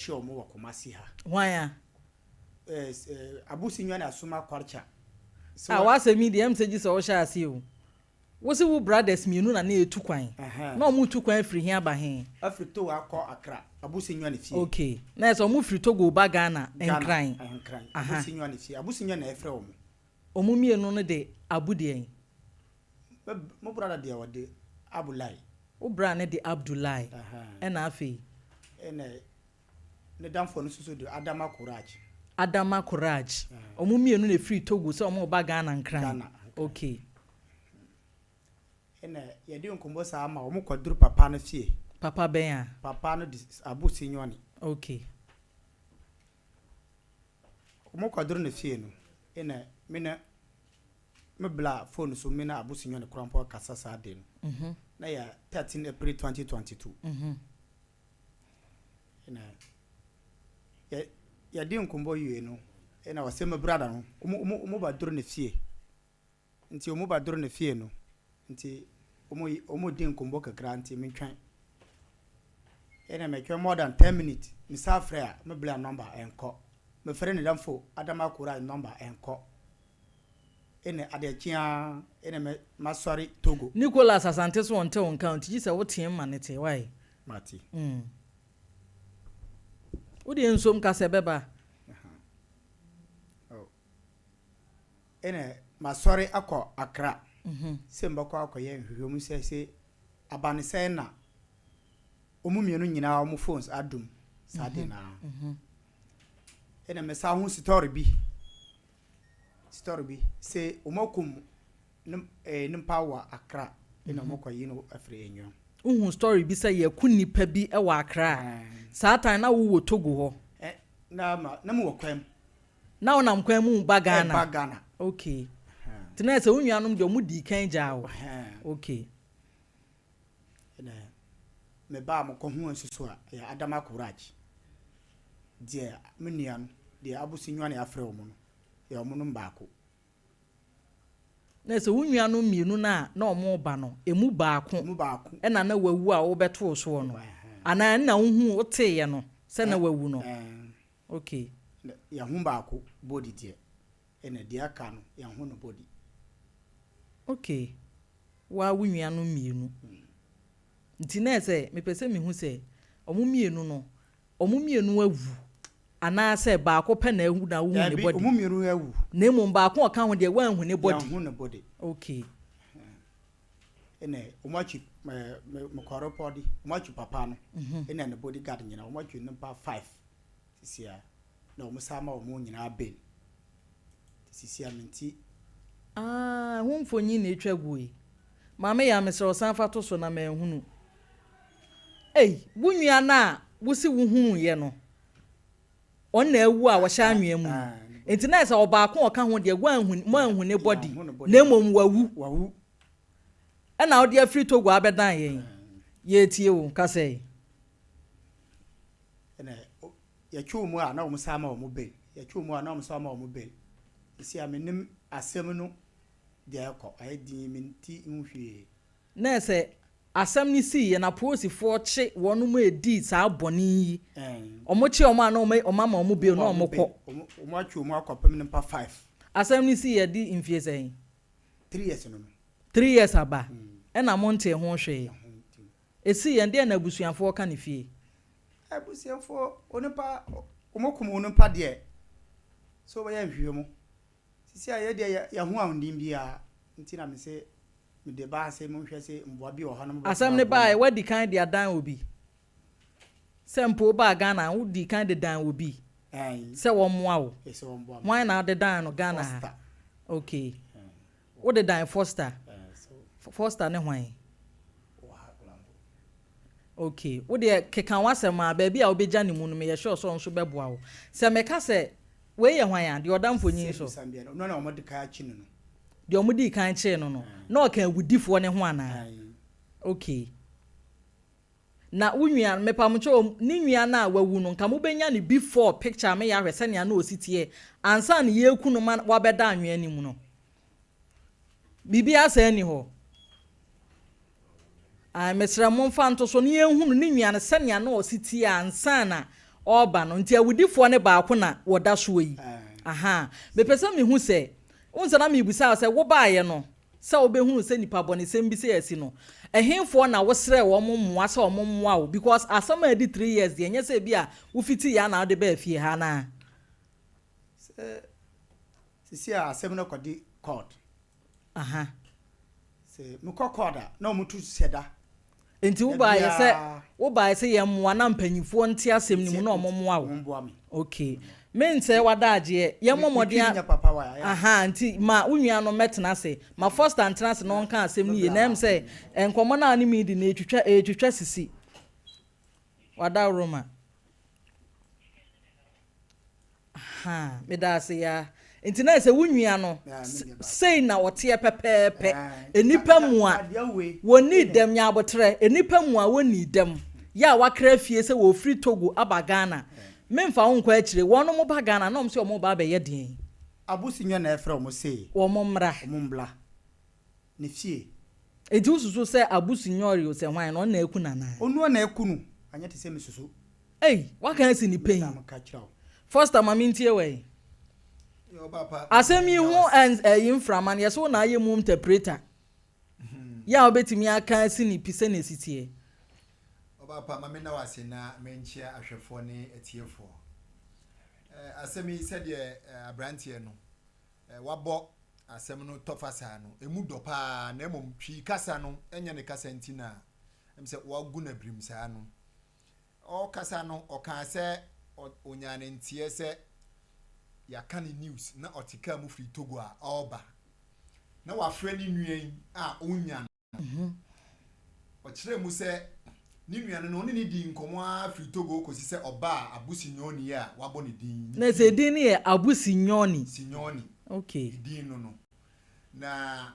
Yɛkye wɔn wɔ Kumasi ha. Hwan a? Ɛɛ Abusinywa ne Asuma Kwarkya. Ah w'asɛm yi deɛ ɛm sɛ gye sɛ wohyɛ aseɛ o. Wo se wo brothers mienu na na ɛtu kwan. Na ɔmo tu kwan firi he aba he? Afiri Togo akɔ Accra, Abusinywa ne fie. Okay. Na ɛsɛ ɔmo firi Togo ba Ghana, Nkran. Ghana, Nkran. Abusinywa ne fie. Abusinywa na ɛfrɛ ɔmo. Ɔmo mienu no de Abu deɛn? Mo brother deɛ ɔde Abulai. Wo bra no de Abdulai. Ɛna afei? Ɛna ne damfoɔ no nso so de Adama Courage. Adama Courage. Wɔn mmienu na ɛfiri Togo sɛ wɔn reba Ghana Nkran. Ghana. Okay. Ɛna yɛde nkɔmmɔ saa ma wɔn kɔduru papa no fie. Papa bɛn a? Papa no de Abu Sinyɔne. Okay. Wɔn kɔduru ne fie no, ɛna me ne Me bla phone so me na Abusunyɔ ne Korampɔ kasa saa de no. Na yɛ 13 April 2022. Na yɛ yɛde nkɔmbɔ wie no ɛna ɔsɛ me brada no ɔmo ɔmo ɔmo ba duru ne fie. Nti ɔmo ba duru ne fie no nti ɔmo ɔmo di nkɔmbɔ kakra nti me twɛn. Ɛna me twɛn more than 10 minutes me sa frɛ a me bla number ɛnkɔ. Me frɛ ne damfo Adama Kura number ɛnkɔ. Ene adeɛ kye ara ene me masɔre Togo. Nicholas Asante so ɔnte wo nka o nti gyesɛ wo team ma no te wai. Mate. Mm. Wo deɛ nsom ka sɛ ɛbɛba. Oh. Ene masɔre akɔ Accra. Sɛ mbɛkɔ akɔyɛ nhwehwɛmu sɛ se aba ne sɛn na wɔn mmienu nyinaa wɔn phones adum saa de naa. Ene mesa ho story bi. Story bi se wɔn akum ne eh, nipa wɔ Accra ɛna wɔn kɔ yi no afiri Enyo. Wohu story bi sɛ yɛku nipa bi wɔ Accra. Saa time na wowɔ Togo hɔ. Eh, na ma na mu wɔ kwan mu. Na wonam kwan mu ba Ghana. Ɛba Ghana. Okay. Nti na sɛ wo nuanom deɛ wɔn dii kan gyaa wo. Okay. Ɛna me ba a mokɔ ho nso so a ɛyɛ Adama Courage. Deɛ me nua no deɛ Abusi Nwane afrɛ wɔn no. Yɛ wɔn nom baako. Na sɛ wo nuanom mmienu no a na wɔreba no, emu baako Emu baako. na na wawu a wobɛtoo soɔ no, anaa ɛnna wohuu, woteeɛ no sɛ na wawu no? Ɛɛ. Okay. Na yɛho baako body deɛ, ɛna deɛ aka no, yɛnho no body. Okay. Wo ara wo nuanom mmienu. Nti na ɛsɛ, mepɛ sɛ mehu sɛ, wɔn mmienu no, Wɔn mmienu awu anaasɛ baako pɛ na awu na wohu ne Daabi, body? wɔn mmienu awu. Na mmom baako a ɔka ho deɛ woanhu ne body? Yɛnhu ne body. Okay. Ɛna wɔn akyi ɛɛ me mekɔ repɔde, wɔn akyi papa no ɛna ne body guard nyinaa, wɔn akyi nnipa five sisi a na wɔn san ma wɔn nyinaa bail. Sisi a mente. Ah, ɛho mfonyin na etwa gu yi. Maame Yaa, mesrɛ wo san fa to so na manhunu. Ei, wo nua no a wose wohunuiɛ no, ɔno na awu a ɔhyɛ anwea mu yi. Nti na ayɛ sɛ ɔbaako a ɔka ho deɛ, woanhu, moanhu ne body, na mmom wawu. Wawu. Ɛna wode afiri Togo abɛdan yɛn. Yɛretie wo, kasa yi. Ɛna yɛtwe wɔn a na wɔn san ma wɔn bail. Yɛtwe wɔn a na wɔn san ma wɔn bail. Sisi a menim asɛm no deɛ ɛkɔ, ayɛ din mente ho hwee. Na sɛ asɛm no siiɛ na apolisifoɔ kye wɔnom a ɛdii saa bɔne yi, wɔn kye wɔn a na wɔn ama wɔn bail na wɔn kɔ. Wɔn atwe wɔn akɔpem nipa five. Asɛm no siiɛ di mfie sɛn? Three years no no. 3 years aba ɛna mo ntee ho hwee. Ɛsiiɛ deɛn na abusuafoɔ ka ne fie? Abusuafoɔ, onipa, wɔn kum onipa deɛ, sɛ wɔbɛyɛ nhwehwɛmu. Sisi a yɛ deɛ yɛ ho ahoɔden biara nti na me se mede baa sɛ monhwɛ sɛ mboa bi wɔ hɔ na mobɛtumi Asɛm no aboa baeɛ, me. woadi kan de adan obi? Sɛ mpo wobaa Ghana a, wodii kan de dan obi Ae. sɛ wɔmmoa wo? Sɛ wɔmmoa me. Hwan na wode dan no Ghana ha? Foster. Okay. Wode dan Foster? Ɛɛ, so. Foster ne hwan? Wɔ ha koraa mpo. Okay. Wo deɛ keka w'asɛm a, baabi a wobɛgya ne mu no, meyɛ sure sɛ ɔno nso bɛboa wo. Sɛ meka sɛ wei yɛ hwan a, deɛ ɔda mfonyin so? Sɛ bisa me biara, ɔno na wɔde kan akyi no no. Deɛ wɔdii kan kyee no no, na ɔka awudifoɔ no ho anaa? Ae. Okay. Na wo nua no, mepamokyɛw o, ne nua no a wawu no, nka mobɛnya no before picture a meyɛ ahwɛ sɛnea na ɔsi teɛ ansa na yɛreku no ma wabɛda anwea no mu no. Biribiara saa nni hɔ. Ae, mesrɛ momfa nto so na yɛnhunu ne nua no sɛnea na ɔsi teɛ ansa na ɔreba no. Nti awudifoɔ no baako na wɔda soɔ yi. Ahaa. Mepɛ sɛ mehu sɛ, wohu sɛ na merebisa wo sɛ, wobaeɛ no, sɛ wobɛhunu sɛ nipa bɔnesɛm bi sei asi no, ɛhefoɔ na wosrɛɛ wɔn mmoa sɛ wɔn mmoa wo? Because asɛm a adi 3 years deɛ, ɛnyɛ sɛ ebi a wofitiiɛ ara na wode baa fie ha anaa? Sɛ sisi a asɛm no kɔdi court. Aha. Sɛ mekɔ court a, na wɔn tu hyɛ da. Nti wo baayɛ sɛ wo baayɛ sɛ yɛn mmoa na mpanyinfoɔ nte asɛm no mu na wɔn mmoa wo. Wɔn mmoa me. Okay. Me nsɛe w'adagyeɛ. Yɛn mmɔ mmɔden a. Aha nti ma wo nua no mmɛtena ase. Ma Foster ntena ase na ɔnka asɛm no yie na ɛm sɛ nkɔmmɔ no a ne me redi no ɛretwitwa ɛretwitwa sisi. W'adaworoma. Ahaa, meda ase yaa. Nti na sɛ wo nua no, sei na ɔteɛ pɛpɛɛpɛ. Nnipa mu a wɔnni dɛm, nya aboterɛ, nnipa mu a wɔnni dɛm, yɛ a wakra fie sɛ wɔfiri Togo aba Ghana, memfa wo nkɔ akyire, wɔnom ba Ghana na wɔn se wɔn reba abɛyɛ deɛn? Abusunyɔ na ɛfrɛ wɔn se. Wɔn mmra. Wɔn mmra ne fie. Nti wosusu sɛ Abusunyɔre o sɛ hwan no, ɔno na aku no anaa? Ɔno na aku no, anyɛ te sɛ mesusu. Ei waka asi ne pɛn. Foster ma mentie wai. Asɛm yi ho ɛyi mframa no yɛsɛ wo na ayɛ mu interpreter. Yɛ a wobɛtumi aka asi ne pi sɛnea ɛsi teɛ. Ɔbaapa ma menna wo ase na menkyea ahwɛfoɔ ne atiefoɔ. Asɛm yi sɛdeɛ aberanteɛ no wabɔ asɛm no tɔfa saa no, ɛmu dɔ paa na mmom Twi kasa no nyɛ ne kasa nti na ɛm sɛ wagu no abirim saa no. Ɔrekasa no, ɔkaa sɛ ɔnyaa ne nteɛ sɛ yɛaka ne news na ɔte kaa mu firi Togo a ɔreba na wafrɛ ne nua yi a ɔnnya no. Ɔkyerɛɛ mu sɛ ne nua no no ɔne no dii nkɔmmɔ ara firi Togo kɔsi sɛ ɔbaa Abu Sinyoni a wabɔ ne din ne Na sɛ fie. din no yɛ Abu Sinyoni. Sinyoni, Okay. ne din no no. Na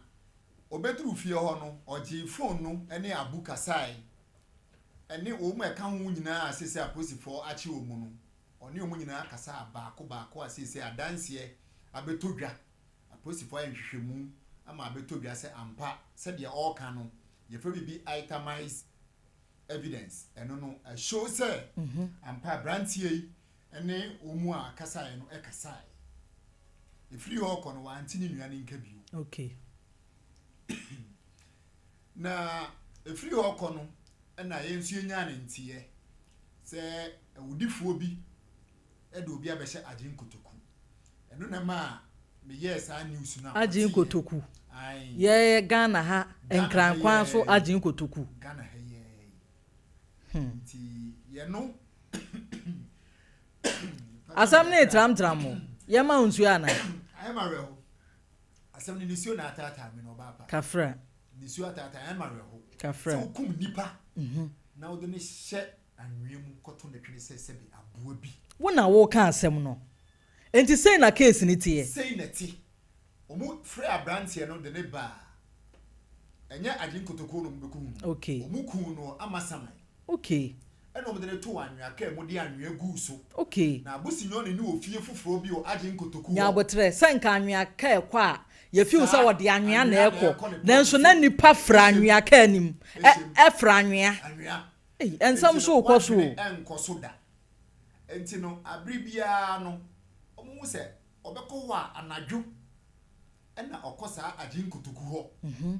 ɔbɛduruu fie hɔ no, ɔgyee phone no ne Abu kasae ɛne wɔn a ɛka ho nyinaa a seesei apolisifoɔ akye wɔn no, ɔne wɔn nyinaa kasaa baako baako a seesei adanseɛ abɛtɔ dwa. Apolisifoɔ ayɛ nhwehwɛmu ama abɛtɔ dwa sɛ ampa sɛdeɛ ɔreka no, yɛfrɛ biribi itemized evidence. Ɛno no, ɛshow sɛ ampa aberanteɛ yi ne wɔn a kasaeɛ no kasaeɛ. Ɛfiri hɔ rekɔ no, wante ne nua no nka bio. Okay. Na ɛfiri hɔ rekɔ no na yɛn nso yɛnyaa ne nteɛ sɛ awudifoɔ bi de obi abɛhyɛ Agyen Kotoku. Ɛno na ɛmaa meyɛɛ saa news no a Agyen woteeɛ. Kotoku. Ae. Yɛɛ Ghana ha, Ghana ha Nkran kwan so yɛɛ. Agyen Kotoku. Ghana ha yɛɛ yi. Nti yɛno Asɛm no retramtram o. Yɛma wo nsuo anaa? Ayɛ me awerɛho. Asɛm no nisuo na ataataa me no ɔbaa pa. Kafra. Nisuo ataataa ɛma awerɛho. Kafra. Sɛ wokum nipa na wode no hyɛ anwea mu kɔto no twene sɛ sɛbe aboa bi. Wo na woka asɛm no. Enti sei na case no teɛ. Sei na ɛte. Wɔn frɛɛ abranteɛ no de no baa ɛnyɛ agye nkotokuo na wɔn bɛku no. Okay. Wɔn kuu no amasaman. Okay. Ɛna wɔde no too anwea kaa mu de anwea guu so. Okay. Na Abusinyɔne no wɔ fie foforɔ bi wɔ Agyen Kotoku hɔ. Nya aboterɛ, sɛ nka anwea kaa ɛkɔ a, yɛ feel sɛ Saa, wɔde anwea na anwea na ɛkɔ, ɛkɔ ne plot nanso na so. nnipa fra Ɛhyɛ mu. anwea kaa no mu, ɛ, Ɛhyɛ mu. ɛfra anwea. Anwea. Ei, nsɛm Enti nso no, rekɔ so o. w'adwene ɛnkɔ so da. Enti no, abere biara no, wɔhu sɛ ɔbɛkɔ hɔ a, anadwo. Ɛna ɔkɔ saa agye nkotoku hɔ.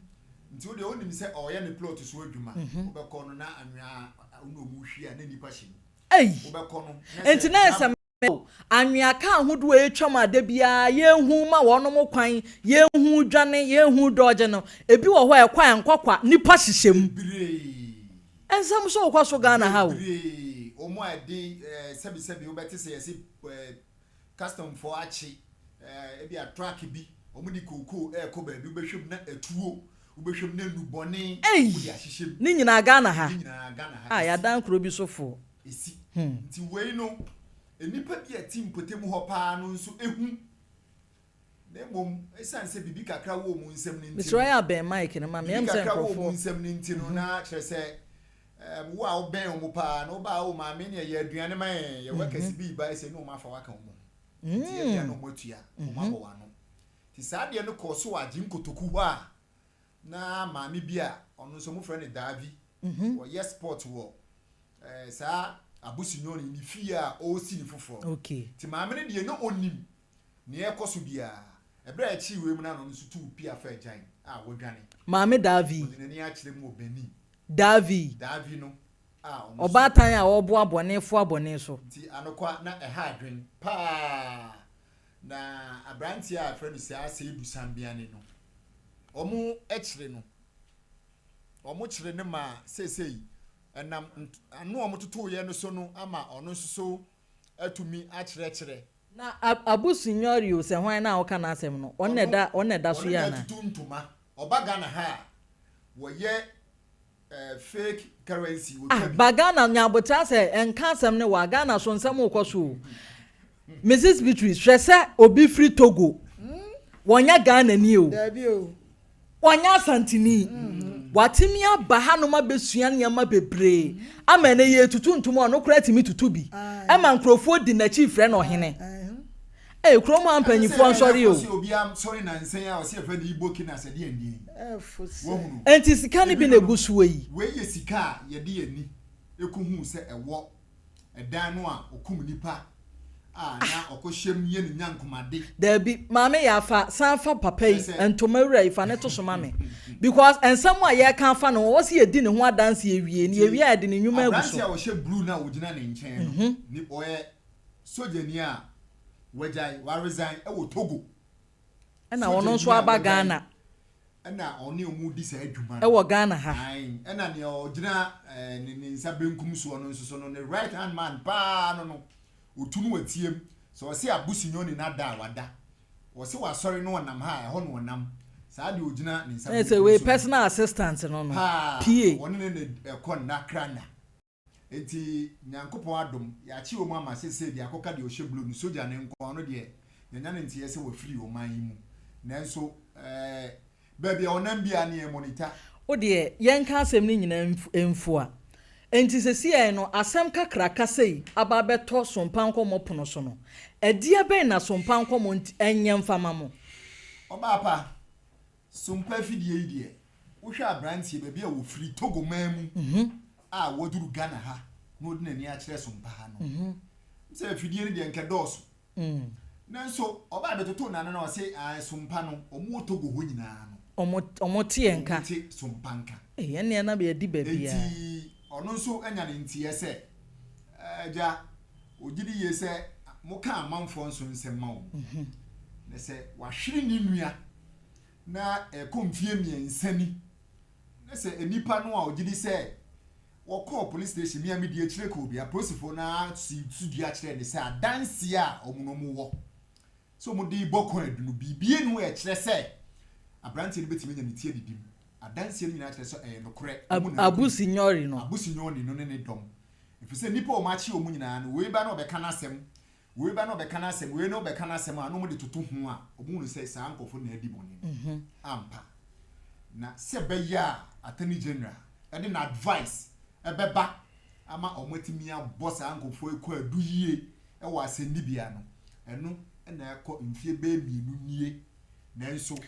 Nti wo deɛ wonim sɛ ɔreyɛ ne plot so adwuma. Wobɛkɔ no na anwea wo ne ɔmo hwie a na nnipa hyɛ mu. Ei! Wobɛkɔ no na Nti sɛ na ɛsɛ o, anwea kaa ahodoɔ a ɛretwam a da biara yɛnhu ma wɔnom kwan, yɛnhu dwane, yɛnhu dɔgye no, ebi wɔ hɔ a ɛkɔ a ɛnkɔ kwa, nnipa hyehyɛ mu. Bebree. Nsɛm nso rekɔ so Ghana ha o. Bebree. Wɔn a ɛde ɛɛ sɛbisɛbi wobɛte sɛ yɛse ɛɛ Custom foɔ akye eh, ebia truck bi, wɔn de kookoo ɛrekɔ baabi, wobɛhwɛ mu na atuo, wobɛhwɛ mu na nnubɔne, Ei! wɔn de ahyehyɛ mu. Ne nyinaa Ghana ha? Ne nyinaa Ghana ha. Ah, Esi. yɛadan kuro bi so foɔ. Esi. Nti wei no, nnipa bi a ɛte mpɔtam hɔ paa no nso ehu. Na mmom, esiane sɛ biribi kakra wɔ wɔn nsam no nti Mesrɛ no, yɛ abɛn mic no ma me, biribi ɛm sɛ kakra wɔ nkurɔfoɔ. wɔn nsam no nti no, na kyerɛ sɛ ɛɛm, wo a wobɛn wɔn paa no, woba a, o maame neɛ yɛ aduane ma yɛn, yɛ workers bi reba ɛsɛ ne wɔn afa wo aka wɔn ho. Nti yɛ deɛ na wɔn atua, wɔn abɔ wɔn ano. Nti saa adeɛ no kɔɔ so wɔ Agyen Kotoku hɔ a, na maame bi a ɔno nso wɔfrɛ no Daavi, ɔyɛ sport wɔ ɛɛ saa. Abu Sinyoni ne fie a ɔresi ne foforɔ no. Okay. Nti maame no deɛ na ɔnim nea ɛrekɔ so biara. Ɛberɛ a ɛkyee wei mu no na ɔno nso tuu pia faa agyan a wadwane. Maame Davi. Ɔde n'ani akyerɛ mu wɔ Benin. Davi. Davi no a ɔno nso. Ɔbaatan a ɔreboa bɔne foa bɔne so. Nti anokwa na ɛha adwene paa. Na aberanteɛ a yɛfrɛ no Saa Seidu Sambiani no, wɔkyere no. Wɔkyere no ma seesei ɛnam ano a wɔtotoeɛ no so no ama ɔno nso so atumi akyerɛkyerɛ. Na Abu Signori o sɛ hwan na woka n'asɛm no, ɔno na ɛda ɔno na ɛda so Ɔno yi na anaa? atutu ntoma. Ɔba Ghana ha a, wɔyɛ fake currency Ah wɔtwa bi. ba Ghana nya aboterɛ asɛ nka asɛm no waa Ghana so nsɛm rekɔ so o Mrs Beatrice hwɛ sɛ obi firi Togo wɔnyɛ Ghana ni o Dabi o. wɔnyɛ Asanteni watumi aba hanom abɛsua nneɛma bebree ama ɛnɛ yɛtutu ntoma ɔno koraa tumi tutu bi ɛma nkurɔfoɔ di n'akyi frɛ no ɔhene Ee kurom ha mpanyinfoɔ nsɔre o. Ɔsi obiara nsɔre nansa yi a ɔsi yɛfrɛ no Igbo Killers ɛdeɛn nie yi? Wahunu? Enti sika no bi na egu soɔ yi? Wei yɛ sika a yɛde yɛn ani kɔhuu sɛ ɛwɔ ɛdan no a ɔkum nipa a na ɔkɔhyɛ mu yɛ ne nyankomade. Daabi, Maame Yaa fa san fa papa yi, ntoma wura yi fa no to so ma me because nsɛm a yɛreka afa ne ho ɔwɔ sɛ yɛdi ne ho adanseɛ wie na yɛwie a yɛde ne nnwuma agu so. Aberanteɛ a ɔhyɛ blue no a ɔgyina ne nkyɛn no, ne ɔyɛ sogyani a wagyae, waresign wɔ Togo. Ɛna ɔno nso aba Ghana. Ɛna ɔne wɔn di saa adwuma no. Ɛwɔ Ghana ha. Ae, ɛna nea ɔgyina ne ne nsa benkum soɔ no nso so no, ne right hand man paa no no, ɔtu no watiam. Sɛ ɔse Abusinyoni no ada a, wada. Ɔse wasɔre na ɔnam ha a, ɛhɔ na ɔnam. Saa deɛ ɔgyina ne nsa Ɛna benkum sɛ wei so no. personal assistant no no, Paa, PA. ɔne no na ɛkɔ nna kra nna. Enti Nyankopɔn adom, yɛakye wɔn ama sesei deɛ akɔka deɛ ɔhyɛ blue no, sogya no nko, ɔno deɛ yɛanya no nteɛ sɛ wafiri ɔman yi mu. Nanso eh, baabi a ɔnam biara no yɛn monitor. Wo deɛ yɛnka asɛm no nyinaa mfua. Enti sesiei no asɛm kakraka sei aba abɛtɔ Sompa Nkɔmmɔ pono so no, ɛdeɛ bɛn na Sompa Nkɔmmɔ nti ɛnyɛ mfa ma mo? Ɔbaa pa, Sompa afidie yi deɛ, wohwɛ abranteɛ baabi a wɔfiri, Togo man mu a waduru Ghana ha na ɔde n'ani akyerɛ Sompa ha no, sɛ afidie no deɛ nka ɛdɔɔso. Nanso ɔbaa bɛtotoo n'ano na ɔse ae Sompa no, wɔn wɔ Togo hɔ nyinaa no, Wɔn te yɛn nka. wɔn te Sompa nka. Ei, ɛnneɛ na yɛadi baabiara. Enti ɔno nso anya ne nteɛ sɛ, Agya, ɔgye di yie sɛ moka amanfoɔ nso nsɛm ma wɔn. Na sɛ wahwere ne nua na ɛrekɔ mfeɛ mmiɛnsa ni, na sɛ nnipa no a ɔgye di sɛ wɔkɔɔ police station, me a medi akyire kɔɔ bi, apolisifoɔ no ara sii so dua kyerɛɛ no sɛ adanseɛ a wɔn no wɔwɔ sɛ wɔde rebɔ kwaadu no, biribi nni hɔ a ɛkyerɛ sɛ aberanteɛ no bɛtumi anya ne ti adidi mu. Adanseɛ no nyinaa kyerɛ sɛ ɛyɛ nokorɛ. Wɔn na Abu Sinyori no. Abu Sinyoni no ne ne dɔm. Ɛfiri sɛ nnipa a wɔakye wɔn nyinaa no, wei ba na ɔbɛka n'asɛm, Wei ba na ɔbɛka n'asɛm, wei na ɔbɛka n'asɛm a, na wɔde toto ho a, wɔhunu sɛ saa nkurɔfoɔ no na adi bɔne no. Ampa. Na sɛ ɛbɛyɛ a Attorney General de n'advice bɛba ama wɔatumi abɔ saa nkurɔfoɔ yi kwaadu yie wɔ asɛnnibea no, ɛno na ɛkɔ mfeɛ bɛyɛ mmienu nie. Nanso,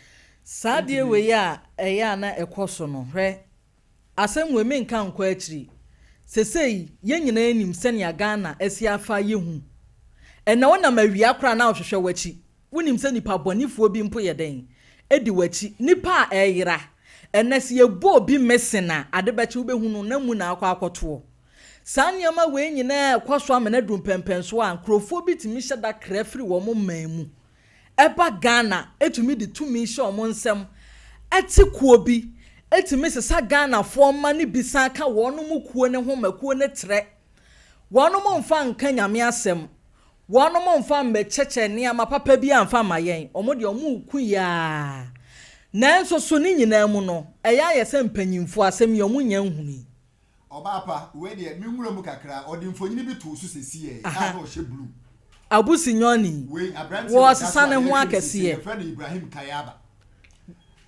Saa adeɛ ɛntumi. wei a ɛyɛ a na ɛkɔ so no, hwɛ, Asɛm wei menka nkɔ akyiri. Sesei yɛn nyinaa nim sɛnea Ghana asi afa ayɛ hu. Ɛnnɛ wonam awia koraa na wohwehwɛ w'akyi. Wonim sɛ nipa bɔnefoɔ bi mpo yɛ dɛn? Di w'akyi. Nipa a ɛreyera. Ɛnnɛ sɛ yɛbɔ obi missing a, ade bɛkye wobɛhu no na mu na akɔ akɔtoɔ. Saa nneɛma wei nyinaa rekɔ so ama no aduru mpɛnpɛnsoɔ a nkurɔfoɔ bi tumi hyɛ da kra firi wɔn man mu ɛba Ghana tumi de tumi hyɛ wɔn nsam te kuo bi tumi sesa Ghanafoɔ mma no bi san ka wɔnom kuo no ho ma kuo no trɛ. Wɔnom mfa nka Nyame asɛm, wɔnom mfa mmɛkyɛkyɛ nneɛma papa biara mfa mma yɛn, wɔn deɛ wɔn reku yɛn ara. Nanso so ne nyinaa mu no, ɛyɛ ayɛ sɛ mpanyinfoɔ asɛm yi wɔn nnya nhunui. Ɔbaa pa, wei deɛ me nwura mu kakra, ɔde mfonini bi too so sesiɛ a na ɔhyɛ blue. Abu Sinyoni, Wei, aberanteɛ a ɔda so wɔresesa a ne ho yɛrehwɛ no sesiɛ, akɛseɛ. yɛfrɛ no Ibrahim Kayaba.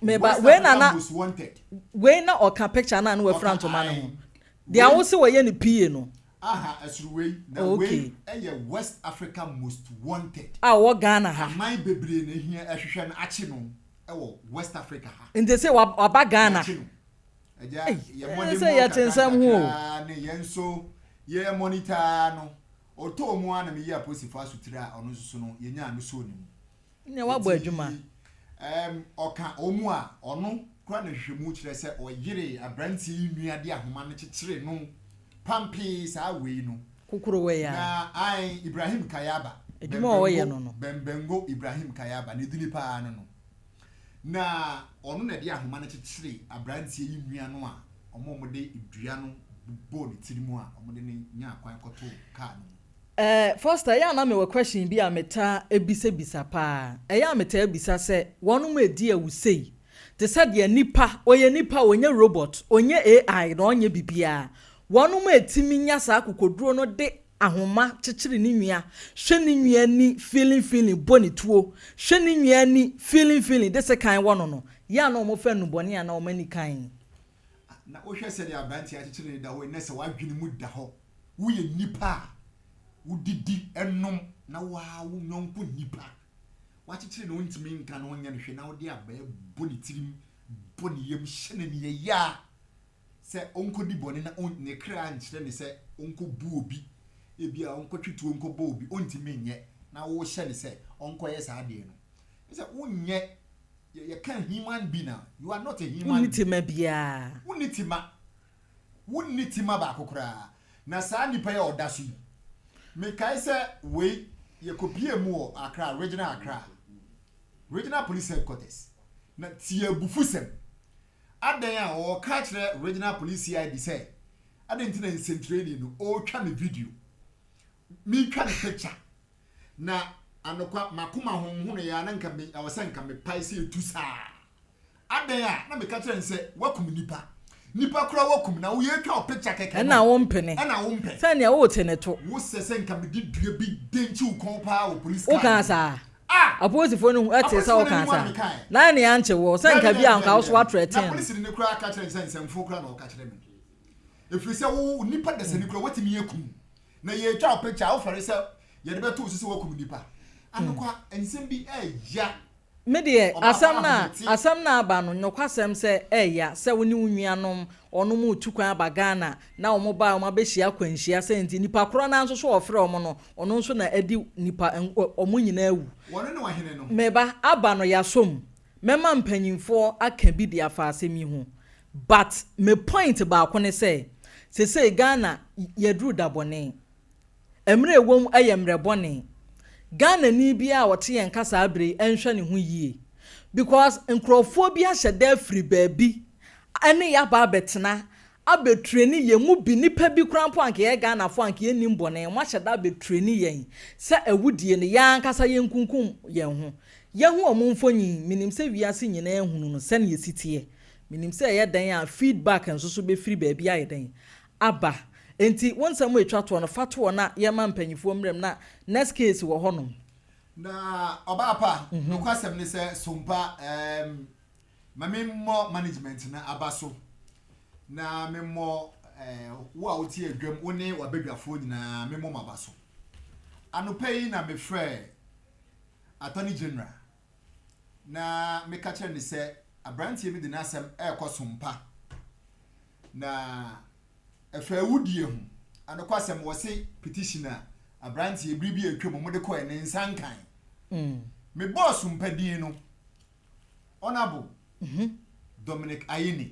Me ba, West wei na Africa na, Most Wanted. wei na ɔka picture no a na wafira Ɔka ntoma no ho. ae. Deɛ Wei, wo se wɔyɛ no PA no. aha, ɛsoro wei, na Oh, wei okay. yɛ West Africa Most Wanted. A ɔwɔ Ghana ha. Aman bebree na ehia ɛhwehwɛ no akye no wɔ West Africa ha. Nti se waba Ghana. Yɛakye no. Agya, Ei, yɛ ɛyɛ mmɔdenbɔ sɛ yɛte nsɛm ho o. nkakrankakra ne yɛn nso Yɛ monitor ara no, ɔtɔɔ mu ara na meyii apolisifoɔ asotire a ɔno nso so no, yɛnyaa no sɔɔ ne mu. Nea wabɔ adwuma. Enti, ɛɛm, ɔka wɔn a ɔno koraa na nhwehwɛmu kyerɛ sɛ ɔyeree aberanteɛ yi nua de ahoma no kyekyeree no pampee saa wei no. Kokorowa yi ara. Na ae, Ibrahim Kayaba. Adwuma a ɔyɛ no no. Bɛnbɛngo Ibrahim Kayaba, ne dini paa no no. Na ɔno na ɛde ahoma no kyekyeree aberanteɛ yi nua no a wɔn a wɔde dua no bobɔɔ ne tiri mu a wɔde no nyaa kwan kɔtoo kaa no mu. Eh Foster, ɛyɛ a na mewɔ question bi a metaa bisabisa paa. Ɛyɛ a metaa bisa sɛ wɔnom ɛdi awu sei te sɛ deɛ nipa, ɔyɛ nipa, ɔnyɛ robot, ɔnyɛ AI na ɔnyɛ bibiara. Wɔnom ɛtumi nya saa akokoduro no de ahoma kyekyere ne nua, hwɛ ne nua ani feeling feeling bɔ ne tuo, hwɛ ne nua ani feeling feeling de sekan wɔ no no, yɛ a na wɔfa nnubɔne anaa wɔn ani kann. Na wohwɛ sɛdeɛ aberanteɛ akyekyere ne da hɔ yi na sɛ w'adwene mu da hɔ, woyɛ nipa a wodidi nom na wo ara wo yɔnko nipa woakyekyere no wontumi nka no nyɛ no hwee na wode abaa bɔ ne tirim bɔ ne yam hyɛ no aniɛyaa sɛ ɔnkɔdi bɔne na ne kra nkyerɛ ne sɛ ɔnkɔbu obi ebi a ɔnkɔtwe tuo nkɔbɔ obi ɔntumi nyɛ na wohyɛ ne sɛ ɔnkɔyɛ saa adeɛ no sɛ wonyɛ yɛka human being a you are not a human Wonni being. tema biara. Wonni tema. Wonni tema baako koraa. Na saa nipa yi a ɔda so yi, mekae sɛ wei yɛkɔpuee mu wɔ Accra, Regional Accra, Regional Police Headquarters. Na tie abufusɛm. Adɛn a ɔreka akyerɛ Regional Police CID sɛ adɛn nti na nsɛntwerɛni no ɔretwa me video, meretwa ne picture. Na anokwa, m'akoma honhonoeɛ a na nka me, ɛwɔ sɛ nka mepae sɛ etu saa. Adɛn a, na meka kyerɛ no sɛ, woakum nnipa. Nnipa koraa woakum, na wo yɛretwa wo picture kɛkɛ Ɛna no, wompene. ɛna wompɛ. Sɛnea wote ne to. Wosɛ sɛ nka mede dua bi denkyi wo kɔn paa wɔ police car Wokaa no mu. saa? Ah! Apolisifoɔ no hu, ɛtee sɛ Apolisifoɔ no wokaa anim a saa? mekaeɛ. Na ɛne ankye woɔ, sɛ nka Dabi, bi a dabi, nka wo dabi, so dabi. woatrɛten Na no. polisini no koraa ka kyerɛɛ no sɛ nsɛmfoo koraa na ɔka kyerɛ me no. Ɛfiri sɛ wo, nnipa dasani koraa woatumi akum. Na yɛretwa wo picture a, wofɛre sɛ yɛde bɛto wo so sɛ woakum nnipa. Anokwa, nsɛm bi ɛɛya. Me deɛ, Ɔbaako asɛm no a, ahomete. asɛm no a aba no, nokwasɛm sɛ ɛɛya sɛ wo ne wo nuanom, wɔnom retu kwan aba Ghana, na wɔn ba a wɔn abɛhyia akwanhyia sɛ nti, nipa korɔ no ara nso so a ɔfrɛ wɔn no, ɔno nso na adi nipa, wɔn nyinaa awu. Wɔno ne ɔhene no. Me ba, aba no yɛasɔ mu. Mɛma mpanyinfoɔ aka bi de afa asɛm yi ho. But me point baako ne sɛ, sesei Ghana yɛaduru da bɔne. Mmerɛ a ɛwɔ mu yɛ mmerɛ bɔne. Ghanani biara a ɔte yɛn nka saa berɛ yi nhwɛ ne ho yie because nkorɔfoɔ bi ahyɛ da afiri baabi ne yɛn aba abɛtena abɛtraini yɛn mu bi, nnipa bi koraa mpo a anka yɛyɛ Ghanafoɔ a anka yɛnnim bɔne, wɔahyɛ da abɛtraini yɛn sɛ awudie no yɛn ankasa yɛnkunkum yɛn ho. Yɛahu wɔn mfonyin, menim sɛ wiase nyinaa ahunu no sɛdeɛ ɛsi teɛ. Menim sɛ ɛyɛ dɛn a feedback nso so bɛfiri baabi ayɛ dɛn aba. Enti wo nsɛm a ɛtwa toɔ no, fa to hɔ na yɛmma mpanimfoɔ mmra mu na next case wɔ hɔnom. Na ɔbaa pa, nokwasɛm ne sɛ Sompa, ehm, ma me mmɔ management no aba so na me mmɔ eh, wo a wote adwam, wo ne w'abadwafoɔ nyinaa, me mmɔ mo aba so. Anɔpa yi na me frɛɛ Attorney General na meka kyerɛ no sɛ aberanteɛ bi de n'asɛm ɛrekɔ Sompa na ɛfa awudie ho. Anokwasɛm wɔse petition a aberanteɛ bere bi a atwam wɔde kɔɛ ne nsa nkan. Mebɔɔ Sompa din no, Honourable Dominic Ayine,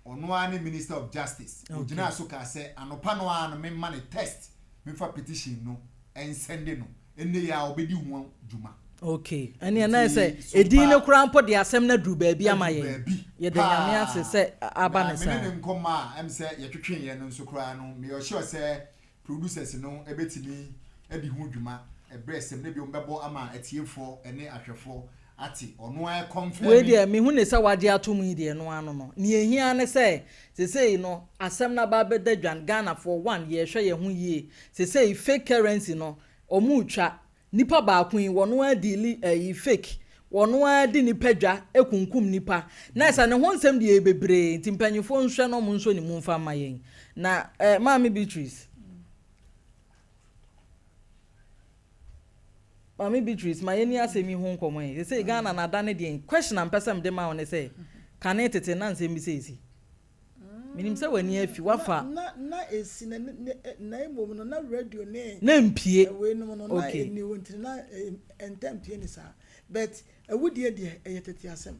ɔno ara ne Minister of Justice, ogyinaa so kaa sɛ anɔpa no ara no memma no test memfa petition no nsɛnde no, ɛnnɛ yi ara ɔbɛdi ho dwuma. Okay, ɛneɛ na ɛsɛ edin no koraa mpo de asɛm no aduru baabi ama yɛn. Yɛda Nyame ase sɛ aba no saa. Na me ne ne nkɔmmɔ a ɛm sɛ yɛtwetweeɛ no nso koraa no, meyɛ sure sɛ producers no bɛtumi adi ho dwuma ɛberɛ ɛsɛm no bio bɛbɔ ama atiefoɔ ne ahwɛfoɔ ate ɔno ara confirm. Wei deɛ mehu ne sɛ wagye atom yi deɛ ɛno ano no. Nea ɛhia ara ne sɛ sesei no asɛm no aba abɛda dwan, Ghanafoɔ one yɛrehwɛ yɛn ho yie, sesei fake currency no wɔretwa, nipa baako yi wɔno ara deali ɛyi fake, wɔno ara di nipa dwa kunkum nipa, na ɛsɛ ne ho nsɛm deɛ ɛyɛ bebree nti mpanyinfoɔ nhwɛ na wɔn nsɔ ne mu mfa mma yɛn. Na eh, Maame Beatrice. Maame Beatrice, ma yɛnni asɛm yi ho nkɔmmɔ ɛ. Seesei Ghana no adane deɛn? Question a mpɛ sɛ mede ma wo ne sɛ, kane tete na nsɛm bi sei si? Menim sɛ w'ani afi, woafa. Na na esi na na mmom no na radio ne. Na mpie. Wei nom no na ɛni hɔ nti na ɛnta mpie ne saa but awudie deɛ ɛyɛ tete asɛm.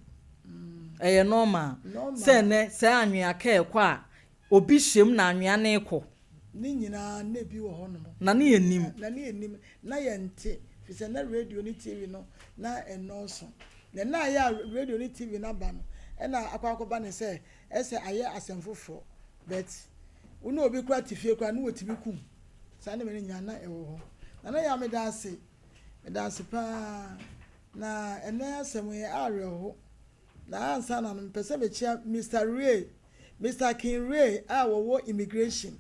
Ɛyɛ normal sɛ nnɛ sɛ anwea kaa ɛkɔ a obi hyɛ mu na anwea no rekɔ. Ne nyinaa na ebi wɔ hɔnom. Na ne yɛnnim. Na ne yɛnnim, na yɛnte, firi sɛ na radio ne TV no na ɛnnɔɔso. Na ɛnna ayɛ a radio ne TV no aba no, ɛna akɔ akɔba no sɛ ɛsɛ ayɛ asɛm foforɔ. But wo ne obi koraa te fie koraa ne wɔtumi kum. Saa nneɛma no nyinaa na ɛwɔ hɔ. Nana Yaa meda ase, meda ase paa. Na ɛnɛ asɛm yi awerɛho. Na ansa na no mepɛ sɛ mekyia Mister Ray, Mister King Ray a wɔwɔ immigration.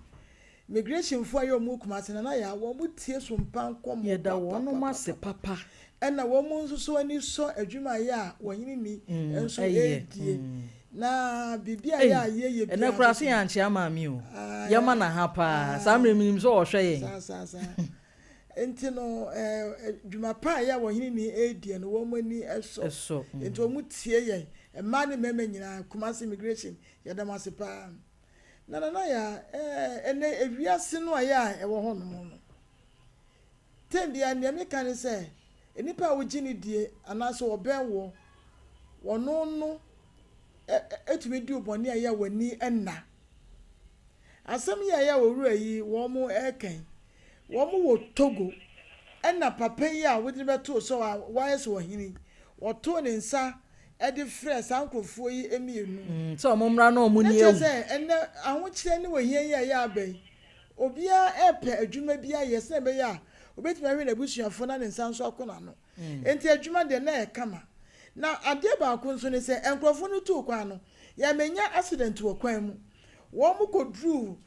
Immigration foɔ a ɛyɛ wɔn wɔ Kumasi Nana Yaa wɔn tie sompa nkɔmmɔ Yɛda wɔnom ase papa. Ɛna wɔn nso so ani sɔ adwuma a ɛyɛ a wɔhene ni nso ɛyɛ. ɛredie. Na biribi a ɛyɛ a yɛyɛ Ɛnɛ biara koraa nso so so. yɛankyea maame o. Yɛma no ha paa. Saa mmerɛ menim sɛ ɔhwɛ yɛn. Saa saa saa. Nti no dwuma pa a ɛyɛ a wɔhene ni ɛredie no wɔn ani sɔ. Ɛsɔ. Nti wɔn tie yɛn. Mmaa ne mmarima nyinaa Kumasi immigration yɛda mo ase paa. Na Nana Yaa ɛnɛ ewiase no a ɛyɛ a ɛwɔ hɔ nom no. Tɛm biara nea meka ne sɛ nnipa a wogye ne die anaasɛ wɔbɛn wɔ wɔno no ɛtumi di bɔne a ɛyɛ a w'ani nna. Asɛm yi a ɛyɛ a owura yi wɔn ɛreka yi, wɔn wɔ Togo ɛna papa yi a wode no bɛtoo so a wayɛ sɛ ɔhene yi, wɔtoo ne nsa ɛde frɛ saa nkurɔfoɔ yi mmienu. Sɛ ɔmo mmra na ɔmo Na ni kyerɛ ewu. sɛ ɛnɛ ahokyerɛ ne ohia yi a ɛyɛ aba yi, obiara ɛpɛ adwuma bi ayɛ sɛ ɛbɛyɛ a obetumi ahwɛ n'abusuafoɔ na ne nsa nso akɔ n'ano. Nti adwuma deɛ na ɛyɛ kama. Na adeɛ baako nso ne sɛ nkurɔfoɔ no tuu kwan no, yɛamenya accident wɔ kwan mu. Wɔn kɔduruu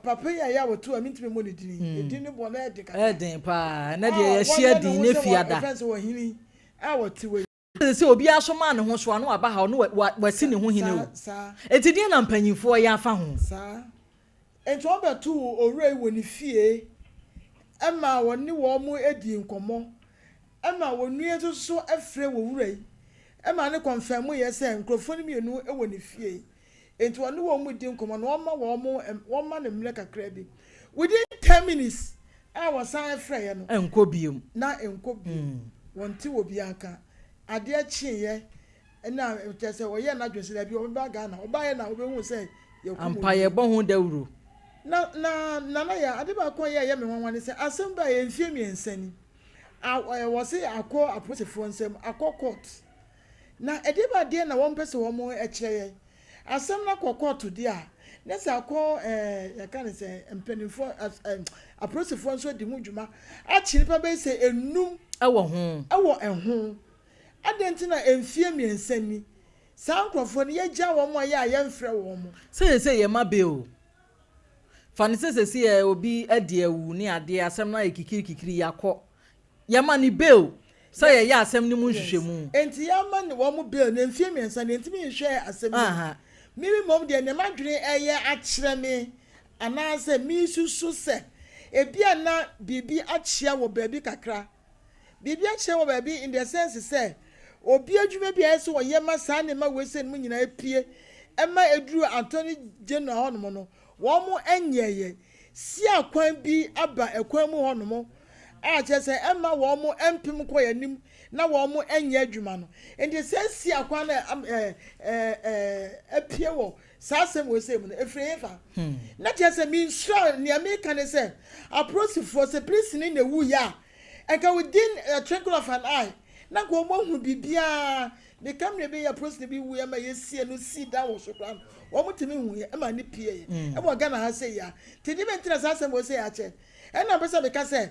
papa yi a ɛyɛ a wɔto a mentumi mmɔ ne din. Ne din no bɔ na ɛyɛ den kakra. Ɛyɛ den paa. Ɛnɛ deɛ yɛahyia din ne fiada. Ɛfɛn sɛ ɔhene a wɔte wɔ yi. Sɛ obiara so maa ne ho so a na waba ha ɔno wasi ne ho hene o. Saa. Eti deɛ na mpanyinfoɔ yɛ afa ho. Saa. Nti wɔn bɛtoo owura yi wɔ ne fie ɛma wɔne wɔn adi nkɔmmɔ ɛma wɔn nua nso so ɛfrɛ wɔ wura yi ɛma ne confirm yɛ sɛ nkurɔfoɔ no mmienu wɔ ne fie. Nti wɔne wɔn di nkɔmmɔ na wɔma wɔn wɔma ne mmerɛ kakra bi. Within 10 minutes a wɔsan frɛ yɛ no. Ɛnkɔ biem. Na nkɔ biem. Wɔn ti wɔ bi anka. Adeɛ kyeeɛ ɛna kyerɛ sɛ wɔyɛ n'adwene sɛ dabi ɔbɛba Ghana, ɔbaayɛ na ɔbɛhu sɛ yɛkum Ampa yɛbɔ ho dawuro. Na Nana yɛ ade baako a yɛ ɛyɛ me nwanwa ne sɛ asɛm ba yɛ mfie 3 ni a ɛwɔ sɛ akɔ apolisifoɔ nsam, akɔ court, na ɛde ba deɛ na wɔn pɛ sɛ wɔn kyerɛ yɛn asɛm no akɔ court deɛ a ne sɛ akɔ yɛka ne sɛ mpanimfoɔ apolisifoɔ nso di ho dwuma akyi nipa bɛyɛ sɛ enum Ɛwɔ ho. Ɛwɔ ɛho adeɛ nti na mfie 3 ni saa nkurɔfoɔ no yɛgya wɔn a yɛ a yɛmfrɛ wɔn mo. Sɛ yɛ ma bail. Fa ne sɛ yɛ obi adi awu ne adeɛ asɛm no ayɛ kikiri kikiri yakɔ. Yɛma ne bail sɛ yɛyɛ asɛm no mu nhwehwɛmu. Nti yɛama ne wɔn bail na mfie 3 ne ntumi nhwɛ asɛm no. Mimi mmom deɛ nea madwene ɛyɛ akyerɛ me anaasɛ misusu sɛ ebi a na biribi akyea wɔ baabi kakra, biribi akyea wɔ baabi in the sense sɛ obi adwuma bi a ɛsɛ wɔyɛ ma saa nneɛma wei sɛ no mu nyinaa pie ɛma eduru Attorney General hɔnom no wɔn nyɛɛyɛ si akwan bi aba ɛkwan mu hɔnom a kyerɛ sɛ ɛma wɔn mpem kɔ yɛn anim na wɔn nyɛ adwuma no. Nti sɛ si akwan no ɛɛ ɛɛ apue wɔ saa asɛm wɔ sɛ mu no efiri yɛn fa na kyerɛ sɛ minsura nea meka ne sɛ apolisifoɔ sɛ polisini na ewu yɛ a nka within a twinkle of an eye na nka wɔn ahu biribiara. Meka mmerɛ bi yɛ polisini bi wu yɛ ma yɛsie no si dan wɔ so koraa no wɔn tumi hu yɛ ɛma ne pie yɛ ɛwɔ Ghana ha sɛ yia te de bɛ ntina saa asɛm wɔ sɛ yɛ akyɛ. Ɛna mpɛ sɛ meka sɛ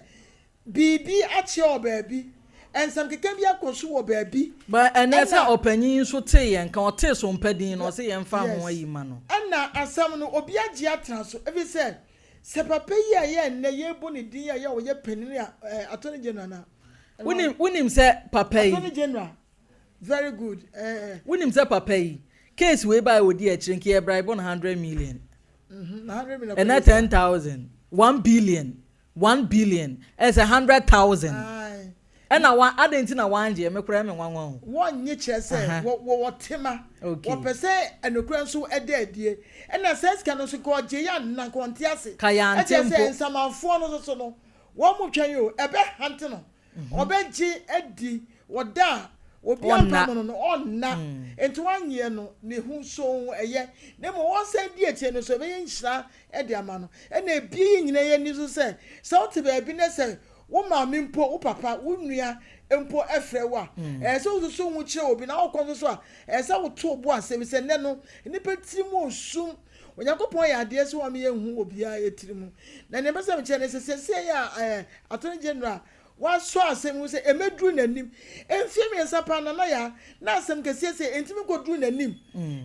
biribi akyɛ wɔ baabi, nsɛm keka bi akɔ so wɔ baabi. Ba ɛnɛ sɛ ɔpanyin nso tee yɛn ka ɔtee so mpadin no ɔsɛ yɛmfa ho ayi ma no. Ɛna asɛm no obi agye atena so efi sɛ papa yi a yɛ nnɛ yɛbɔ ne din a yɛ ɔyɛ panin a Attorney General na. Wonim sɛ papa yi. Attorney General, very good. Wonim sɛ papa yi case wei ba a wɔdi akyire nka yɛ bribe no 100 million. 100 million. Ɛnɛ 10,000, 1 billion, 1 billion ɛsɛ 100,000. Ɛna wa adɛn nti na wangye? Ɛme koraa ɛme nwanwa o. Wɔnnye kyerɛ sɛ wɔ wɔwɔ tema, wɔpɛ sɛ nokorɛ nso da adie. Ɛna saa sika no nso nka ɔgyeeɛ a na nka ɔnte ase. Ka yɛante Ɛkyerɛ sɛ mpo. nsamanfoɔ no nso so no wɔn twɛn o, ɛbɛ hante no, ɔbɛgye adi wɔ da a obiara Ɔnna. mpamo no no, ɔnna. Nti wannyeɛ no ne ho so ɛyɛ. Na mmom ɔsan di akyire no nso ɛbɛyɛ nhyira de ama no. Ɛna ɛbue yɛn nyinaa yɛn ani so sɛ, sɛ wote baabi na sɛ wo maame mpo, wo papa, wo nua mpo frɛ wo a, ɛyɛ sɛ wosusu ho kyerɛ obi, na wokɔ nso so a, ɛyɛ sɛ woto wo bo ase, efisɛ nnɛ no, nnipa tirim wɔ sum. Onyankopɔn yɛ adeɛ sɛ wama yɛnhu obiara tiri mu. Na nea mepɛ sɛ mekyerɛ ne sɛ, seesei a ɛɛ Attorney General wasɔ asɛm mu sɛ ɛmmɛduru n'anim, mfeɛ mmiɛnsa paa Nana Yaa, na asɛm kɛseɛ sei ɛntumi nkɔduru n'anim.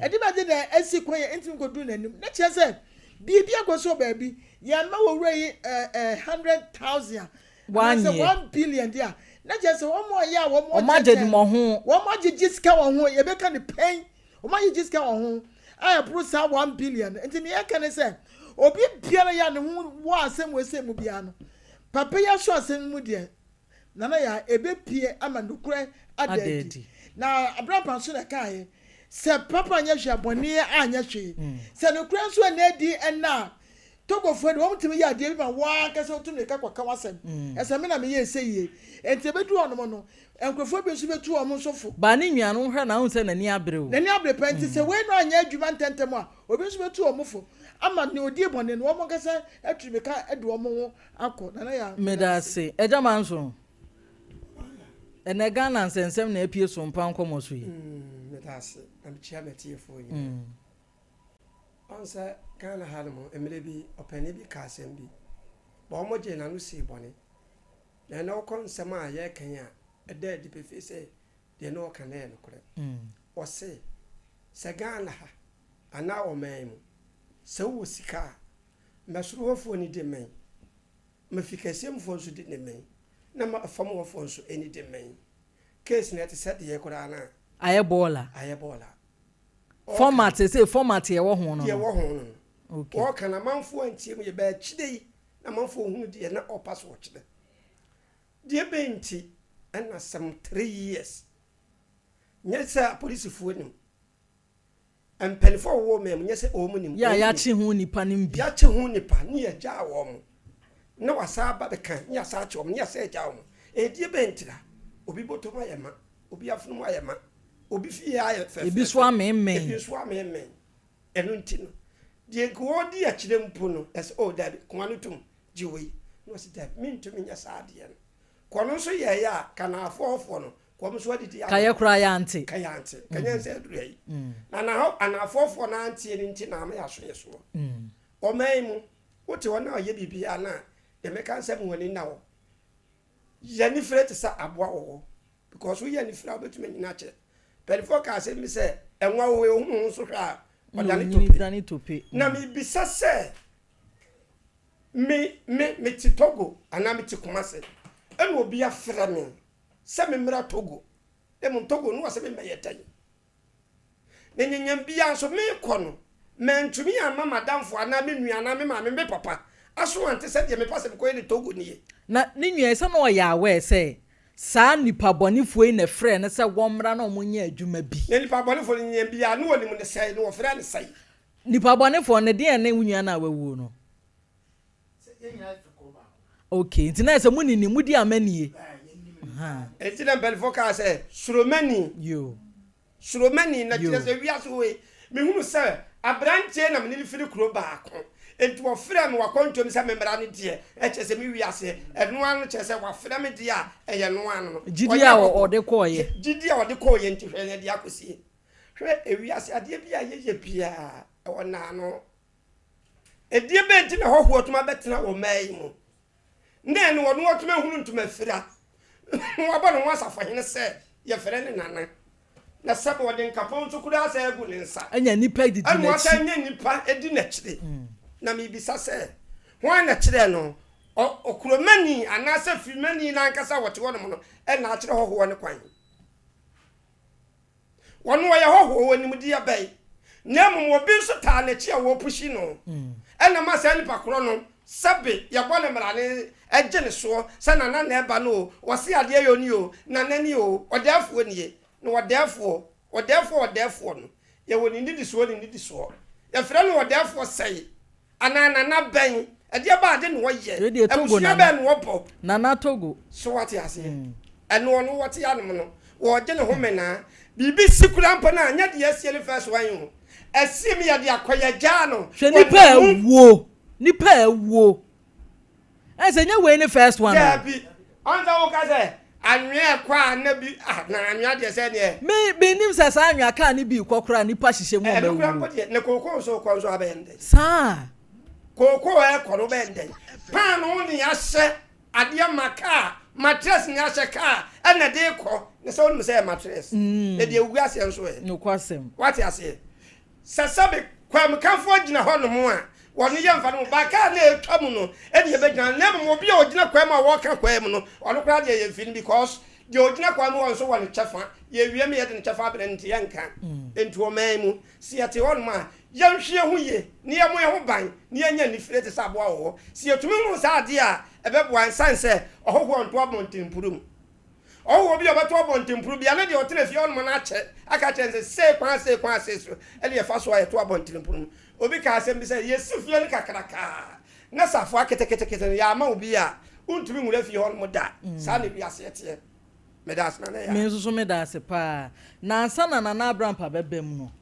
Ɛde bɛgye na asi kwan a ɛntumi nkɔduru n'anim. Na kyerɛ sɛ, Biribi akɔ so wɔ baabi. Yɛama owura yi ɛɛ 100,000 a, anaasɛ 1 billion deɛ a, na kyerɛ sɛ wɔn a yɛ a wɔn Wɔn agye mmɔho. Wɔn agyegye sika wɔn ho, yɛbɛka ne pɛn. Wɔn agyegye sika wɔn ho a ɛboro saa 1 billion. Nti nea yɛka ne sɛ, obi biara yɛ a ne ho wɔ asɛm wɔ ɛsɛ mu biara no, papa yi aso asɛm mu deɛ, Nana Yaa, ɛbɛpie ama nokorɛ ada adi. Na Abrampa nso na ɛkaeɛ sɛ papa anyɛ hwee a bɔne anyɛ hwee. Sɛ nokorɛ nso ɛna adi ɛna a, Togofoɔ de wɔn tumi yɛ adeɛ bi ma wɔn ankasa wɔtu mmirika kɔka wɔn asɛm. Ɛsɛ me na meyɛ ɛsɛ yie. Enti ɛbɛduru hɔnom no, nkurɔfoɔ bi nso bɛtu wɔn nso fo. Baa ne nua no wohwɛ no a wohu sɛ n'ani abere o. N'ani abere paa nti sɛ wei no anyɛ adwuma ntɛmntɛm a, obi nso bɛtu wɔn fo ama nea ɔdii bɔne no wɔn ankasa atu mmirika de wɔn ho akɔ. Nana Yaa, meda ase. Medase. Agya Manso, ɛnɛ Ghana nsɛnsɛm na apue so mpa nkɔmmɔ so yi. Mm, meda ase na mekyia m'atiefoɔ nyinaa. Ɔn sɛ Ghana ha nom, mmerɛ bi ɔpanin bi kaa asɛm bi, but wɔn gyee n'ano sii bɔne. Na ɛnɛ wokɔ nsɛm a yɛreka yi a, ɛda adi pefee sɛ deɛ na ɔreka no yɛ nokorɛ. Ɔse, sɛ Ghana ha anaa ɔman yi mu, sɛ wowɔ sika a, ma soro hɔfoɔ ani di mmɛn, ma fi kɛseɛ mufoɔ nso di ne mmɛn, na ma fam hɔfoɔ nso ani di mmɛn. Case no ɛte sɛ deɛ koraa no a. Ayɛ bɔɔla. Ayɛ bɔɔla. Format sɛ format yɛ wɔ ho no. Deɛ wɔ ho no no. Okay. Wɔka na amanfoɔ antie mu yɛ bɛɛ akyire yi na amanfoɔ hunu deɛ na ɔpa so ɔkyerɛ. Deɛ bɛn nti ɛna some 3 years nyɛ sɛ apolisifoɔ nim, mpanimfoɔ a wɔwɔ ɔman mu nyɛ sɛ wɔn nim. Yɛ a yɛakye ho nipa no bi. Yɛakye ho nipa ne yɛgyaa wɔn na wasa aba bɛka ne yɛasa akye wɔn ne yɛasa agyaa wɔn. Ɛdeɛ bɛn ntira obi bɔtɔm ayɛ ma, obi afonom ayɛ ma, obi fie ayɛ fɛfɛɛfɛ. Ebi nso amemmɛn. Ebi nso amemmɛn. Ɛno nti no deɛ nka wɔdi akyerɛ mpo no ɛsɛ oh dabi koma no tum gye wei na ɔsi dabi mentumi nyɛ saa adeɛ no kɔ no nso yɛɛyɛ a kanaafoɔfoɔ no kɔm nso adidi ama. Kayɛ koraa yɛ ante. Kayɛ ante kanyɛ nsɛ aduru ayi na na anaafoɔfoɔ no anteɛ no nti na ama yɛaso yɛ soɔ. Ɔman yi mu wote hɔ na ɔyɛ biribiara na deɛ mɛka nsɛm wɔn ani na hɔ yɛ anifere te sɛ aboa wɔ hɔ because woyɛ anifere a wobɛtumi anyina akyɛ. Mpanimfoɔ kaa asɛm bi sɛ ɛnwa wɔ hɔ ohunu ho nso hwɛ a ɔdane tope. Na mebisa sɛ me me mete Togo anaa mete Kumase ɛna obi afrɛ me sɛ memmra Togo, mmom Togo no wɔ sɛ memmɛyɛ dɛn? Na nyanyam biara nso mekɔ no mantumi amma m'adamfo anaa me nua anaa me maame me papa aso ante sɛ deɛ mepɛ sɛ mekɔyɛ ne Togo nie. Na ne nua yi sɛ na ɔyɛ aware sɛ saa nipa bɔnefoɔ yi na ɛfrɛɛ no sɛ wɔmmra na wɔnyɛ adwuma bi. Na nipa bɔnefoɔ no nyanyam biara na ɔnim no sɛe na wɔfrɛ no sɛe. Nipa bɔnefoɔ no deɛn ne wo nua no a wawuo no? Okay, nti na sɛ mo nini mo di amanie. Nti na mpanimfoɔ kaa sɛ suromani. Yo. Suromani na kyerɛ sɛ wiase hɔ yi mehunu sɛ aberanteɛ na mene no firi kuro baako nti wɔfrɛ me wakɔntwam sɛ memmra no deɛ ɛkyerɛ sɛ me wiase ɛno ano kyerɛ sɛ wafrɛ me deɛ a ɛyɛ no ano no. Gyidi a ɔde kɔɔyɛ. Gyidi a ɔde kɔɔyɛ nti hwɛ yɛde akɔsie. Hwɛ ewiase adeɛ bi a yɛyɛ biara ɛwɔ naano. Ɛdeɛ bɛn nti na hɔhoɔ tumi abɛtena wɔ mmaa yi mu na ɛno ɔno ɔtumi ahunu ntoma fira na wabɔ ne ho asafohene sɛ yɛfrɛ ne nana na sɛbe ɔde nkapɔn nso koraa sɛ agu ne nsa anya nipa didi ɛna wasan nya nipa di n'akyire. Na mebisa sɛ hwan na kyerɛ no ɔkuromani anaasɛ firimani no ankasa wɔte hɔnom no ɛna akyerɛ hɔhoɔ no kwan? Wɔn wɔyɛ hɔhoɔ wɔ nimdeɛ bɛn? Na mmom obi nso taa n'akyi a wɔrepushi no. Ɛna ma saa nipa korɔ no. Sɛbe yɛbɔ no mmrane gye no soɔ sɛ Nana na ɛba no o, wɔse adeɛ yɔ ni o, Nana ni o, ɔdɛɛfoɔ nie. Na ɔdɛɛfoɔ, ɔdɛɛfoɔ ɔdɛɛfoɔ no, yɛwɔ ne nnidisoɔ ne nnidisoɔ. Yɛfrɛ no ɔdɛɛfoɔ sɛe anaa Nana bɛn, ɛdeɛ ba ade na ɔyɛ, Wei deɛ Togo abusua Nana. bɛn na ɔbɔ. Nana Togo. So wate aseɛ? Ɛno ɔno wɔte anom no, wɔregye ne ho menaa. Biribi si koraa mpo no a, nyɛ deɛ asie no first one o. Asie mu yɛde akɔyɛ gyaa no. Hwɛ nipa a awuo nipa a awuo ɛn sɛ nyɛ wei ne first one o. Daabi ɔn sɛ woka sɛ anwea ɛkɔ a na bi ah na anwea deɛ sɛ neɛ. Me me nim sɛ saa anwea kaa ne bi kɔ koraa nipa hyehyɛ mu ɔma Ɛno koraa awuo. mpo deɛ ne kookoo nso kɔ nso abɛyɛ no dɛn. Saa. Kookoo ɛkɔ no wobɛyɛ no dɛn. Paanoo ne ahyɛ adeɛ ma kaa matress ne ahyɛ kaa ɛna ɛde rekɔ ne sɛ wonim sɛ ɛyɛ matress na deɛ ɛgu aseɛ nso ɛ. Nokwasɛm. Wate aseɛ. Sɛ sɛbe kwamukafoɔ gyina hɔ nom a, wɔno yɛmfa no ba kaa na ɛtwa mu no ɛne yɛbɛgyina, na mmom obi a ɔgyina kwan mu a wɔka kwan mu no, ɔno koraa deɛ yɛmfi no because deɛ ɔgyina kwan mu hɔ nso wɔ ne kyɛfa, yɛwie ma yɛde ne kyɛfa abrɛ no nti yɛnka. Nti ɔman mu, sɛ yɛte hɔ nom a, yɛnhwɛ yɛn ho yie na yɛmmɔ yɛn ho ban na yɛnyɛ anifire te sɛ aboa wɔ hɔ. Sɛ yɛtumi hunu saa adeɛ a, ɛbɛboa ɛsiane sɛ ɔhɔhoɔ nto abɔntenpuru mu. Ɔwɔ obi a ɔbɛto abɔntenpono bi a, na deɛ ɔtena fie hɔnom no akyɛ aka akyerɛ no sɛ, Sei kwan sei kwan sei so na yɛfa so a yɛto abɔntenpono mu. Obi kaa asɛm bi sɛ, Yɛsi fie no kakrakaa, na safoa ketekete no, yɛama obi a, wontumi nwura fie hɔnom da. Saa na wiaseɛ teɛ. Meda ase, Nana Yaa. Me nso so meda ase paa. Na ansa na Nana Abrampa bɛba mu no,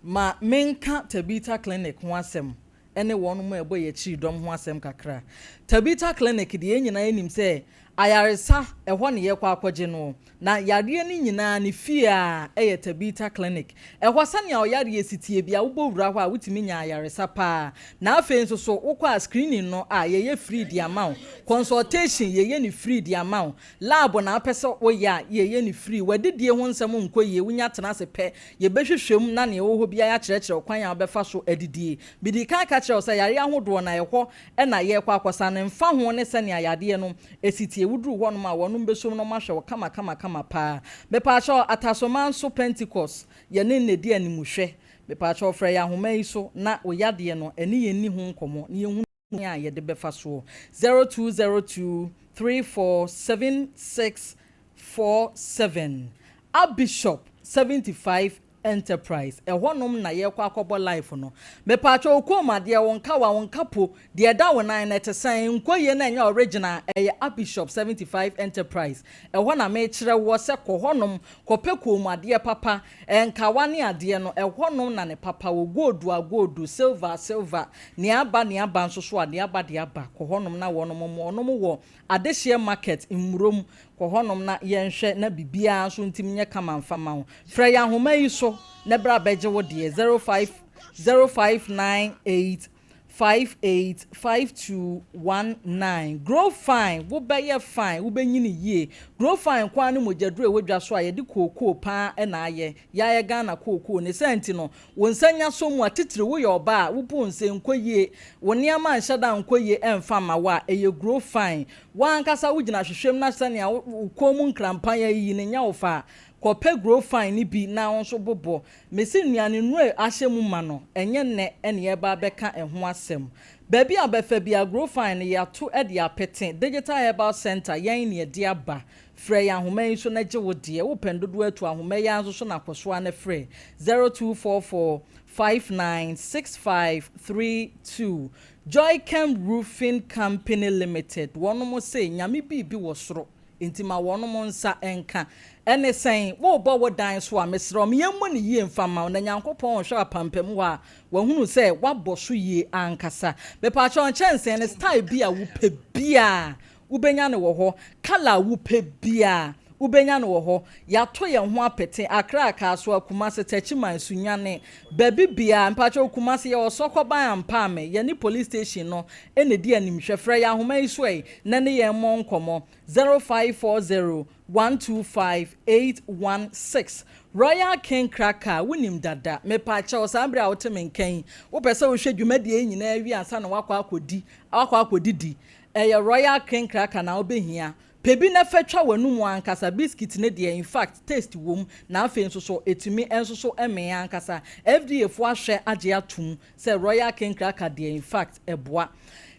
ma menka Tabitha Clinic ho asɛm ne wɔn a ɛbɔ yɛn akyiri dɔm ho asɛm kakra. Tabitha Clinic deɛ, yɛn nyinaa nim sɛ ayaresa, ɛhɔ na yɛkɔ akɔgye no. Na yareɛ no nyinaa, ne fie ara yɛ Tabitha Clinic. Ɛhɔ, sɛnea wo yareɛ si teɛ biara, wobɔ wura hɔ a, wotumi nya ayaresa pa ara. Na afei nso so, wokɔ a, screening no a, yɛyɛ free de ama wo. Consultation, yɛyɛ no free de ama wo. Lab na wopɛ sɛ woyɛ a, yɛyɛ no free. W'adidie ho nsɛm nkɔ yie, wonya tena ase pɛ, Yɛbɛhwehwɛ mu na nea ɛwɔ hɔ biara yɛakyerɛkyerɛ wo kwan a wobɛfa so adidie. Medii kan ka kyerɛɛ wo sɛ yareɛ ahodoɔ na ɛhɔ na yɛrekɔ akɔsa no mfa ho ne sɛnea yadeɛ no si teɛ. Woduru hɔnom a wɔnom bɛsom na wɔahwɛ wo kamakamakama paa. Mepaakyɛw, Atasomanso Pentecost yɛne no na ɛdi animuhwɛ. Mepaakyɛw frɛ yɛn ahoma yi so na wo yadeɛ no ɛne yɛn nni ho nkɔmmɔ na yɛnhunu kwan a yɛde bɛfa soɔ. 0202 34 76 47 Abishop 75 Enterprise ɛhɔ nom na yɛrekɔ akɔbɔ life no. Mepaakyɛw wo kɔn mu adeɛ, wo nkawa, wo nkapo, deɛ ɛda wo nan no ɛte sɛn? Nkɔ yie na ɛnyɛ original, ɛyɛ Abishop 75 Enterprise ɛhɔ na mekyerɛ woɔ sɛ kɔ hɔ nom kɔpɛ kɔn mu adeɛ papa, nkawa ne adeɛ no ɛhɔ nom na ne papa wɔ, gold a gold, silver a silver, nea aba nea aba nso so a nea aba deɛ aba, kɔ hɔ nom na wɔnom mmoa, wɔnom wɔ Adehyeɛ market mmurom, kɔ hɔnom na yɛnhwɛ na biribiara nso ntim nyɛ kama mfa ma wo. Frɛ yɛn ahoma yi so na bra bɛgye wo deɛ, 05 0598 58 5219. Grow fine, wobɛyɛ fine, wobɛnyini yie. Grow fine nko ara ne mogyaduro a ɛwɔ dwa so a yɛde kookoo pa ara na ayɛ. Yɛayɛ Ghana kookoo. Ne saa nti no, Wo nsa nya sɔ mu a, titiriw woyɛ ɔbaa a, wobu wo nsa nkɔ yie, wo nneɛma nhyɛ da nkɔ yie ɛmfa mma wo a, ɛyɛ grow fine. W'ankasa wogyina ahwehwɛ mu na sɛnea wo kɔn mu nkrampan ayiyi no nyɛ wo fɛ a, kɔpɛ grow fine no bi na wo nso bobɔ. Mese nnuane nnuro a ahyɛ mu ma no, ɛnyɛ nnɛ na yɛreba abɛka ɛho asɛm. Baabi a wobɛfa biara, grow fine no yɛato de apete. Digital Herbal Centre, yɛn na yɛde aba. Frɛ yɛn ahoma yi so na gye wo deɛ. Wopɛ no dodoɔ atu ahoma yi ara nso so na kɔ so ara na frɛ 0244 596532. Joychem Roofing Company Limited wɔnom se Nyame biribi wɔ soro nti ma wɔnom nsa nka. Ɛne sɛn? Worebɔ wo dan so a mesrɛ wo ma yɛmmɔ no yie mfa mma wo na Nyankopɔn ɔhwɛ apampam hɔ a wahunu sɛ woabɔ so yie ankasa. Mepaakyɛw nkyɛnsee no style bi a wopɛ biara Wobɛnya no wɔ hɔ. Colour a wopɛ biara, wobɛnya no wɔ hɔ. Yɛato yɛn ho apete, Accra, Kasoa, Kumasi, Techiman, Sunyani, baabi biara. Mpakyɛw, Kumasi, yɛwɔ Sɔkɔban Ampaame, yɛne police station no na ɛdi animhwɛ. Frɛ yɛn ahoma yi so ɛ, na ne yɛn mmɔ nkɔmmɔ, 0540 125 816. Royal King Cracker, wonim dada. Mepakyɛw, saa bere a wote me nka yi, wopɛ sɛ wohwɛ dwumadie yi nyinaa wie ansa na woakɔ akɔdi, woakɔ akɔdidi. Ɛyɛ royal cream cracker na wobɛhia. Pɛ bi na fa twa w'anomu ankasa, biscuit no deɛ in fact taste wom na afei nso so ɛtumi nso so mee ankasa. FDA foɔ ahwɛ agye atom sɛ royal king cracker deɛ in fact ɛboa.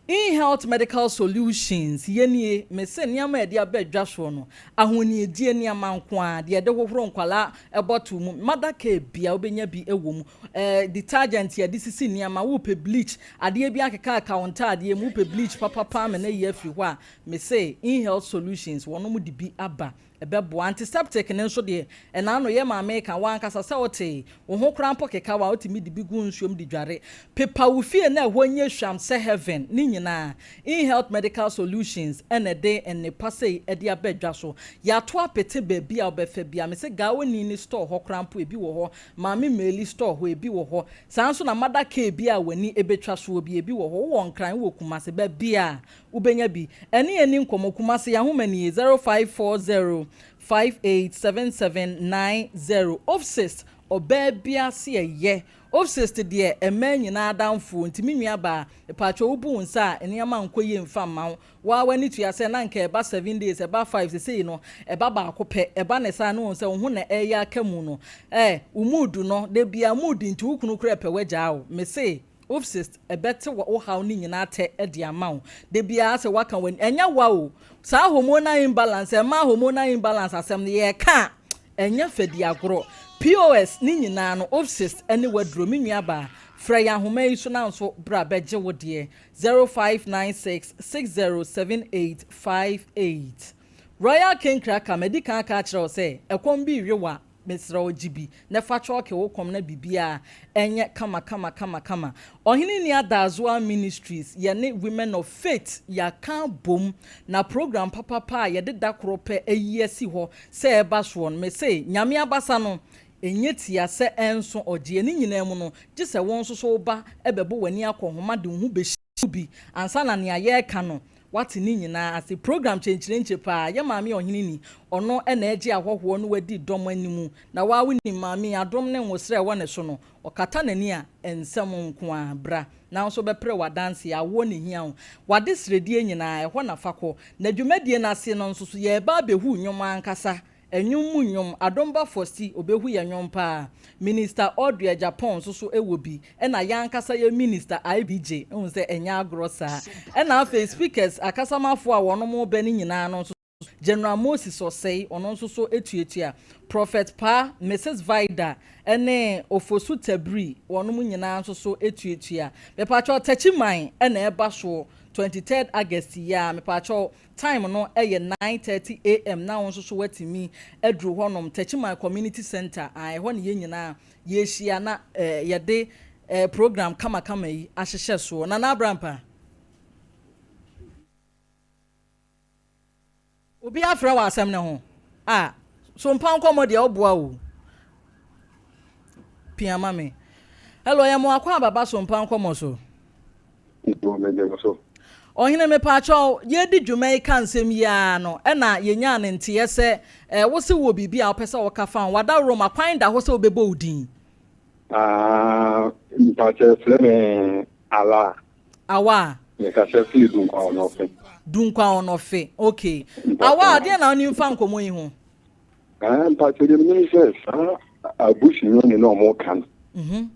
InHealth Medical Solutions, Yɛnie, mese nneɛma a yɛde aba dwa soɔ no, ahoniedie nneɛma nko ara, deɛ yɛde hohoro nkwadaa bottle mu, mother care biara wobɛnya bi wɔ mu, eh, detergent yɛde sisi nneɛma, wopɛ bleach, adeɛ bi akekaaka wo ntaadeɛ mu, wopɛ bleach papapa ama no ayi afiri hɔ a, mese InHealth Solutions, wɔnom de bi aba. Ɛbɛboa. Antiseptic no nso deɛ, ɛna ano yɛ maame reka, wo ankasa sɛ wotee, wo ho koraa mpo keka wo a, wotumi de bi gu nsuom de dware. Pepa wo fie na ɛhɔ nyɛ hwam sɛ heaven. Ne nyinaa, InHealth Medical Solutions na ɛde nnepa sei de aba dwa so. Yɛato apete baabi a wobɛfa biara. Mese Gaoni ne store hɔ koraa mpo ebi wɔ hɔ, Maame Meli store hɔ ebi wɔ hɔ. Saa nso na Mother Care bi a w'ani bɛtwa soɔ bi, ebi wɔ hɔ. Wowɔ Nkran, wowɔ Kumasi, baabiara Wobɛnya bi. Ɛne yɛn nni nkɔmmɔ. Kumasi yɛn ahoma nie, 0540 587790. Ovsist, ɔbaa biara se ɛyɛ. Ovsist deɛ mmaa nyinaa adamfoɔ nti me nua baa, mepaakyɛw wobu wo nsa a nneɛma nkɔ yie mfa mma wo. Wo ara w'ani tua sɛ na anka ɛba seven days, ɛba five, sesei no ɛba baako pɛ. Ɛba ne saa no wohu sɛ wo ho na ɛreyɛ aka mu no. Eh, wo mood no, da biara mood nti wo kunu koraa pɛ w'agyaa wo. Mese. Ovsist ɛbɛte wo haw no nyinaa atɛ de ama wo. Da biara sɛ woaka w'ani, ɛnyɛ wa o, saa hormonal imbalance, mmaa hormonal imbalance asɛm no yɛreka a, ɛnyɛ fɛ di agorɔ. POS ne nyinaa no, Ovsist ne w'aduro. Me nuabaa, frɛ yɛn ahoma yi so na nso bra bɛgye wo deɛ, 0596 607858. Royal King Cracker, madi kan aka akyerɛ wo sɛ, ɛkɔm bi rewe wo a, Mesrɛ wo gye bi na fa kyɔɔke wo kɔm na biribiara ɛnyɛ kama kama kama kama. Ɔhene Nni Adazoa Ministries yɛne Women of Faith yɛaka abom na program papapa a yɛde da koro pɛ ayi asi hɔ sɛ ɛba soɔ no mese Nyame abasa no ɛnyɛ tia sɛ ɛnso ɔgyeɛ ne nyinaa mu no gye sɛ wo nso so wo ba bɛbɔ w'ani akɔ nhoma de wo ho bɛhyɛ mu bi ansa na nea yɛreka no Wate ne nyinaa ase. Program kyenkyerenkye paa. Yɛ maame ɔhene ni. Ɔno na ɛgye ahɔhoɔ na wadi dɔm anim. Na waa wonim maame yi adom ne nwosrɛ a ɛwɔ ne so no, ɔkata n'ani a, nsɛm nko ara. Bra na wo nso bɛprɛ w'adanseɛ. Awoɔ na ɛhia wo. W'adesrɛdeɛ nyinaa, ɛhɔ na fa kɔ. Na dwumadie no ase no nso so, yɛreba abɛhu nnwom ankasa. Nnwom mu nnwom, Adomba Fosti, obehu yɛ nnwom paa. Minister Audrey Agyapong nso so wɔ bi, ɛna yɛn ankasa yɛn Minister IBJ, wohu sɛ ɛnyɛ agorɔ saa. Ɛna afei speakers, akasamafoɔ a wɔnom reba no nyinaa no nso so, General Moses Osei, ɔno nso so tuatua, Prophet Paa, Mrs Vida, ɛne Ofosu Tabiri, wɔnom nyinaa nso so tuatua. Mepakyɛw, Takyiman na ɛba soɔ, 23rd August yi ara, mepakyɛw, Time no yɛ 9:30 AM na wo nso so woatumi aduru hɔnom, Techiman Community Centre, ah, ɛhɔ na yɛn nyinaa yɛrehyia na eh, yɛde eh, program kamakama yi ahyehyɛ soɔ. Nana Abrampa. Obi afrɛ wɔ asɛm no ho a, so mpa nkɔmmɔ deɛ woboa o. Pia ma me. Hello, yɛ mo akɔ ababa so mpa nkɔmmɔ so. Nti megye mo so. Ɔhene mepaakyɛw, yɛredi dwuma yi ka nsɛm yi ara no ɛna yɛnyaa ne nteɛ sɛ eh, wo se wowɔ biribi a wopɛ sɛ woka fa ho. W'adaworoma, kwan da hɔ sɛ wobɛbɔ wo din. Ah, mpaakyɛw frɛ me Alaa. Awaa. Mekasa firi Dunkwa Ɔnɔfe. Dunkwa Ɔnɔfe, okay. Awaa, deɛn na wonim fa nkɔmmɔ yi ho? Ah, mpaakyɛw deɛ menim sɛ saa abusuani na ɔmo ka no. Mhm.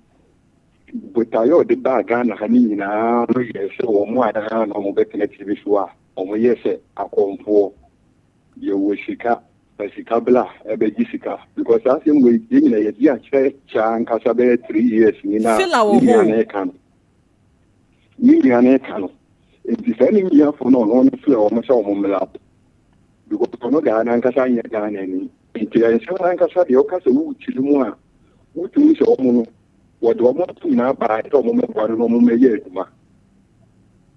Botaeɛ a ɔde baa Ghana ha no nyinaa no yɛ sɛ wɔn a na wɔbɛtena TV so a wɔyɛ sɛ akɔmfoɔ. Yɛwɔ sika, fa sika bla ɛbɛgye sika. Because saa asɛm wei yɛn nyinaa yɛdi akyerɛ kyaa ankasa bɛyɛ 3 years ni na Fila wɔ ne hɔ nua o. no reka no. Ne nua no reka no. Nti saa ne nuafoɔ no ɔno no frɛ wɔn sɛ wɔn mmla. Because ɔno daa n'ankasa nyɛ Ghana ni. Nti nsɛm no ankasa deɛ woka sɛ worekyiri mu a wotumi sɛ wɔn no wɔde wɔn ato nyinaa baa sɛ wɔn mmɛboa no na wɔn mmɛyɛ adwuma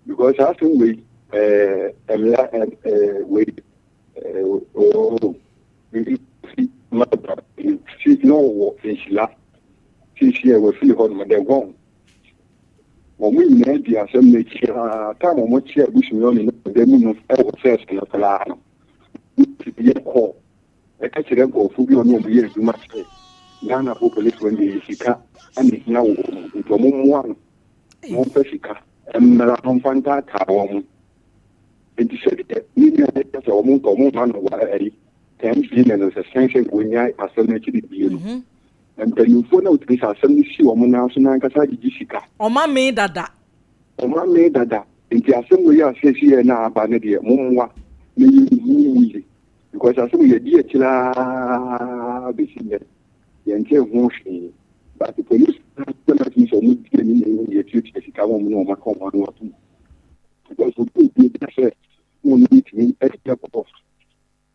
because saa asɛm wei ɛɛ ɛmla ɛɛ wei ɛɛ ooo fi ma ba fi na ɔwɔ nhyira sisi a wɔfiri hɔ nom dɛ gɔn wɔn nyinaa di asɛm no akyi aa tam wɔn kye abusua no na ɔda mu no ɛwɔ sɛs no koraa no yɛ kɔɔ Ɛka kyerɛ nkurɔfoɔ bi a ɔne wɔn yɛ adwuma sɛ Ghanafoɔ policefoɔ no deɛ ɛyɛ sika na ɛhia wɔ wɔn nti wɔn mmoa no na wɔmfa sika mmra na wɔmfa ntaataa wɔn. Nti sɛdeɛ ne nua no ka sɛ wɔn nka wɔn mma no wa ɛyi 10 billion no sɛ sɛn sɛ wɔnyae asɛm no akyi de bie no. Mpanimfoɔ no a wɔtumi sɛ asɛm no si wɔn nan so no ankasa agyegye sika. Wɔn amee dada. Wɔn amee dada. Nti asɛm wei a seesei na aba no deɛ mommoa na yɛnhu mu yie because asɛm wei yɛdi akyire ara bɛsi nnɛ yɛntee ho hwee but police no atumi sɛ wɔn di anim na yɛhu yɛtuatua sika ma wɔn na wɔn aka wɔn ano atom because obi obi sɛ wɔn bɛtumi adi akɔ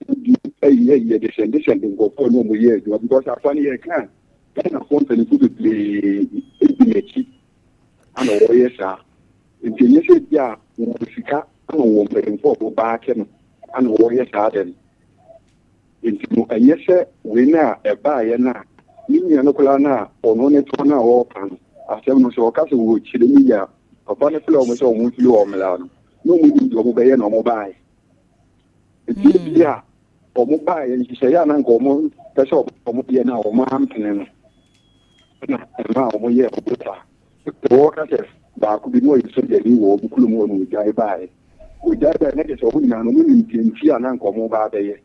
Bi ɛyɛ yɛde sɛndesɛnde nkurɔfoɔ ne wɔn yɛ adwuma because afa no yɛka a Ghanafoɔ mpanimfoɔ bebree di n'akyi ana wɔyɛ saa nti ɛnyɛ sɛ bi a wɔwɔ sika ana wɔwɔ mpanimfoɔ a wɔbaake no ana wɔyɛ saa dɛ no nti no ɛnyɛ sɛ wei no a ɛbaeɛ no a ne nua no koraa no a ɔno ne tɔn no a ɔreka no asɛm no sɛ ɔka sɛ wɔkyerɛ mu yie a papa no frɛ wɔn sɛ wɔn mfiri wɔn mmra no na wɔn nim deɛ wɔbɛyɛ na wɔn baeɛ. Nti ebi a wɔn baeɛ nhyehyɛeɛ a na nka wɔn pɛ sɛ wɔn yɛ no a wɔn ampene no na ɛma a wɔn yɛ wɔn saa. Wɔka sɛ baako bi na ɔyɛ sogyani wɔ wɔn kurom hɔ na ɔgyae baeɛ. Ɔgyae baeɛ na kyerɛ sɛ wɔn nyinaa no wɔn nim deɛ nti a na nka wɔn ba abɛyɛ.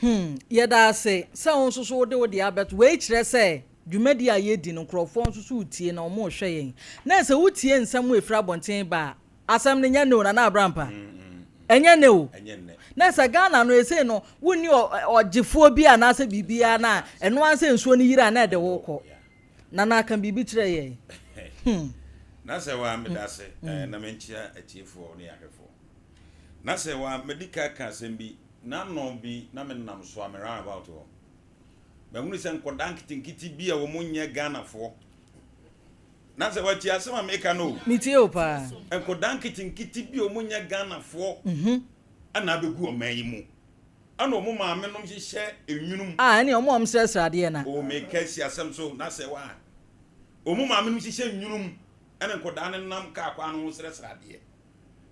Hmm, yɛda ase sɛ wo nso so wode wo deɛ abɛto. Wei kyerɛ sɛ dwumadi a yɛdi no nkurɔfoɔ nso so retie na wɔrehwɛ yɛn. Na sɛ wotie nsɛm a ɛfiri abɔnten ba a, Asɛm no nyɛ nnɛ o Nana Abrampa. Ɛnyɛ nnɛ o. Na sɛ Ghana no esei no wonni ɔgyefoɔ bi anaasɛ biribiara no a ɛno ara sɛ nsuo no yiri a na ɛde wo kɔ. Nana ka biribi kyerɛ yɛn. Hmm. Na sɛ wa meda ase mm. na menkyia atiefoɔ ne ahwɛfoɔ. Na sɛ wa medi ka ka asɛm bi na no bi na menam so a me round about hɔ. Mahunu sɛ nkɔdaa nketenkete bi a wɔn nyɛ Ghanafoɔ. Na sɛ watie asɛm a meka no o. Metie o paa. Nkɔdaa nketenkete bi a wɔn nyɛ Ghanafoɔ ɛna abɛgu ɔman yi mu. Ɛna wɔn maame nom hyehyɛ enwunu mu. Ah ɛne wɔn a wɔn srɛsrɛ adeɛ na. O meka asi asɛm so na sɛ wa. Wɔn maame nom hyehyɛ nwunu mu ɛna nkɔdaa no nam kaa kwan no ho srɛsrɛ adeɛ.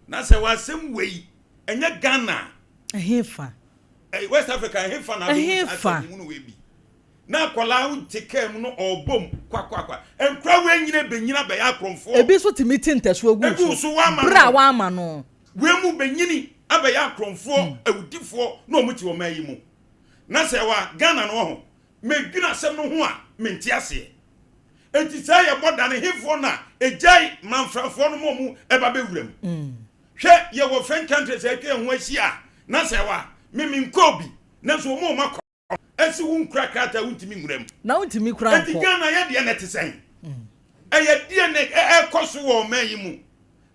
Na sɛ wa asɛm wei ɛnyɛ Ghana. Ɛhefa? West Africa ɛhefa na abɛhu saa asɛm hunu wei bi. Na akwadaa wo te kaa mu no ɔɔbɔ mu kwakwakwa. Nkura wei nyina bɛnyini abɛyɛ akorɔmfoɔ. Ebi nso tumi te ntasuo gu so berɛ a w'ama no. Wei mu bɛnyini abɛyɛ akorɔmfoɔ, awudifoɔ na wɔn te ɔman yi mu. Na sɛ wa Ghana no ɔho, me dwene asɛm no ho a me nte aseɛ. Enti saa yɛ bɔ da no hefoɔ na ɛgyae manfrafoɔ no ma wɔn ɛba bɛwura mu. Hwɛ yɛ wɔ French countries a atwa yɛn ho ahyia a, na sɛ wa me me nkɔɔ bi nanso wɔn a wɔn akɔ. Ɛsi wo nkura krataa wontumi nwura mu. Na wontumi kura nkɔ. Eti Ghana yɛ deɛ na ɛte sɛn? Ɛyɛ deɛ na ɛkɔ so wɔ ɔman yi mu.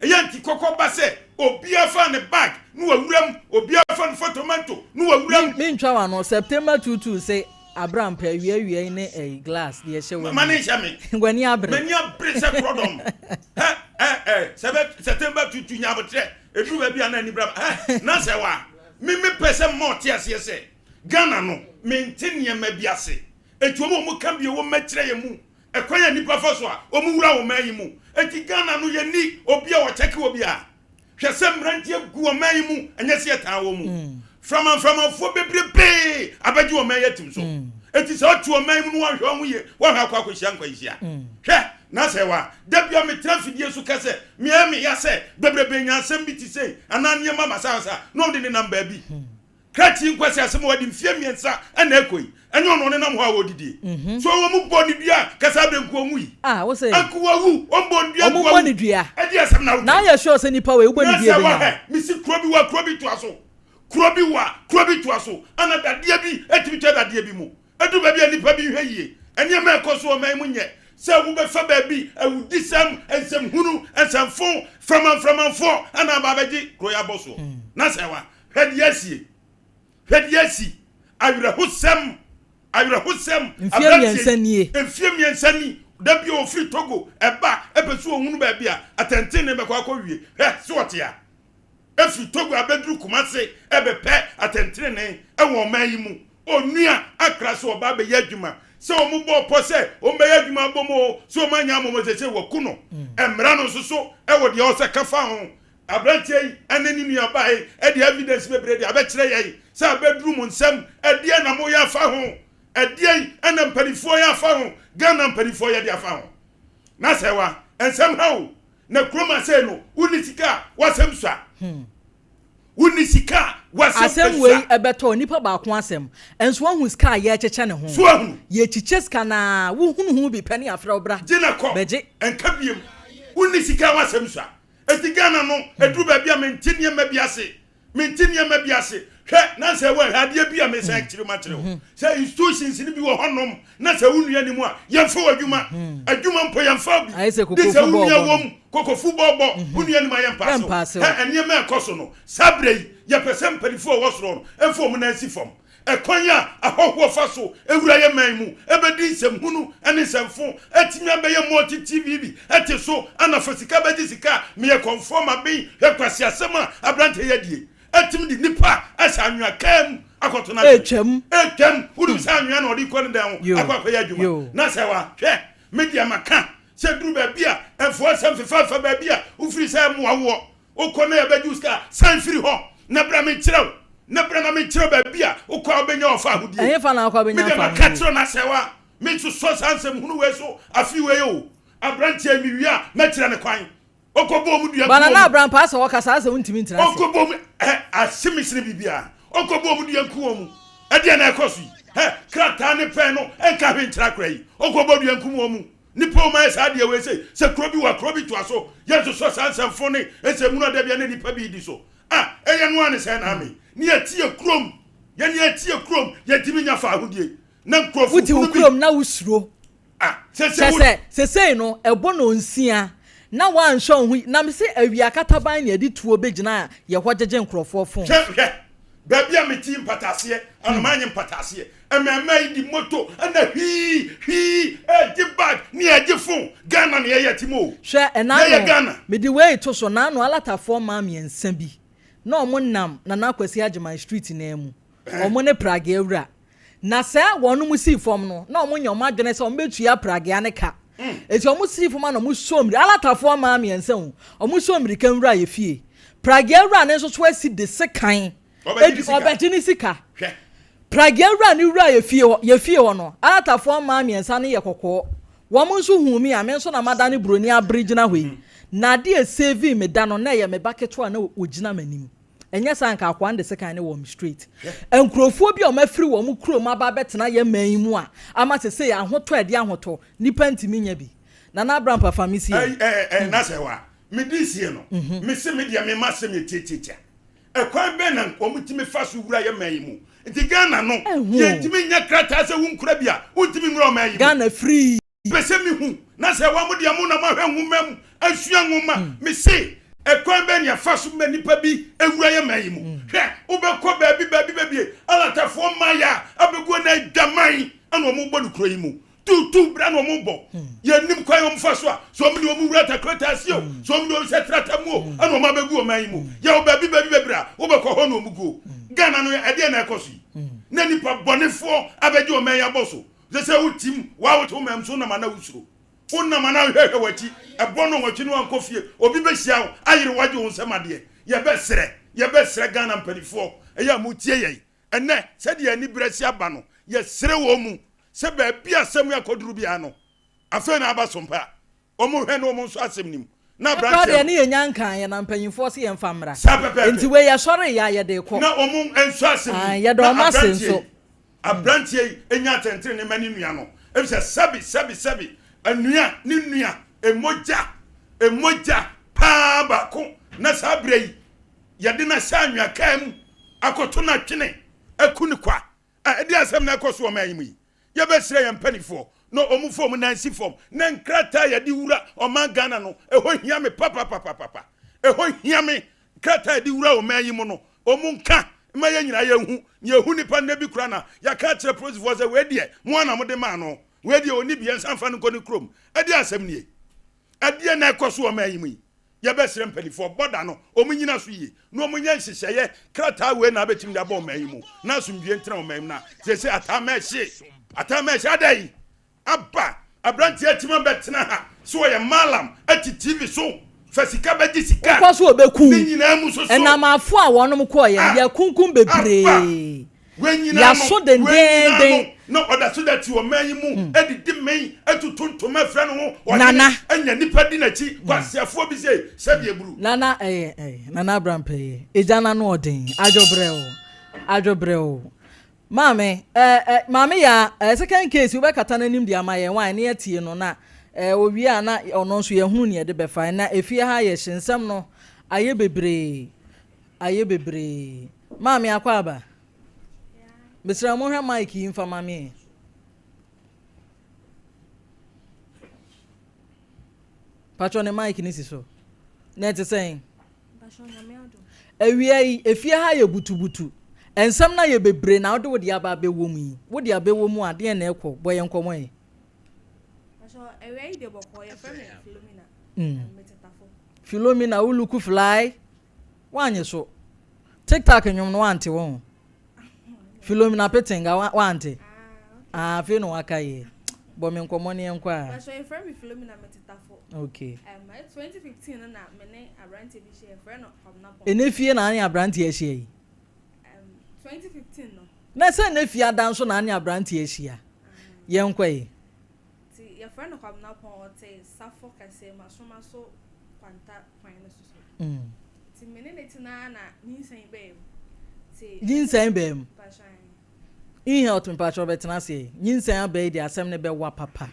Ɛyɛ nti kɔkɔ ba sɛ obiara fa ne bag na wawura mu, obiara fa ne fotomanto na wawura mu. Me ntwa w'ano, September tuutuu se abra mpɛ awia awia yi ne ɛyi glass deɛ ɛhyɛ w'ani. Ma ne nhyɛ me. W'ani abere. M'ani abere sɛ korɔdɔm. Hɛ ɛ ɛ sɛ September tuutu nya abotrɛ eduru baabi a na ani bra hɛ na sɛ wa me me pɛ sɛ mma ɔte aseɛ sɛ Ghana no mente nneɛma bi ase enti wɔn a wɔn ka bio wɔn mɛkyerɛ yɛn mu ɛkwan a nipa fa so a wɔn wura wɔn man yi mu enti Ghana no yɛn ni obi a wɔkyɛke wɔ bi a hwɛ sɛ mmeranteɛ gu wɔn man yi mu ɛnyɛ sɛ yɛtaa wɔn mu framanframanfoɔ bebrebee abɛgye wɔn man yi atim so enti sɛ ɔte wɔn man yi mu no wɔnhwɛ wɔn ho yie wɔnhwɛ akɔ akɔhyia nkwanhyia hwɛ na sɛ wa da bi a metra fidie so ka sɛ meɛ meya sɛ bebrebe nya asɛm bi te sei anaa nneɛma basabasa na wɔn de nenam baabi Krakye nkwaseasɛm a wadi mfeɛ mmiɛnsa na ɛkɔ yi, ɛnyɛ ɔno ɔnenam hɔ a ɔredidie. Mhm. So wɔn mu bɔ ne dua kasa abere nko ɔnwu yi? Ah, wo se. Anko wawu, wɔn bɔ ne dua nko wawu. ne dua. Ɛdi asɛm na wotwa. Na ayɛ sure sɛ nipa wei wobɔ ne dua benya. Na sɛ wahɛ, mesi kuro bi wa kuro bi toa so. Kuro bi wa kuro bi toa so. Ana dadeɛ bi etumi twa dadeɛ bi mu. Edu baabi a nipa bi nhwɛ yie. Nneɛma ɛkɔ so ɔman mu nyɛ sɛ wobɛfa baabi awudisɛm, nsɛmhunu, nsɛmfo, framanframanfoɔ ana aba abɛgye kuro yɛ abɔ soɔ. Hmm. Na sɛ wa Hwɛ deɛ asie. Hwɛ deɛ asi. Awerɛhosɛm. Awerɛhosɛm. Mfeɛ mmiɛnsa nie. Mfeɛ mmiɛnsa ni. Da bi a ɔfiri Togo ɛba ɛpɛ so ɔhunu baabi a atɛntene bɛkɔ akɔwie. Hwɛ so ɔte a. Ɛfiri Togo abɛduru Kumase ɛbɛpɛ atɛntenene ɛwɔ ɔman yi mu. Onua akra sɛ ɔba abɛyɛ adwuma. Sɛ wɔn bɔ pɔ sɛ wɔn bɛyɛ adwuma abom o, sɛ wɔn anya amom sɛ sɛ wɔku no. Mmara no nso so ɛwɔ deɛ ɔsɛ ka fa ho. Aberanteɛ yi ne ne nuabaa yi de evidence bebree de abɛkyerɛ yɛn sɛ abɛduru mo nsam. Ɛdeɛn na moyɛ afa ho? Ɛdeɛn na mpanimfoɔ yɛ afa ho? Ghana mpanimfoɔ yɛ de afa ho? Na sɛ wa nsɛm ha o, na kurom asɛe no, wonni sika a w'asɛm sua. Wonni sika a w'asɛm sua. Asɛm wei ɛbɛtɔ nipa baako asɛm, nso wahu sika a yɛrekyekyɛ ne ho. So ahunu? Yɛkyikyɛ sika no ara, wohunu ho bi pɛ ne yɛafrɛ wo bra Gye na kɔ, bɛgye. ɛnka biem. Wonni sika a w'asɛm sua. Enti Ghana no, ɛduru baabi a mente nneɛma bi ase. Mente nneɛma bi ase. Hwɛ, na sɛ wɔhwɛ adeɛ bi a mesan akyiri mu akyerɛ wo. Sɛ institutions no bi wɔ hɔnom na sɛ wo nua ni mu a, yɛmfa wo adwuma. Adwuma mpo yɛmfa wo bi. Ayɛ sɛ De sɛ kokofu wo nua bɔɔlbɔ wɔ no. mu, kokofu bɔɔlbɔ, wo nua ni mu a yɛmpaase wo. Yɛmpaase wo. Hwɛ, nneɛma a ɛkɔ so no, saa berɛ yi, yɛpɛ sɛ mpanimfoɔ a wɔwɔ soro no mfa wɔn nan nsi fam. Ɛkwan a ahɔhoɔ fa so wura yɛn man mu bɛdi nsɛmhunu ne nsɛmfo atumi abɛyɛ multi TV bi te so ana fa sika bɛgye sika meyɛ kɔmfoɔ maben hwɛ nkwaseasɛm a aberanteɛ yi adie atumi de nipa ahyɛ anwea kaa mu akɔto no atwene Ɛtwam. ɛtwam wonim sɛ anwea na ɔde kɔ ne dan ho akɔ akɔyɛ adwuma na sɛ wa hwɛ me deɛ maka sɛ duru baabi a ɛmfoɔ nsɛm fefaafa baabi a wofiri sɛ mmoa woɔ Wokɔ na yɛbɛgye wo sika a, san firi hɔ na bra menkyerɛ wo, na bra na menkyerɛ wo baabi a wokɔ a wobɛnya w'afahodie. Ɛhefa na wokɔ a Me wobɛnya deɛ maka afahodie? kyerɛ wo na sɛ wa, mensosɔ saa nsɛm hunu wei so afe wei o. Aberanteɛ yi mewie a, mɛkyerɛ no kwan. Ɔkɔbɔɔ mu dua Ba nkuo Nana mu. Abrampaa sɛ ɔkasa a sɛ wontumi ntena ase. Ɔkɔbɔɔ mu, ɛ, ase me sene biribiara. Ɔkɔbɔɔ mu dua nkuo mu. Ɛdeɛn na ɛkɔ so yi? Hɛ, krataa ne pɛn no nka hwee nkyerɛ akora yi. Ɔkɔbɔ dua nkum wɔn mu. Nnipa a wɔayɛ saa adeɛ wei sei, sɛ kuro bi wɔ a, kuro bi toa so. Yɛnsosɔ saa nsɛmfo ne nsɛmhunu a da biara na nnipa bi redi so. A, ɛyɛ no ara ne sɛɛ na ame. Ne yɛte yɛn kurom, yɛne yɛte yɛn kurom, yɛntumi nya faahodie. Na nkurɔfo Wote wo hunu bi. kurom na wosuro. A, sɛ sɛ Kyerɛ wo. sɛ, sesei no, ɛbɔ nnɔnsia na woanhwɛ wo ho yi, na mese awia kataban na yɛde tuo bɛgyina yɛ hɔ gyegye nkurɔfoɔ phone. Hwɛ, hwɛ, baabi a mete yi mpataaseɛ, anomaa nye mpataaseɛ. Mmɛɛmaa yi di moto ɛna hwii, hwii, ɛɛgye bag ne ɛɛgye phone. Ghana na yɛyɛ te mu o. Hwɛ, ɛna Yɛyɛ ano, Ghana. mede wei to so, naano alatafoɔ mmaa mmiɛnsa bi, na wɔn nam Nana Akwasi Agyeman street no ara mu, wɔn ne Pragea wura. Na sɛ wɔnom sii fam no, na wɔn nyɛ wɔn adwene sɛ wɔn bɛtua pragea no ka. Enti wɔn sii fam a na wɔn sɔɔ mmirika, alatafoɔ mmaa mmiɛnsa o, wɔn sɔɔ mmirika nwura yɛ fie. Pragea wura no nso so asi de sekan, ɔbɛgye ne sika. Pragea wura no wura yɛ fie hɔ, yɛ fie hɔ no, alatafoɔ mmaa mmiɛnsa no yɛ kɔkɔɔ. Wɔn nso huu me a, me nso na madane buroni abere gyina hɔ yi. Na adeɛ a ɛsavii me da no, na ɛyɛ me ba ketewa a na ɔgyina m'anim. Ɛnyɛ saa anka akoa no de sekan no wɔ me straight. Nkurofoɔ bi a wɔn afiri wɔn kurom aba abɛtena yɛn man yi mu a ama sesei ahotɔ a ɛde ahotɔ nnipa ntumi nya bi. Nana Abrampa fa me sie. Ɛy ɛɛ ɛɛ na sɛ wa me di sie no me se me deɛ me ma asɛm yɛ tiatiatia ɛkwan bɛn na wɔn tumi fa so wura yɛ man yi mu nti Ghana no yɛn ntumi nya krataa sɛ wo nkura bi a wo ntumi nwura ɔman yi mu. Ghana free. Mepɛ sɛ mihu, na sɛ ɛwɔ a mo deɛ mo na moahwɛ nwoma mu asua nwoma. Mese, ɛkwan bɛn na yɛfa so ma nnipa bi wura yɛn man yi mu? Hwɛ, wobɛkɔ baabi baabi baabi, alatafoɔ mmaeɛ a abɛgu na adwaman na wɔbɔ no kuro yi mu. Tuutuu bra na wɔbɔ. Yɛnnim kwan a wɔfa so a, sɛ wɔde wɔn wura takrata ase o, sɛ wɔde wɔn hyɛ trata mu o, ɛna wɔn abɛgu ɔman yi mu. Yɛwɔ baabi baabi bebree a wobɛkɔ hɔ na wɔguo. Ghana no, ɛdeɛn na ɛkɔ so yi? Na nnipa bɔnefoɔ abɛgye ɔman yi abɔ so. Sɛ sɛ wotim wa wote wo mɛm so nam ana wosuro wonam ana wohwɛhwɛ w'akyi ɛbɔ no nwɔtwe no ankɔ fie obi bɛhyia wo ayere wagye wo nsɛm adeɛ yɛbɛsrɛ yɛbɛsrɛ Ghana mpanifoɔ ɛyɛ a motie yɛn ɛnɛ sɛdeɛ aniberɛ si aba no yɛsrɛ wɔn mu sɛ baabi asɛm yi akɔduru biara no afei na aba so mpa Wɔn hwɛ na wɔn nso asɛm nim. Na Yɛ koraa aberanteɛ deɛ no. ne yɛ nya nkaa yɛ na mpanyinfoɔ se yɛn fa mmra. Saa pɛpɛɛpɛ. Nti wei yɛ sɔre yɛ a yɛde rekɔ. Na wɔn nso asɛm nim. Ae yɛda Na wɔn ase aberanteɛ nso. yi, aberanteɛ yi nya atɛntrenee ma ne nua no. Efisɛ sɛbi, sɛbi, sɛbi, anua ne nua, mogya, mogya paa baako. Na saa berɛ yi, yɛde no ahyɛ anwea kaa mu akɔto no atwene, aku no kwa. A Ɛdeɛn asɛm na ɛkɔ so wɔ ɔman yi mu yi? Yɛbɛsrɛ yɛn mpanifoɔ na wɔn mfa wɔn nan nsi fam na nkrataa a yɛde wura ɔman Ghana no, ɛhɔ hia me papapapapa. Ɛhɔ hia me. Nkrataa a yɛde wura ɔman yi mu no, wɔn nka mma yɛn nyinaa yɛnhu. Na yɛhu nipa nnɛ bi koraa na yɛaka akyerɛ polisifoɔ sɛ wei deɛ mo ara na mode maa no, wei deɛ ɔnni bi, yɛnsan mfa no nkɔ ne kurom. Ɛdeɛn asɛm nie? Ɛdeɛn na ɛkɔ so wɔ ɔman yi mu yi? Yɛbɛsrɛ mpaninfoɔ, bɔda no, wɔn nyina so yie, na wɔn nyɛ nhyehyɛeɛ, krataa wei na abɛtumi de abɔ ɔman yi mu, na asomdwie ntena ɔman yi mu, na seesei ataa mɛhye, ataa mɛhye, adɛn aba, aberanteɛ atumi abɛtena ha, sɛ ɔyɛ mallam, ɛte TV so, fa sika bɛgye sika, Wokɔ so wɔbɛku ne nyinaa mu soso. Ɛnam afo a wɔnom kɔɔeɛ no, Ah, yɛakunkum aba. bebree. Wei nyinaa no, Yɛaso wei nyinaa no, dendeenden. na ɔda so da te ɔman yi mu, adidi mmɛn, atutu ntoma afira ne ho, ɔhene, Nana. anya nnipa di n'akyi, kwaseafoɔ bi sei, sɛdeɛ aburu. Nana ɛyɛ ɛyɛ Nana Abrampɛ yɛ egya n'ano ɔden adwo brɛ o adwo brɛ o maame ɛ ɛ maame yaa ɛ second case wobɛkata n'anim de ama yɛn wan ne yɛtie no na Ɛɛ owie a na ɔno nso yɛahunu nea yɛde bɛfa. Na efie ha yɛ hye, nsɛm no ayɛ bebree, ayɛ bebree. Maame Akwaaba, mesrɛ mo monhwɛ mic yi mfa ma me. Patwɔ ne mic ne si so. Na ɛte sɛn? Awia yi, efie ha yɛ butubutu. Nsɛm no ayɛ bebree na wode wo deɛ aba abɛwɔ mu yi. Wo deɛ abɛwɔ mu a, deɛn na ɛkɔ? Bɔ yɛn nkɔmmɔ yi. Mm. Philomena, wo look fly. Woanye so. TikTok nnwom no wante wo ho. Philomena Petenga wante. Ah, afei na waka yi. Bɔ me nkɔmmɔ ne yɛnkɔ a. Pastor, yɛfrɛ me Philomena Metetafo. Okay. 2015 no na me ne aberanteɛ bi hyia, yɛfrɛ no Kwabena Pɔn. Ɛnɛ fie na ne aberanteɛ ahyia yi? 2015 no. Na sɛ ɛnɛ fie ada nso na ne aberanteɛ ahyia. Yɛnkɔ yi. Nti yɛfrɛ no Kwabena Pɔn, ɔte Safo kɛseɛ mu, Asomaso Kwanta kwan no so so. Nti me ne ne tena na nyinsɛn baa mu. Nti Nyinsɛn baa mu? Pastor. InHealth mepakyɛw bɛtena ase ɛ. Nyinsɛn aba yi deɛ asɛm no bɛwa papa.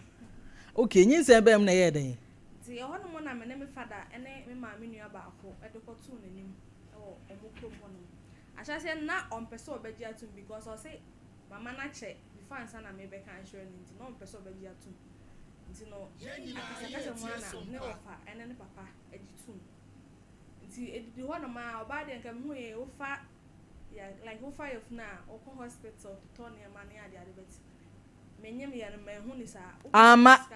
Okay, nyinsɛn baa mu na ɛyɛɛ dɛn? Nti ɛhɔ nom na me ne me fada ne me maame nua baako de kɔtoo n'anim wɔ wɔn kurom hɔ nom. Ahyɛaseɛ no na ɔmpɛ sɛ ɔbɛgye atom because ɔse mama no akyɛ before ansa na mebɛka akyerɛ no nti na ɔmpɛ sɛ ɔbɛgye atom. Nti no akasakasa mu ara na ne wɔfa ne ne papa gye toom. Nti ɛdidi hɔ nom ara ɔbaa deɛ nka mehu yɛ wofa yɛ like wofa yafunu a wokɔ hospital totɔ nneɛma ne ade ade but menyem yɛ no manhu ne saa. Ama. Wobisa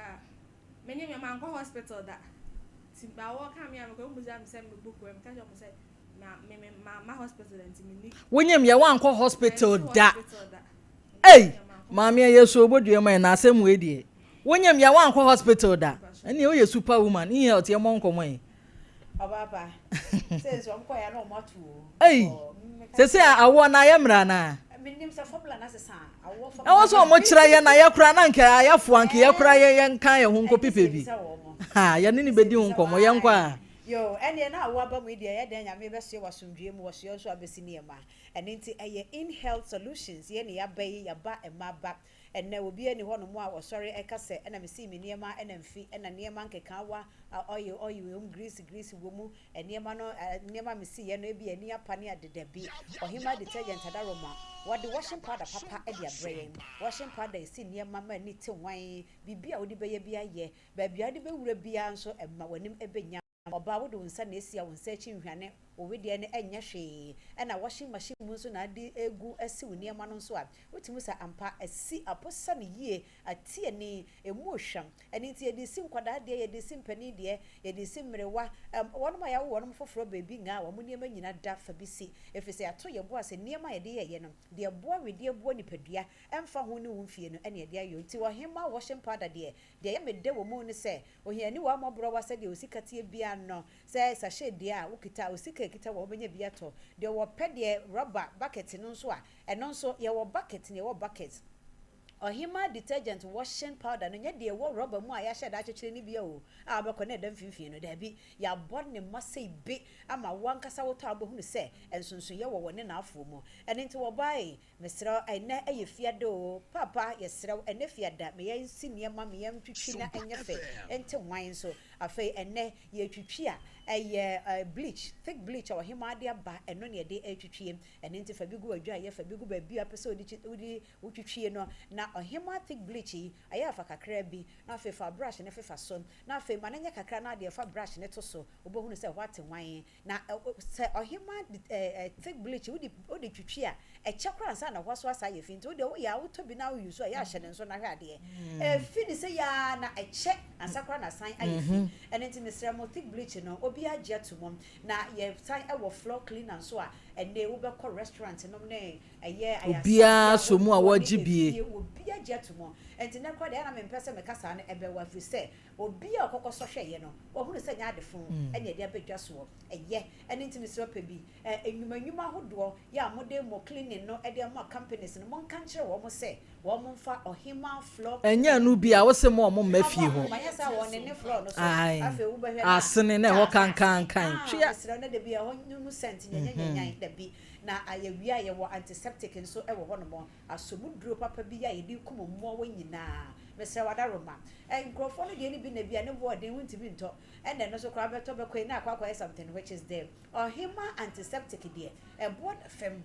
me sika a menyem yɛ mankɔ hospital da. Nti ba wɔka me a mekɔ wobisa me sɛ me book wɔ meka kyerɛ wɔn sɛ ma me me mamma hospital da nti menni. Wonyem yɛ wankɔ hospital Mansi da. hospital da. Ei! Maame ɛyɛ so obodua mu ɛ na asɛm wei deɛ. Wonyem yɛ wankɔ hospital da. Ɛneɛ woyɛ super woman. InHealth yɛmmɔ nkɔmmɔ ɛ. Ɔbaapa, sɛ nso wɔn kɔɛ na wɔn ato o. Ei! Sese a awoɔ no ayɛ mmerɛ anaa? Menim sɛ formula no asesa a, awoɔ formula. Ɛwɔ sɛ wɔn kyerɛ yɛn na yɛ koraa na nka ayɛfoɔ anka yɛ koraa yɛ yɛn nka yɛn ho nkɔ pipɛ bi. Ha yɛne ne bɛdi ho nkɔmmɔ yɛn kɔ a. Yoo, ɛneɛ na awoɔ aba mu yi deɛ ɛyɛ dɛn Nyame bɛsoɛ wɔ asomdwoeɛ mu wɔsoɛ nso abɛsi nneɛma. Ɛno nti ɛyɛ In Health Solutions yɛn ne yɛaba yi yɛaba mma aba. Ɛnnɛ obiara nni hɔnom a ɔsɔre ka sɛ, Ɛna misii me nneɛma, ɛna mfi, ɛna nneɛma nkekaawa, oil, oil wom, grease, grease wɔ mu, nneɛma no, nneɛma a misiiɛ no, ebia ani apa ne ade. Dabi. Ɔhemmaa detergent adaworoma, wɔde washing powder papa de abrɛ yɛn. Washing powder a esi nneɛma ma ani te wann, biribi a wode bɛyɛ biara yɛ, baabi a wode bɛwura biara nso, ɛma w'anim bɛnya. Ɔbaa wode wo nsa na esi a wo nsa akyi nhwane wo wedeɛ no ɛnyɛ hwee ɛna washing machine mu nso na ade egu asi wo nneɛma no nso a wotumi sɛ ampa asi aposa no yie ate ani emu ohwam ɛno nti yɛde si nkwadaa deɛ yɛde si mpanin deɛ yɛde si mmerewa ɛm wɔnom a yɛawo wɔnom foforɔ baabi ngaa wɔn nneɛma nyina da fa bi si ɛfiri sɛ yɛato yɛn bo ase nneɛma a yɛde yɛɛyɛ no deɛ ɛboa wedeɛ boa nipadua ɛmfa ho ne wo mfie no ɛna yɛde ayɔ nti ɔhemmaa washing powder deɛ deɛ ɛyɛ me dɛ wɔ mu ne sɛ Ohiani wɔ mmɔborɔwa sɛdeɛ osika teɛ biara no, sɛ sachet deɛ a wokita a, osika a ɛkita wɔ wobɛnya bi atɔ. Deɛ wɔpɛ deɛ rɔba bucket no nso a, ɛno nso yɛwɔ bucket na yɛwɔ bucket. Ɔhemaa detergent washing powder no nyɛ deɛ ɛwɔ rɔba mu a yɛahyɛ da akyekyere no bi o, a wobɛkɔ na ɛda mfimfini no, daabi, yɛabɔ ne ma sei be ama wo ankasa wotɔ a wobɛhunu sɛ nsonsonoeɛ wɔ wɔne n'afoɔ mu. Ɛno nti wɔbaa ei, Mesrɛ wo ɛnɛ ɛyɛ fiada oo paapa yɛsrɛ wo ɛnɛ fiada me yɛn si nneɛma me yɛn twitwi na ɛnyɛ fɛ ɛnte hwan nso afei ɛnɛ yɛtwitwi a ɛyɛ bleach thick bleach a ɔhemaa de aba ɛno na yɛde ɛtwitwie ɛno nti fa bi gu w'adwaeɛ fa bi gu baabi a pɛ sɛ wode wode wotwitwie no na ɔhemaa thick bleach yi ɛyɛ afa kakra bi na afei fa brush no fefa so na afei ma no nyɛ kakra na adeɛ fa brush no to so wobɛhunu sɛ ɛhɔ ate hwan Na sɛ ɔhemaa de thick bleach wode wode twitwi a, ɛkyɛ koraa ansa na hɔ so asa ayɛ fi. Nti wo deɛ woyɛ a wotɔ bi na wo use a, yɛ a hyɛ ne nso na hwɛ adeɛ. Ɛfi ne sɛ yi ara na ɛkyɛ ansa koraa na asan ayɛ fi. Ɛno nti mesrɛ mo thick bleach no obiara gye ato mu. Na yɛsan wɔ floor cleaner nso a ɛnɛ wobɛkɔ restaurant nom ne ɛyɛ Obiara ayaresabea sɔ mu a ahodoɔ ne wɔgye bie. efie obiara gye ato mu. Nti nnɛ koraa deɛ ɛyɛ a na mempɛ sɛ meka saa no ɛbɛwa ɛfiri sɛ Obi a ɔkɔkɔ sɔ hwɛeɛ no, wahunu sɛ ɛnyɛ ade fo na yɛde aba dwa soɔ. Ɛyɛ, ɛno nti mesrɛ pɛ bi. Ɛ, nnwuma nnwuma ahodoɔ yɛ a mode mo cleaning no de ama companies no, monka nkyerɛ wɔn sɛ wɔn mfa Ɔhemaa floor Ɛnyɛ cleaner ɛno bi a, wose mo a wɔmma Ɔmo fie a hɔ. wɔmma, nyɛ saa wɔn ne ne floor no so. Ae, Afei wobɛhwɛ na asene na ɛhɔ tiles asene. kankankan. Ah, Twea. mesrɛ wo, na dabi ɛhɔ no mu scent nyanya nyanyan, dabi. Na yɛwie a yɛwɔ antiseptic nso wɔ hɔnom, asɔmuduro papa bi a yɛde kum mmoawa nyinaa. Mesrɛ wo adaworoma. Ɛ, nkurɔfoɔ no deɛ no bi na bi a ne boɔ den wontumi ntɔ. Ɛna ɛno nso koraa bɛtɔ bɛkɔ yi na akɔ akɔyɛ something which is the Ɔhemmaa antiseptic deɛ, ɛboɔ da fam.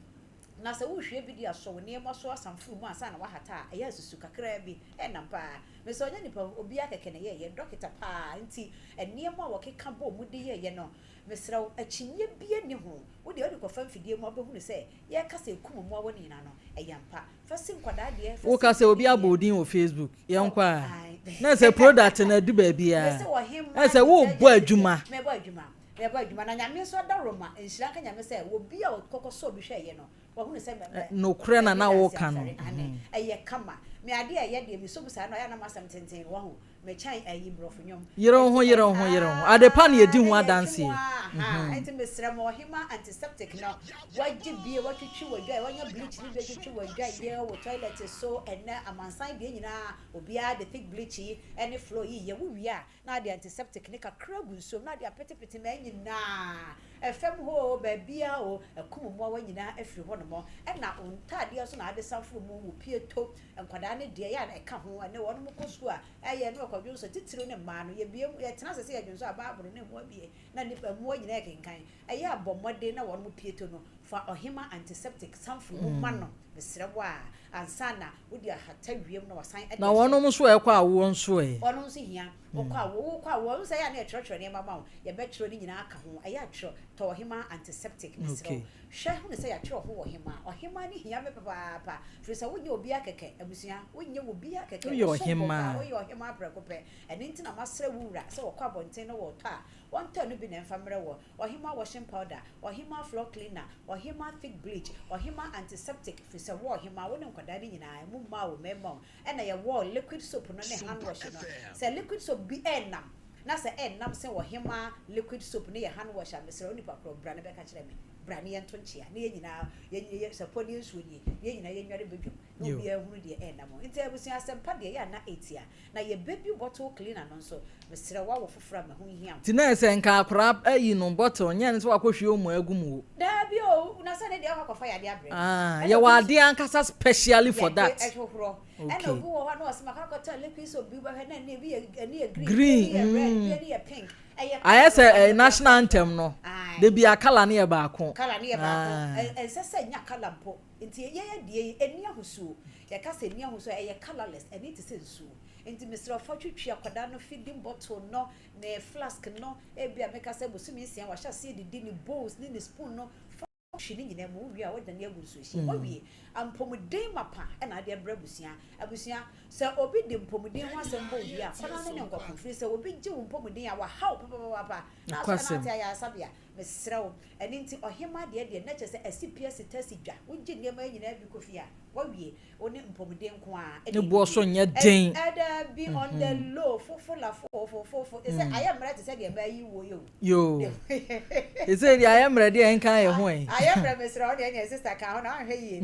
Na sɛ worehwie bi de asɔ wo nneɛma so asan foro mu ansa na woahata a, ɛyɛ a susu kakraa bi. Ɛnnam paa. Mesɛ ɔnyɛ nipa o, obiara kɛkɛ na ɛyɛeɛ, dɔketa paa nti nneɛma a wɔkeka bɔɔ mu de yɛeɛ no, mesrɛ wo, akyinnyeɛ biara nni ho. Wo deɛ wode kɔfa mfidie mu a, wobɛhunu sɛ yɛreka sɛ ɛkum mmoawa no nyinaa no, ɛyɛ ampa. Fa si nkwadaa deɛ, fa si Woka sɛ obi mpanin abɔ deɛ. wo din wɔ Facebook, Oh, yɛnkɔ a. ae. Na sɛ product no adu baabiara. Mese ɔhemmaa Ɛsɛ worebɔ detergent deɛ, adwuma. mebɔ adwuma. Mebɔ adwuma na Nyame nso adaworoma, nhyira nka Nyame sɛ obi a ɔkɔkɔ sɔɔ bi hwɛɛyɛ no, wahunu sɛ mɛ mɛ Nokorɛ na mɛdi na danse woka no. afɛre, aane, ɛyɛ kama. Me adeɛ a ɛyɛ deɛ mesɔ mu saa no ɛyɛ a na m'asɛm tenten no, wahu, mekyɛn ayi mborɔfo nnwom, Yere wo ho, ɛnti yere ɛ wo ho, yere wo ho. Ade pa na aah yɛdi na ho yɛtwe mu adanseɛ. aa ahaa, ɛnti mesrɛ mo ɔhema antiseptic no, wagye bie, watwitwi w'adwaeɛ, wanya bleach no bi atwitwi w'adwaeɛ, wo toilet so, ɛnɛ amansan deɛ nyinaa obiara de thick bleach yi ɛne floor yi yɛ, wowie a na ade antiseptic no kakra agu nsuom na ade apetepete mmaa nyinaa, ɛfam hɔ oo, baabiara oo, akum mmoawa nyinaa afiri hɔnom. Ɛna wo ntaadeɛ nso na ade san foro mu, wo pieto, nkwadaa no deɛ ɛyɛ a na ɛka ho, ɛnɛ wɔnom kɔ sukuu a, ɛyɛ na wɔkɔdwonsɔ, titiriw ne mmaa no, yɛbue mu, yɛtena ase sɛ yɛdwonsɔ a, Bible no mmoa bie, na nnipa, mmoa nyinaa rekenkan. Ɛyɛ a bɔ mmɔden na wɔnom pieto no, fa ɔhema antiseptic san foro mu ma no, mesrɛ wo a, ansa na wode ahata wiem na wasan de Na ahyɛ. wɔnom nso a ɛkɔ awoɔ nso ɛ? Wɔnom nso hia. Wokɔ a, wokɔ a, wɔn sɛ ɛyɛ a na yɛtwerɛtwerɛ nneɛma ma wo. Yɛbɛtwerɛ ne nyinaa aka ho. Ɛyɛ a twerɛ, tɔ ɔhemaa antiseptic, mesrɛ wo. Hwɛ hunu sɛ yɛatwerɛ ho ɔhemaa. Ɔhemaa no hia me papaapa. Firi sɛ wonyɛ obiara kɛkɛ, abusua. Wonyɛ obiara kɛkɛ. Woyɛ Wosom bo paa. ɔhemaa. Woyɛ ɔhemaa prɛko pɛ. Ɛno nti na masrɛ wo wura sɛ wɔkɔ abɔnten na wɔretɔ a, wɔntɔ ɛno bi na ɛmfa mmrɛ wo. Ɔhemaa washing powder, Ɔhemaa floor cleaner, Ɔhemaa thick bleach, Ɔhemaa antiseptic, firi sɛ wo ɔhemaa, wo ne nkwadaa no nyinaa, emu mmaa o, mmarima o, Ɛna yɛwɔ liquid soap no ne hand wash no. Sɛ liquid soap bi ɛnam na sɛ ɛnam sen ɔhemaa liquid soap no yɛ hand wash a, mesrɛ wo nipa korɔ bra na bɛka kyerɛ me. Bra na yɛnto nkyea na yɛn nyinaa yɛn yɛ sapɔ ne yɛn nsuo nie na yɛn nyinaa yɛnnware badwam na obiara nhunu deɛ ɛnam. Nti abusua asɛmpa deɛ ɛyɛ a na ɛtia. Na yɛ baby bottle cleaner no nso, mesrɛ wo awo foforɔ a ma ho nhia wo. Nti na ɛsɛ nka akwadaa ayi no bottle nyɛ ne sɛ wakɔhwie omo agu mu o. Daabi o, na sɛ ne deɛ wakɔ akɔfa yadeɛ abrɛ no. Ah, Ɛna yɛwɔ obi nso. adeɛ ankasa specially for Yɛde that. ɛhohorɔ. Ɛna Okay. obi wɔ hɔ a na ɔse makɔ akɔtɔ liquid soap bi wobɛhwɛ na ɛne ebi yɛ ɛne yɛ green, ebi Green, ani yɛ red, ebi mm. ani yɛ pink. Ɛyɛ Ayɛ colour sɛ na eh, wɔde national afrafra. anthem no, Ae. da biara colour no yɛ baako. Colour no yɛ baako. Ah. Ɛ ɛnsɛ sɛ ɛnya colour mpo. Nti yɛyɛ deɛ yi, ɛnni ahosuo. Yɛka sɛ ɛnni ahosuo a, ɛyɛ colourless, ɛne te sɛ nsuo. Nti mesrɛ wo fa twitwi akwadaa no feeding bottle no, ne flask no, ebia meka sɛ bosome nsia wahyɛ aseɛ didi, ne bowls ne ne spoon no, fa hwe ne nyinaa mu, wowie a wodane agu nsuohyeɛ mu. Woawie. Apɔmuden mapa na ade abrɛ abusua. Abusua, sɛ obi de mpɔmuden ho asɛm bɔ wo dua a, kɔ na ne ne nkɔko. Firi sɛ obi gye wo mpɔmuden a, waha wo papapaapa. Na asɔre no Nokwasɛm. ate ayaresabea. Mesrɛ wo. Ɛno nti, ɔhemmaa deɛ deɛ, na kyerɛ sɛ asi pi asi ta asi dwa. Wogye nneɛma yi nyinaa bi kɔ fie a, woawie. Wo ne mpɔmuden nko ara na Ne boɔ so ɛdidi. nyɛ den. Ɛda bi on the low, fofo la fo fo fo fo. Te sɛ ayɛ mmerɛ te sɛ deɛ mmaa yi wuo yi o. Yoo. Te sɛ deɛ ayɛ mmerɛ deɛ ɛnka yɛ ho ɛ. Ayɛ mmerɛ mesrɛ wo deɛ ɛneɛ sister ka ho na woanhwɛ yie.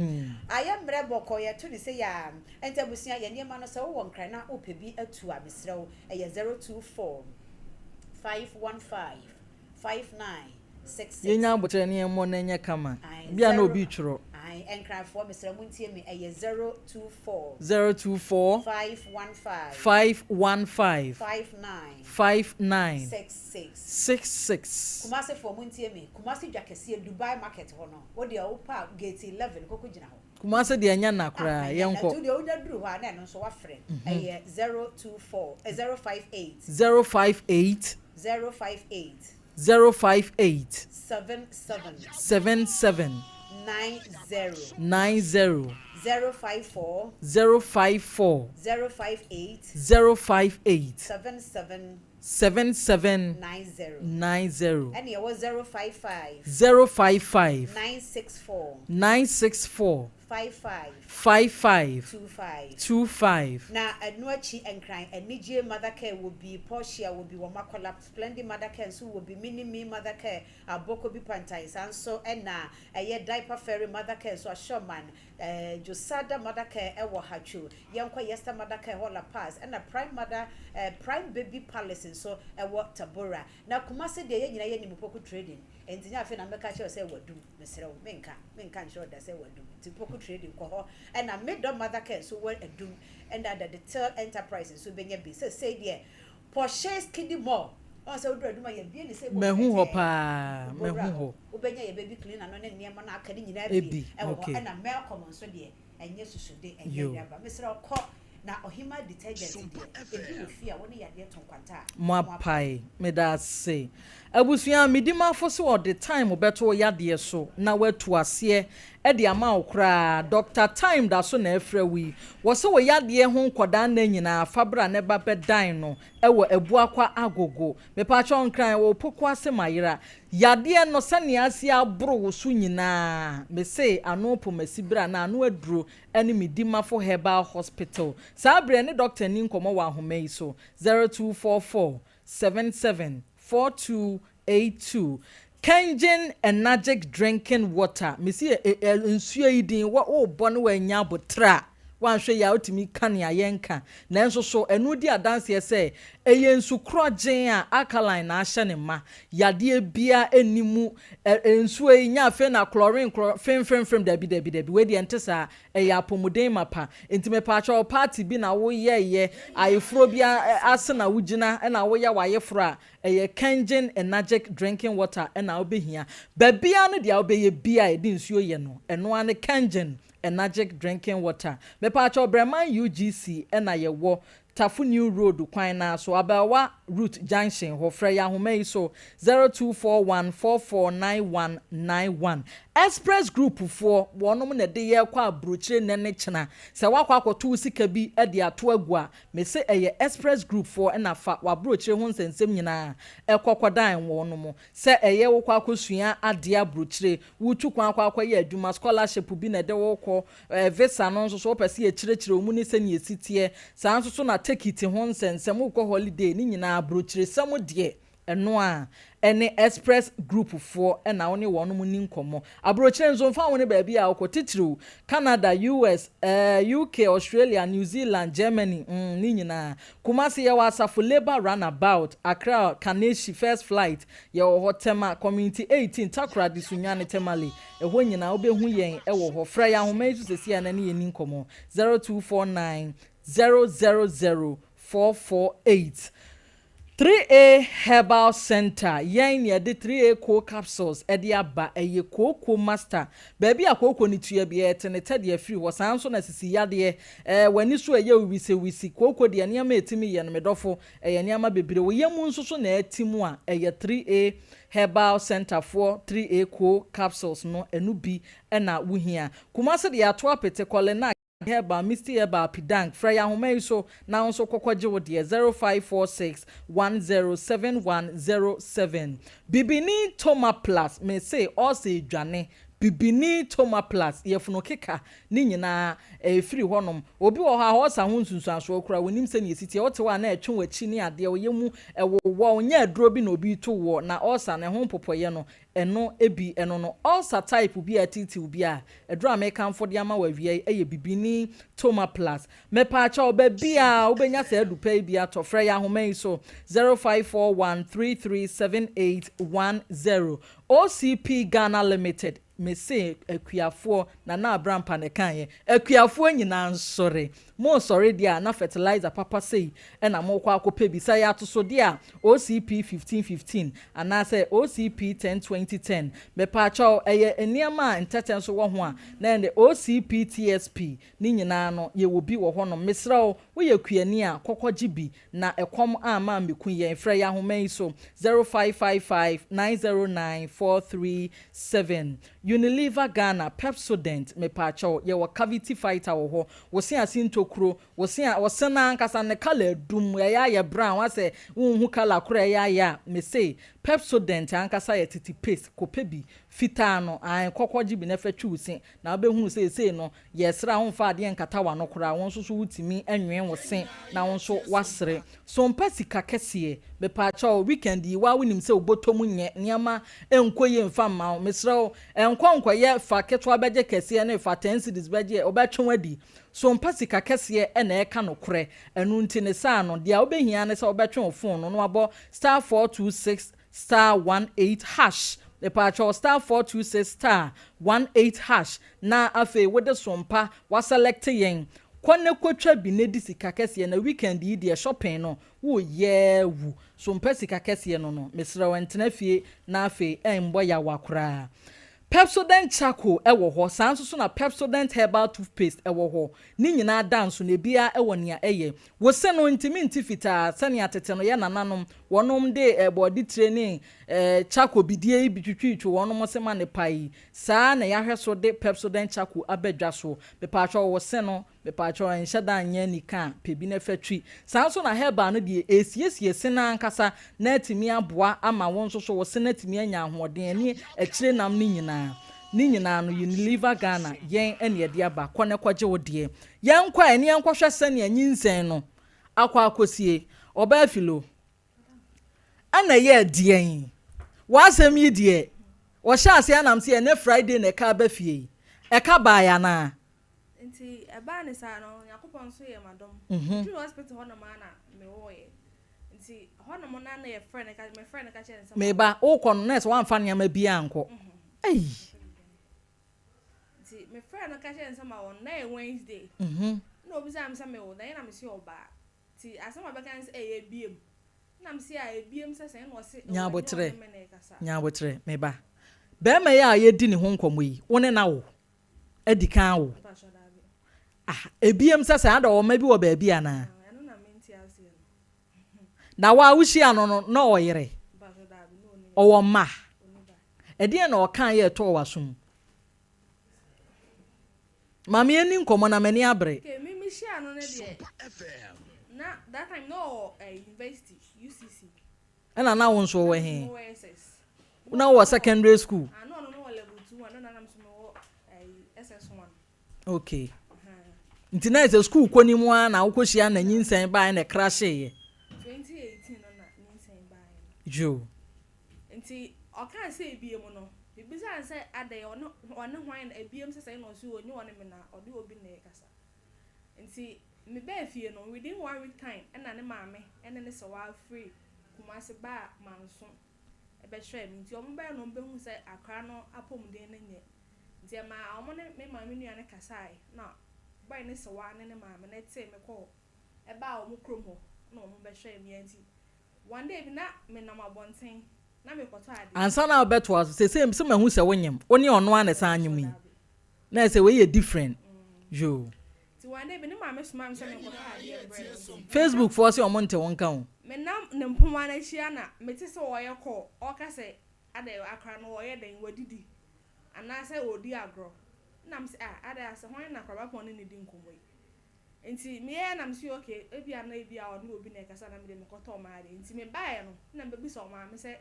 Ayɛ mmerɛ bɔkɔɔ yɛto no sei aa. Ɛnti abusua yɛ nneɛma no sɛ wowɔ nkran na wopɛ bi atu a mesrɛ wo ɛyɛ 024 515 5966. Yɛnya aboterɛ na yɛmmɔ na ɛnyɛ kama. Ae, Bi a na zero, obi retwerɛ. ae, Nkranfoɔ mesrɛ montie me, ɛyɛ 024. 024. 515. 515. 59. 59. 66. 66. Kumasefoɔ montie me, Kumase dwa kɛseɛ Dubai market hɔ no, wo deɛ wopɛ a gate 11 kɔkɔ gyina hɔ. Kumase deɛ ɛnyɛ nna Ah, koraa, ɛnyɛ nna, yɛnkɔ. nti wo deɛ wonya duru hɔ a na ɛno nso woafrɛ, ɛyɛ 024, 058. 058. 058. 058. 77. 77. 90. 90. 054. 054. 058. 058. 77. 77. 90. 90. Ɛna ɛwɔ 055. 055. 964. 964. 55. 55. 25. 25. Na ɛno akyi Nkran Anigye Mother Care wɔ bi, Portia wɔ bi wɔ Makola, Splendid Mother Care nso wɔ bi, Mini Me Mother Care, Aboko bi Pantan, saa nso na ɛyɛ Diaper Fairy Mother Care nso, Ashoman, eh, Josada Mother Care wɔ Hatcho, yɛnkɔ Yester Mother Care hɔ La Paz, ɛna Prime Mother, eh, Prime Baby Palace nso wɔ Tabora. Na Kumasi deɛ yɛn nyinaa yɛnim Opoku Trading. Enti nyɛ afei na mɛka akyerɛ wo sɛ wadum. Mesrɛ wo, menka. Menka nkyerɛ wo da sɛ wadum. Nti Poku Trading kɔ hɔ. Ɛna Medɔ Mother Care nso wɔ adum. Ɛna The Detail Enterprise nso bɛnya bi. Seesei deɛ, Porsche's Kiddie Mall, woahu sɛ woduru adum a, yɛabue no sɛ Mahu hɔ brɛtɛɛ. paa, Wobɔ mahu wura hɔ. hɔ. Wobɛnya yɛn baby cleaner no ne nneɛma no a aka no nyinaa bi Ebi, wɔ hɔ. okay. Ɛna Melcom nso deɛ, Ɛnyɛ susude, ɛnyɛ Yo. awuraba. Mesrɛ wo kɔ na Ɔhemaa detergent deɛ, ebi wɔ fie a wo ne yadeɛ to nkwanta a, Mo mo apae. apae. Meda ase. Abusua, medi m'afo se ɔde time bɛto wo yadeɛ so na watu aseɛ de ama wo koraa. Doctor Time da so na ɛfrɛ wo yi. Wɔse wo yadeɛ ho nkɔdaa nna nyinaa fa bra ne ba bɛdan no wɔ Abuakwa Agogo. Mepaakyɛw Nkran, wɔ Opoku ase Mayera. Yadeɛ no sɛnea asi aboro wo so nyinaa, mese ano pomasi bra na ano aduro ne me Dimafo Herbal Hospital. Saa berɛ ne doctor nni nkɔmmɔ wɔ ahoma yi so, 0244 77 4282. Kengen Enagic Drinking Water, mese ɛ ɛ nsuo yi din, wɔ wobɔ ne woannya aboterɛ a, woanhwɛ yie a wotumi ka nea yɛnka. Nanso so ɛno di adanseɛ sɛ ɛyɛ nsu korɔgyenn a alkaline na ahyɛ ne ma? Yadeɛ biara nni mu. Ɛ nsuo yi, nyɛ afei na chlorine chlor femfemfem, dabi dabi dabi, wei deɛ ɛnte saa. Ɛyɛ apɔmuden mapa. Enti mepaakyɛw party bi na woyɛeɛ, ayeforɔ bi ase na wogyina na woyɛ w'ayeforɔ a, ɛyɛ Kengen Enagic Drinking Water na wobɛhia. Baabiara no deɛ wobɛyɛ biara a yɛde nsuo yɛ no, ɛno ara ne Kengen Enagic Drinking Water. Mepaakyɛw Brɛman UGC na yɛwɔ, Tafo New Road kwan no ara so, Abɛɛwa Route Junction hɔ. Frɛ yɛn ahoma yi so, 0241 449191. Express Group foɔ, wɔnom na ɛde yɛn rekɔ aburokyire nnɛ ne kyena. Sɛ woakɔ akɔto wo sika bi de ato agu a, mese ɛyɛ Express Group foɔ na fa w'aburokyire ho nsɛnsɛm nyinaa kɔ kɔdan wɔnom. Sɛ ɛyɛ wokɔ akɔsua adeɛ aburokyire, woretu kwan akɔ akɔyɛ adwuma, scholarship bi na ɛde wo rekɔ, visa no nso so wopɛ sɛ yɛkyerɛkyerɛ wo mu ne sɛnea ɛsi teɛ, saa nso so na tekiti ho nsɛnsɛm, worekɔ holiday, ne nyinaa aburokyiresɛm deɛ ɛno a ɛne Express Group foɔ na wo ne wɔnom nni nkɔmmɔ. Aburokyire nso mfa wo ne baabi a wokɔ, titiriw Canada, US, UK, Australia, New Zealand, Germany, mm, ne nyinaa. Kumasi yɛwɔ Asafo Labour Runabout, Accra, Kaneshie, First Flight, yɛwɔ hɔ, Tema, Community 18, Takoradi, Sunyani, Tamale, ɛhɔ nyinaa wobɛhu yɛn wɔ hɔ. Frɛ yɛn ahoma yi so seesei ara na ne yɛn nni nkɔmmɔ, 0249 000 448. 3A Herbal Centre, yɛn na yɛde 3A Coal Capsules de aba, ɛyɛ kooko master. Baabi a kooko no tua biara, yɛte ne tɛdeɛ firi hɔ. Saa ara nso na sisi yadeɛ, ɛɛ, w'ani so ɛyɛ wo wisiwisi. Kooko deɛ, nneɛma a ɛtumi yɛ no, me dɔfo, ɛyɛ nneɛma bebree. Wo yam nso so na ɛte mu a, ɛyɛ 3A Herbal Centre foɔ 3A Coal Capsules no, ɛno bi na wohia. Kumasi deɛ, yɛato apete, Kɔlenak. Herbal, Misty Herbal, Pidank, frɛ yɛn ahoma yi so na wo nso kɔkɔgye wo deɛ, 0546 107107. Bibini Toma Plus, mese ɔɔsɛ dwane, Bibini Toma Plus, yafunu keka ne nyinaa ɛfiri hɔnom. Obi wɔ hɔ a ɔɔsa ho nsunsuansoɔ koraa ɔnnim sɛnea ɛsi teɛ, wote hɔ a na ɛtwe w'akyi ne adeɛ, wo yam ɛwowɔ wo, nyɛ aduro bi na obi reto woɔ na ɔɔsa no ɛho mpopɔeɛ no Ɛno bi, ɛno no, ulcer type bi a ɛtetew bi a, aduru a mekamfo de ama wo awia yi yɛ Bibini Toma Plus. Mepaakyɛw, baabiara a wobɛnya saa adu pa yi bi atɔ, frɛ yɛn ahoma yi so, 0541 337810. OCP Ghana Limited, mese akuafoɔ, Nana Abrampa na ɛkaeɛ, akuafoɔ nyinaa nsɔre. Moresɔre deɛ a na fertilizer papa sei na morekɔ akɔpɛ bi. Sɛ ɛyɛ atosodeɛ a, OCP 1515 anaasɛ OCP 1020 10. Mepaakyɛw, ɛyɛ nneɛma a ntɛtɛ nso wɔ ho a, na ɛnde OCP TSP ne nyinaa no, yɛwɔ bi wɔ hɔnom. Mesrɛ wo, woyɛ kuani a, kɔ kɔgye bi na ɛkɔm amma ammɛku yɛn. Frɛ yɛn ahoma yi so, 0555 909 437. Unilever Ghana, Pepsodent, mepaakyɛw, yɛwɔ cavity fighter wɔ hɔ. Wo se ase ntokuro, wo se a, wo se no ankasa ne colour adum, ɛyɛ ayɛ brown, asɛ wonhu colour koro a ɛyɛ ayɛ a, mese Pepsodent ankasa yɛ tete paste, kɔpɛ bi, fitaa no, ae, kɔ kɔgye bi na fa twi wo se, na wobɛhunu sɛ seesei no, yɛresere a womfa adeɛ nkata w'ano koraa, wo nso so wotumi nwee wo se na wo nso woasere. So mpɛ sika kɛseɛ? Mepaakyɛw, weekend yi, woa wonim sɛ wo bɔtɔ mu nyɛ, nneɛma nkɔ yie mfa mma wo, mesrɛ wo, nkɔ nkɔyɛ fa ketewa bɛgye kɛseɛ ne fa ten cedis bɛgye, wobɛtwe w'adi. So mpɛ sika kɛseɛ na ɛka nokorɛ? Ɛno nti ne saa no, deɛ wobɛhia ne sɛ wobɛtwe wo phone no na wabɔ star 426 star 18 hash. Mepaakyɛw star 426 star 18 hash na afei wode sompa waselɛkte yɛn. Kɔ na kotwa bi na di sika kɛseɛ na weekend yi deɛ shopping no woreyɛ awu. Sompa sika kɛseɛ no no mesrɛ wo ntena fie na afei ɛnbɔ yawa koraa. Pepsodent charcoal wɔ hɔ, saa nso so na Pepsodent herbal toothpaste wɔ hɔ. Ne nyinaa da nso na ebiara wɔ nea ɛyɛ. Wo se no ntumi nte fitaa sɛnea tete no yɛ nananom wɔnom de bɔɔde tire ne charcoal bidie yi bi twitwitwi wɔnom se ma no pae yi. Saa ara na yɛahwɛ so de Pepsodent charcoal aba dwa so. Mepaakyɛw wo se no Mepaakyɛw ɛnhyɛ da nyɛ anika a, pɛ bi na fa twi. Saa nso na herbal no deɛ, ɛresiesie se no ankasa na atumi aboa ama wo nso so wo se no atumi anya ahoɔden ɛne akyire nam no nyinaa. Ne nyinaa no Unilever Ghana yɛn na yɛde aba, kɔ na kɔgye wo deɛ. Yɛnkɔ ɛ na yɛnkɔhwɛ sɛnea nyinsɛn no akɔ akɔsie. Ɔbaa Philo, ɛna ɛyɛɛ deɛn? W'asɛm yi deɛ, wɔhyɛɛ aseɛ anam sɛ ɛnnɛ Friday na ɛka aba fie yi, ɛka baeɛ anaa? Nti ɛbaa ne saa no, Nyankopɔn nso yɛɛ m'adom. Meduruu hospital hɔnom ara na mewooeɛ. Nti hɔnom no na yɛfrɛ no ka, mefrɛ no ka kyerɛɛ no sɛ mawo. Meba, wokɔ no nurse woamfa nneɛma biara ankɔ? Ei! Nti mefrɛɛ no ka kyerɛɛ no sɛ mawo no, na ɛyɛ Wednesday. Ɛna obisaa me sɛ mewo dɛn, ɛna mese ɔbaa. Nti asɛm a ɔbɛka ne sɛ ɛyɛ ebiem. Ɛna mese a ebiem sɛ sɛn, ɛna ɔse Nya ɛwɔ ɛnyɛ aboterɛ, ɔne me na ɛkasa. nya aboterɛ, me ba. Barima yi a yɛredi ne ho nkɔmmɔ yi, wo ne no awo? Adi kan awo? Ah, ebiem sɛ sɛn, ada ɔwɔ mma bi wɔ baabi anaa? Na wo a wohyia no no, na ɔyere? Ɔwɔ mma? Ɛdeɛn na ɔkaeɛ a ɛtɔɔ w'asom? Ma me ani nkɔmmɔ na m'ani abere. Okay, me me hyia no no deɛ, na that time na ɔwɔ eh, university, UCC. Ɛna na wo nso wowɔ he? Na wowɔ secondary school? Okay. Nti na ɛsɛ school kɔ ni mu ara na wokɔhyia na nyinsɛn baeɛ na ɛkrahyeeɛ? Yoo. Nti ɔkaa sɛ ebiem no, mebisaa no sɛ adɛn ɔne ɔne hwan na ebiem sɛ sɛn na ɔse ɔnye ɔne me na ɔde obi na ɛkasa. Nti mebaa fie no within one week time ɛna ne maame ɛne ne sewaa firi Kumasi baa Manso bɛhwɛɛ me. Nti wɔn baeɛ no wɔn bɛhuu sɛ akwadaa no apɔmuden no nyɛ. Nti ɛmaa wɔn ne me maame nua no kasaeɛ na boy no sewaa ne ne maame no tee me kɔɔ ɛbaa wɔn kurom hɔ na wɔn bɛhwɛɛ me. Nti one day bi na menam abɔnten na mekɔtɔ adeɛ. Ansa na wobɛtoa so, seesei sɛ mahu sɛ wonyem, wo ne ɔno ara na ɛsan nyem yi, Na ɛsɛ wei yɛ different yoo. Nti one day bi ne maame somaa me sɛ menkɔtɔ adeɛ mbrɛ no nti. Facebook foɔ se ɔmo nte wo nka o. Menam ne mpoma no akyi a na mete sɛ ɔɔyɛ call, ɔɔka sɛ adɛn akora no ɔɔyɛ dɛn wadidi anaasɛ ɔɔdi agorɔ. Nna mese ah adɛn asɛ hwan na akorabapɔn ne no di nkɔmmɔ yi. Nti meyɛɛ na mese okay ebia na ebia ɔne obi na ɛkasa na mede mekɔtɔɔ m'adeɛ. Nti mebaeɛ no na mebɛbisa ɔmaame sɛ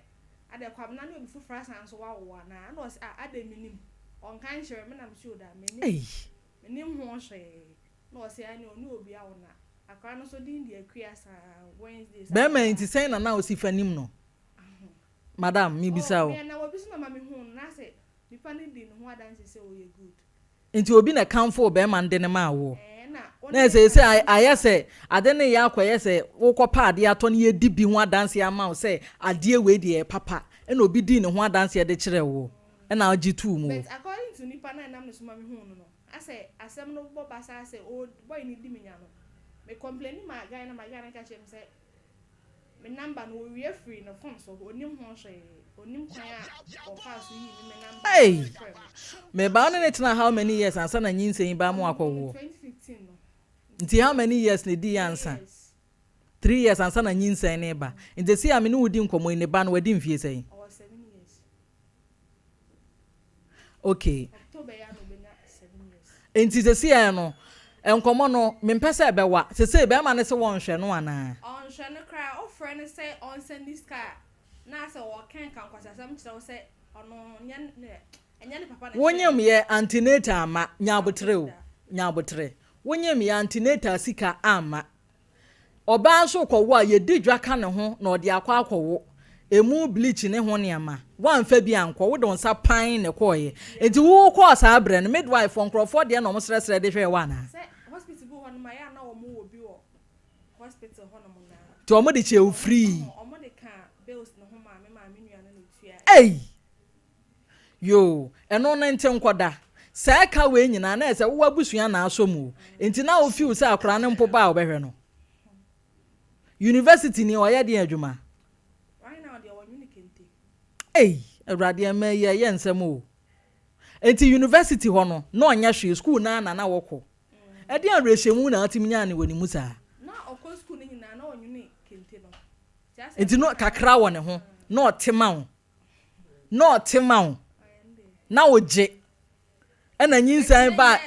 adɛn Kwabena ne obi foforɔ asan nso wawo anaa? Ɛna ɔse ah adɛn menim ɔnka nkyerɛ me na mese oh daa mennim Ei. mennim ho hwee na ɔse ɛne ɔne obi awo na akwadaa no nso din de Akua saa Wednesday saa Bɛɛma yi nti sɛn na na osi fa nim no? Madam mebisa Oh wo. me na obi nso na ɔma mehuu no na asɛ nipa no di ne ho adanse sɛ ɔyɛ good. Nti obi na ɛkamfoo bɛrima no de no maa woɔ? Na seesei ayɛ sɛ ade no reyɛ akɔyɛ sɛ wokɔpɛ adeɛ atɔ na yɛdi bi ho adanseɛ ama wo sɛ adeɛ wei deɛ ɛyɛ papa, ɛna obi dii ne ho adanseɛ de kyerɛɛ woɔ, ɛna wogye too mu. But according to nipa no a ɛnam ne so ma mehuu no no, asɛ asɛm no bɔ basaa sɛ oh boy no di me nya no, me complaini maa guy no ma guy no ka kyerɛɛ me sɛ Me number no wɔwia firii ne phone so, ɔnnim ho hwee, ɔnnim kwan a ɔfaa so yii me me number no Ei! frɛɛ me. Me ba wo ne no tenaa how many years ansa na nyinsɛn yi baa mo akɔ woɔ? 2015 no. Nti how many years na ɛdiiɛ ansa? Years. 3 years ansa na nyinsɛn no reba. Nti seesei a me ne wo di nkɔmmɔ yi ne ba no wadi mfie sɛn? Ɔwɔ 7 years. Okay. October yi a na ɔbɛnya 7 years. Nti seesei no nkɔmmɔ no mempɛ sɛ ɛbɛwa. Seesei bɛrima no se wɔnhwɛ no anaa? Ɔnhwɛ no koraa. Wofrɛ no sɛ ɔnsɛnde sika a, na asɛ ɔɔka nka nkwaseasɛm kyerɛ wo sɛ ɔno nyɛ ne ɛnyɛ ne papa na ɛhyɛɛ Wonyem no. yɛ antenatal amma, nya aboterɛ Ɔnkɔdi o, da. nya aboterɛ. Wonyem yɛ antenatal sika amma. Ɔbaa nso rekɔwo a, yɛdi dwa ka ne ho na ɔde akɔ akɔwo. Ɛmu bleach ne ho nneɛma, woamfa bi ankɔ, wode wo nsa pan na ɛkɔeɛ. Nti wokɔɔ saa berɛ no, midwife foɔ, nkorɔfoɔ deɛ na wɔsrɛsrɛ de hwɛɛ wo anaa? Sɛ hospital bi wɔ hɔnom a, ɛyɛ a na wɔwɔ bi wɔ hospital hɔnom no ara. Nti wɔde kyɛɛ wo free? Wɔde kaa bills no ho maa me maa me nua no na ɔtuaeɛ. Ei! Yoo, ɛno no nte nkɔda. Saa ɛka wei nyinaa na ɛsɛ wo abusua na asɔ mu o. Nti na wo feel sɛ akwadaa no mpo ba a wobɛhwɛ no? University ni ɔyɛ deɛn adwuma? Right now deɛ ɔnwene kente. Ei Awurade ɛmɛ yi ɛyɛ nsɛm o. Nti university hɔ no na ɔnyɛ hwee, school no ara na na wɔkɔ. Ɛdeɛn awerɛhyɛmu na atumi nyaa no wɔ ne mu saa? Na ɔkɔ school no nyinaa na ɔnwene kente no. Nti no kakra wɔ ne ho na ɔte ma wo. Na ɔte ma wo. Na wogye. Ɛna nyinsɛn ba.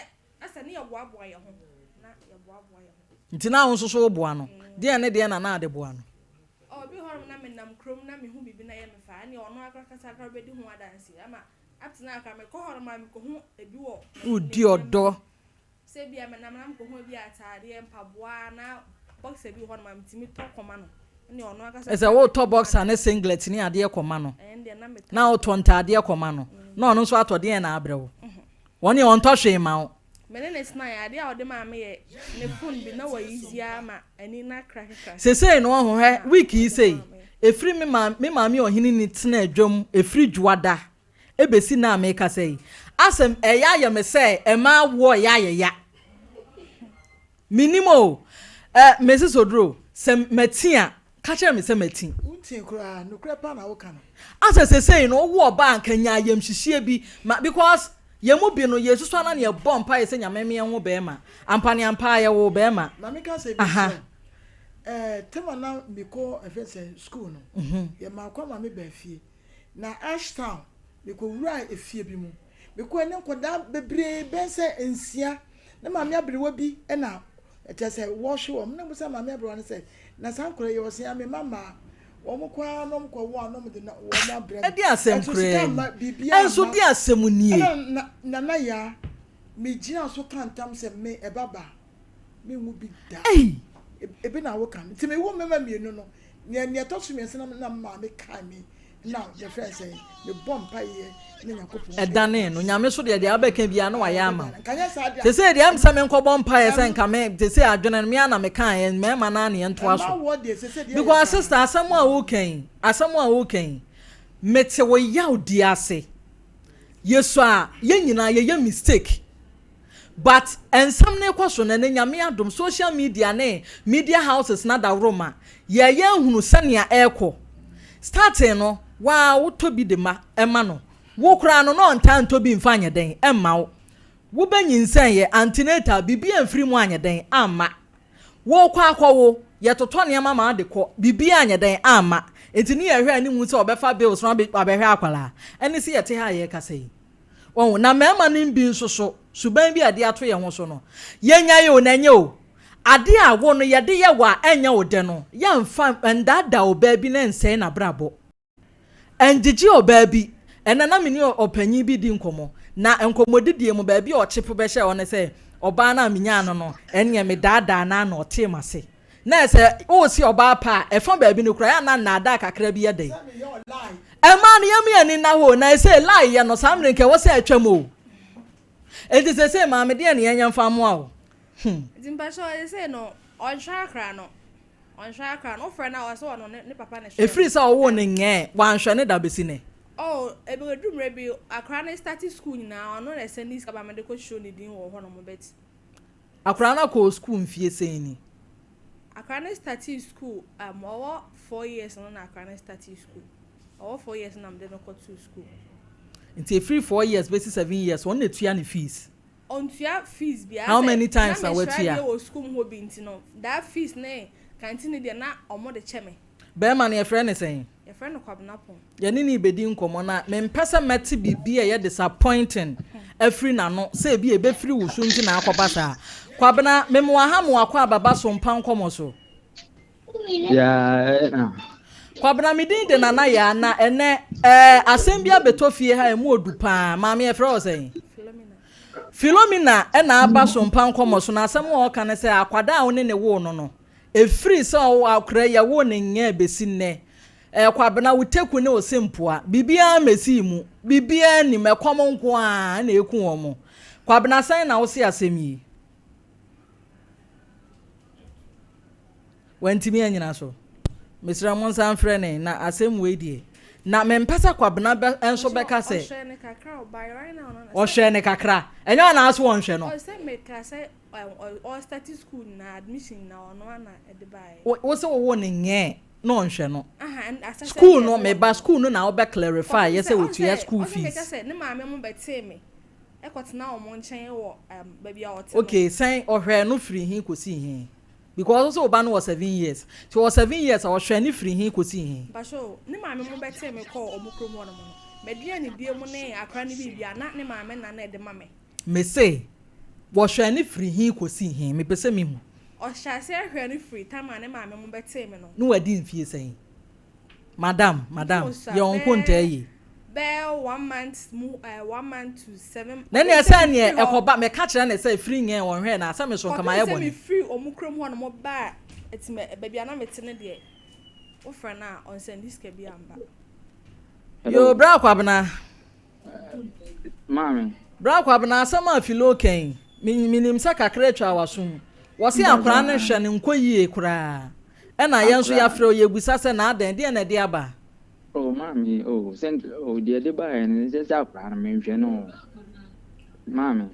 Nti na wo nso so woboa no. Deɛn ne deɛn na na ade boa no? Obi hɔ nom na menam kurom na mehu biribi na ɛyɛ me fɛ a, ɛnneɛ ɔno ankasa koraa bɛdi ho adanseɛ ama up to now koraa mekɔ hɔ nom a mekɔhu ebi wɔ Wodi ɔdɔ. Sɛ ebia menam na mekɔhu ebi a ataadeɛ, mpaboa anaa boxer bi wɔ hɔ nom a metumi tɔ kɔma no. Ɛnneɛ ɔno ankasa Ɛsɛ wotɔ boxer ne singlet ne adeɛ kɔma no Ɛndeɛ na metɔ. na wotɔ ntaadeɛ kɔma no na ɔno nso atɔ deɛn na abrɛ wo? Wɔn deɛ ɔntɔ hwee mma wo. Me ne no tenaeɛ, adeɛ a ɔde maa me yɛ ne phone bi na wayizi ara ma ani no akrakekra. Sesei no wahu hwɛ week yi sei ɛfiri me maame me maame ɔhene ni tenaa dwam ɛfiri dwoada ɛbɛsi nnɛ a mekasa yi asɛ ɛyɛ ayɛ me sɛ ɛmaa awoɔ ɛyɛ ayɛ ya Mennim o eh Mrs Oduro sɛ mati a Ka kyerɛ me sɛ mati. Wontii koraa, nokorɛ paa na woka no. Asɛ sesei no wowo ɔbaa anka nya ayamhyehyeɛ bi ma because yɛn mu bi no yɛsusua na yɛbɔ mpaeɛ sɛ Nyame me yɛnwo bɛɛma ampa ne ampa ara yɛwoo bɛɛma Ma me ka asɛm bi aha. nkyerɛ wo, eh, term a na me kɔ ɛfɛ sɛn school no, yɛ maa kwan ma me baa fie, na Ashtown me kɔ wuraa efie bi mu, me kɔɛ ne nkɔdaa bebree bɛn sɛ nsia, Na maame aberewa bi na kyerɛ sɛ wɔhwe wɔn. Na mebisa maame aberewa no sɛ, na saa nkwadaa yi ɔse ame mma mmaa. Wɔn kɔ ara na wɔn kɔ wo a na wɔn de na wɔn abrɛ me. Ɛdeɛn asɛm Ɛnso koraa sika ni? mma biribiara Ɛnso mma. deɛn asɛm nie? Ɛna na Nana Yaa, megyinaa so kaa ntam sɛ me ɛba ba a, menwo bi da. Ei! Ebi na woka no. Nti mewo mmarima mmienu no, nea nea ɛtɔ so mmiɛnsa na na maame kae me na mefrɛ no sɛ mebɔ mpaeɛ na Nyankopɔn Ɛdanee no. Nyame so deɛ deɛ wobɛka biara na wayɛ ama wo. Nka nyɛ saa deɛ Sesei deɛ ɛm sɛ menkɔbɔ mpaeɛ sɛ nka me sesei adwene no me ara na mekaeɛ mmarima no ara na yɛntoa Ɛma so. woɔ deɛ sesei deɛ yɛ Because paa. sister asɛm a woreka yi asɛm a woreka yi mete wo yawdie ase. Yɛsua a yɛn nyinaa yɛyɛ mistake. But nsɛm no rekɔ so no ɛnɛ Nyame adom social media ne media houses no adaworo ma yɛyɛ ahunu sɛnea ɛrekɔ. Starting no waa wotɔ bi de ma ɛma no wo koraa no na ɔntaa ntɔ bi mfa nyɛ dɛn ɛmma wo. Wobɛnyinsɛn yɛ antenatal biribi amfiri mu anyɛ dɛn amma. Worekɔ akɔwo yɛtotɔ nneɛma ma wode kɔ biribi anyɛ dɛn amma. Nti ne yɛhwɛ anim sɛ ɔbɛfa bills no abɛhwɛ akwadaa. Ɛne sɛ yɛte ha a yɛrekasa yi. Wahu? Na mmarima no bi nso so, suban bi a yɛde ato yɛn ho so no, yɛnyae o, na ɛnyɛ o. Ade a wo no yɛde yɛ wo a ɛnyɛ wo dɛ no, yɛmfa nnaadaa ɔbaa bi na ɛnsɛe n'abrabɔ. Ɛngyegye ɔbaa bi. Ɛnnɛ na me ne ɔpanyin bi redi nkɔmmɔ, na nkɔmmɔdidie mu, baabi a ɔkyepo bɛhyɛɛ hɔ ne sɛ, ɔbaa no a menyaa no no, ɛnneɛ medaadaa no ara na ɔtee m'ase. Na sɛ worese ɔbaa pa a, ɛfa baabi no koraa, ɛyɛ a na nnaadaa kakra bi yɛ dɛn? Ɛmaa no yɛn ani nna hɔ o, na ɛsei lie yɛ no saa mmerɛ nka ɛwɔ sɛ atwam o. Enti seesei maame deɛn na yɛnyɛ mfa mmoa wo? Hmm. Nti mpakyɛw seesei no ɔnhwɛ akra no ɔnhwɛ akra no wofrɛ no a ɔsɛ ɔno ne papa na ɛhwɛ no. Ɛfiri sɛ ɔwoo no nyɛɛ, wanhwɛ no da bɛsi nnɛ. Oh ɛbɛduru mmerɛ bi akra no starte school nyinaa ɔno na ɛsɛnde sika ba mede kɔ show ne din wɔ hɔ nom but. Akwadaa no akɔ sukuu mfie sɛn ni? Akwadaa no startee school um, ɔwɔ 4 years no na akwadaa no startee school. Ɔwɔ 4 years na mede no kɔtoo school. Nti ɛfiri 4 years bɛsi 7 years ɔno na ɛtua ne fees? Ɔntua fees biara. How many times na na mesrɛ watua? adeɛ wɔ school mu hɔ bi nti no that fees ne canteen deɛ na ɔmo de kyɛ me. Bɛrima no yɛfrɛ no sɛn? Yɛfrɛ no Kwabena Pɔn. Yɛne no rebɛdi nkɔmmɔ na mempɛ sɛ mɛte biribi a ɛyɛ disappointing afiri n'ano sɛ ebi a ɛbɛfiri wo so nti na akɔba saa. Kwabena, mema ha ma wakɔ ababa so mpa nkɔmmɔ so. Yeah, na. Kwabena, me din de Nana Yaa na ɛnɛ ɛɛ asɛm bi abɛtɔ fie ha ɛmu odu paa. Maame yɛfrɛ wo sɛn? Philomena ɛna aba so mpa nkɔmmɔ so na asɛm a ɔka ne sɛ akwadaa a wo ne ne woo no no ɛfiri sɛ ɔwɔ akora yi yɛwoo no nyɛɛ bɛsi nnɛ Ɛɛ Kwabena, wo teku ne wo sempoa, biribiara mmesii mu, biribiara nnim, ɛkɔm nko ara na eku wɔn. Kwabena, sɛn na wose asɛm yi? Wantumi anyina so. Mesrɛ mo nsan mfrɛ ne na asɛm wei deɛ. Na mempɛ sɛ Kwabena bɛ nso bɛka sɛ. Ɔhwɛɛ no kakra o, but right now no. Ɔhwɛɛ no kakra. Ɛnyɛ ɔna ara so ɔnhwɛ no. Ɔsɛ meka sɛ ɔstarte school nyinaa, admission nyinaa ɔno ara na ɛde baeɛ. Wo se wowoo no nyɛɛ na ɔnhwɛ no. School no, meba school no na wobɛ clarify yɛ sɛ ɔtua school fees. Ɔsɛ meka sɛ ne maame mo bɛtee me kɔtena wɔn nkyɛn wɔ baabi a ɔte no. Okay, sɛn ɔhwɛɛ no firi he kɔsii he? Because wo se wo ba no wɔ 7 years, nti ɔwɔ 7 years a ɔhwɛɛ no firi he kɔsii he? Mpakyɛ o, ne maame mo bɛtee me kɔɔ wɔn kurom hɔ nom no, m'aduanedie mu ne akora no biribiara na ne maame na na ɛde ma me. Mese, wɔhwɛɛ no firi he kɔsii he? Mepɛ sɛ mehu. Ɔhyɛɛ aseɛ hwɛɛ no firi time a ne maame mo bɛtee me no. Ne wadi mfie sɛn? Madam, madam, yɛ wo nkontaa yie. Bɛyɛ one month mu eh, one month to seven. Na neɛ sɛ neɛ ɛkɔba, meka kyerɛ no sɛ firi nyɛn wɔnhwɛɛ no a, sɛ me so nka mayɛ Kɔpem sɛ bɔne. mefiri wɔn kurom hɔ nom baa Atime, baabi a na mete no deɛ, wofrɛ no a, ɔnsɛnde sika bi amba. Yoo, bra Kwabena. Maame. Bra Kwabena, asɛm a Philo ka yi, me menim sɛ kakra atwa w'asom. Wɔse akwaraa no hwɛ no nkɔ yie koraa. Ɛna yɛn nso yɛafrɛ wo yɛbisa sɛ na adɛn, deɛn na ɛde aba? Oh maame oh sɛ oh deɛ ɛde baeɛ no sɛ sɛ akwaraa no menhwɛ no o maame.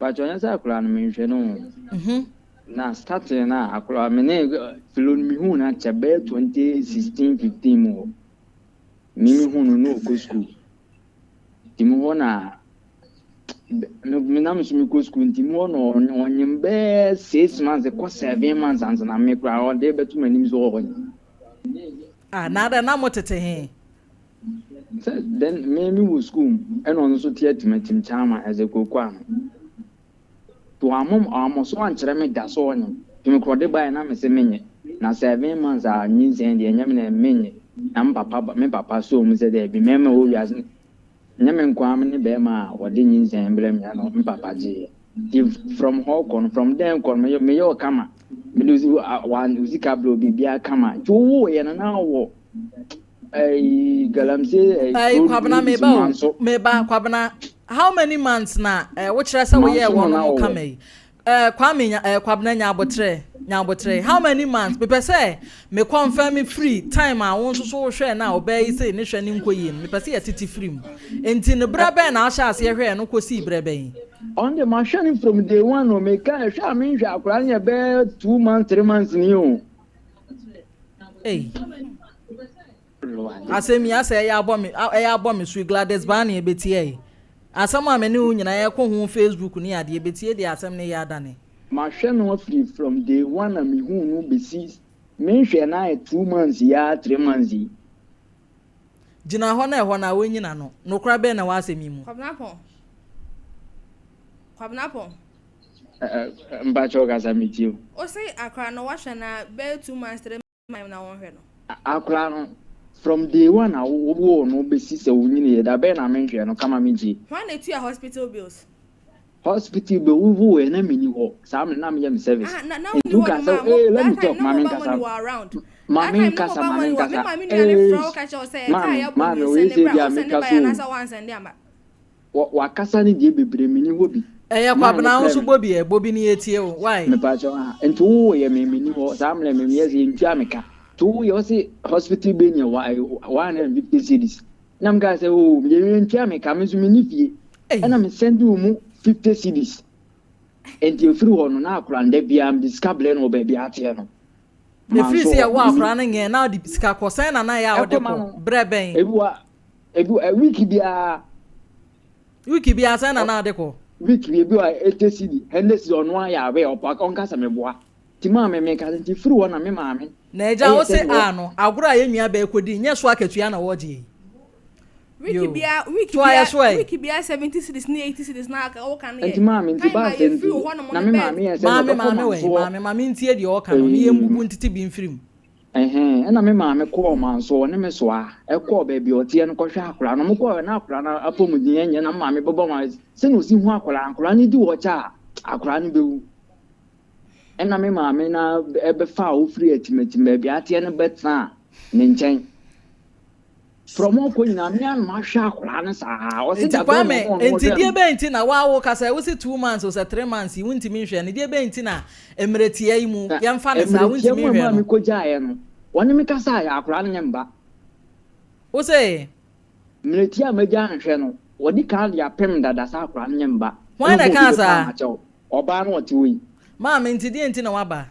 Pakyɛ ɔnyɛ sɛ akwadaa no menhwɛ no o. Na starting no a akwadaa me ne Filo no mehuu no akyɛ bɛyɛ 2016 15 mu hɔ. Me mehu no na ɔkɔ school. Nti mu hɔ na menam so mekɔ school nti mu hɔ na ɔnyem bɛyɛ 6 months kɔ 7 months ansa na me koraa ɔde bɛto m'anim sɛ ɔnyem. Ah, na adɛn na motete he? Sɛ then me me wɔ school mu ɛna ɔno nso te atimatim kyaama ɛdze kooko ano. To amom ɔamɔ so ankyerɛ me da so ɔnyem. To me korɔ de baeɛ na me se menyɛ. Na 7 months a nyinsɛn deɛ ɛnyɛ me na menyɛ. Na me papa me papa sɔɔ mu sɛ daabi mɛɛma wɔ wiase nyɛ me nkoaa me ne bɛɛma a wɔde nyinsɛn brɛ me ɛna me papa gyeeɛ. Nti from hɔ kɔ no from then kɔ no meyɛ meyɛ ɔkama. Mede wo sika brɛ wo biribiara kama. Nti wowooyɛ no na wɔ Ɛyi galamsey ɛyi Ɛyi kuro Kwabena bi meba so o manso. meba Kwabena how many months na eh, wokyerɛ sɛ woyɛɛ Manso no wɔn na mo wɔwɔ. kama yi eh, Kwame nya eh, Kwabena nya abotrɛ nya abotrɛ how many months mepɛ sɛ me confirm firi time a wo nso so wohwɛɛ no a ɔbaa yi sei ne hwɛ ne nkɔ yie no mepɛ sɛ yɛtete firi mu nti no berɛ bɛn na wohyɛ aseɛ hwɛɛ no kɔsii berɛ bɛn? Ɔno deɛ mahwɛ no from day one o meka hwɛ a menhwɛ akwadaa no yɛ bɛyɛ 2 months 3 months ni o. Ei. Asɛm yi asɛ ɛyɛ abɔ me ɛyɛ abɔ me so yi Gladys Bani ebetie yi. Asɛm a me ne wo nyinaa yɛkɔ ho Facebook ne adeɛ ebetie deɛ asɛm no yɛ adane. Mahwɛ no afiri from day one a mehuu no bɛsi menhwɛɛ no ayɛ 2 months yi ara 3 months yi. Gyina hɔ na ɛhɔ no a wonyina no. Nokora bɛn na ɛwɔ asɛm yi mu? Kwabena Pɔn. Kwabena Pɔn. Mpakyɛw kasa metie o. Ose akora no wahwɛ no a bɛyɛ 2 months 3 months na wɔnhwɛ no. Akora no from day one a wo woo no besi sɛ wo nyini yɛ da bɛn na menhwɛ no kama me tie. Hwan na etua hospital bills? Hospital bill wo woo yɛ na menni hɔ saa mmerɛ na meyɛ me service Aha na na nti wonni wo hɔ ka nom sɛ a mo ee let that me time talk na ma me mobile money nkasa wɔ around ma that me time na nkasa mobile ma me money wɔ me nkasa maame nua no frɛ eeish wo ka kyerɛ wo sɛ ɛka a maame yɛabɔ maame nie wei sɛnde sɛ bra bi a wo sɛnde meka baeɛ so o. anaasɛ woansɛnde amba. Wɔ wakasa ne deɛ bebree menni hɔ bi. Ɛyɛ Maa ne Kwabena wo frɛ nso me. bɔ bi ɛ, bɔ bi na yɛtie wo, why? Mepakyɛw aha nti wo yɛ me menni hɔ saa mmerɛ me meyɛ sɛ yɛntua me ka nti wo yɛ ɔse hospital bill yɛ 150 cedis na me kaa sɛ oo yɛ yɛntua me ka me nso menni fie ɛna me send wo mu 50 cedis nti ɛfiri hɔ no na akora no da biara mede sika brɛ no wɔ baabi ateɛ no Ɛfiri manso sɛ hɔ yɛwɔ akora no nyɛ na wode sika kɔ sɛn na na ɛyɛ a wode ɛkɔ ma kɔ no berɛ bɛn? ebi wa ebi wa week biara Week biara sɛn na na ade kɔ? Week bi ebi wɔ 80 cedi, 100 cedi ɔno ayɛ awɛ ɔpa ɔnka sɛ meboa. Nti maame meka sɛ nti firi hɔ na me maame Na agya ɛyɛ wo se sɛ mewɔ. a no agorɔ a yɛn nua bɛɛ kɔdi nyɛ so akatua na wɔgye yi. Week Yoo. biara week Toa yɛ biara so ɛ. week biara 70 cedis ne 80 cedis na aka woka no Nti yɛ maame nti time baa a sɛ yɛfiri nti hɔ nom na no me bɛyɛ maame yɛ sɛ Maame mebɛkɔ maame wɛ mansoɔ. maame ma mentie deɛ ɔka no ne yɛmbubu ntete bi mfiri mu. Ɛhɛn, ɛna me maame kɔɔ manso, ɔne me soa kɔɔ baabi a ɔteɛ no kɔhwɛ akwadaa no. Wɔkɔɔɛ na akwadaa no apɔmuden nyɛ na me maame bɛbɔ ma sɛnea ɔsi hu akwadaa no, akwadaa no di hɔ kyɛ a, akwadaa no bɛwu. Ɛna me maame na ɛbɛfaa ɔfiri atimatim baabi a ateɛ no bɛtenaa ne nkyɛn. From hɔ kɔ nyinaa me ara na mahwɛ akwadaa no saa. Ɔse Nti da bɛn na Kwame, ɔmo ɔno nti ɔhwɛ deɛ no. bɛn nti na waa wo kasa wo se 2 months o sɛ 3 months yi wontumi nhwɛ no, deɛ bɛn nti na mmerɛ tia yi mu Na yɛmfa no saa mmerɛ tia wontumi mu a nhwɛ mu a no? mekɔgyaeɛ no, wɔne me kasaeɛ, akwadaa no nyɛ me ba. Wo se? Mmerɛ tia a magya nhwɛ no, wɔde kan de apem dada sɛ akwadaa no nyɛ me ba. Hwan Ɛna na ɔma obi ɛkaa bɛpaa saa? m'akyɛw. Ɔbaa no ɔte hɔ yi. Maame, nti deɛ nti na woaba?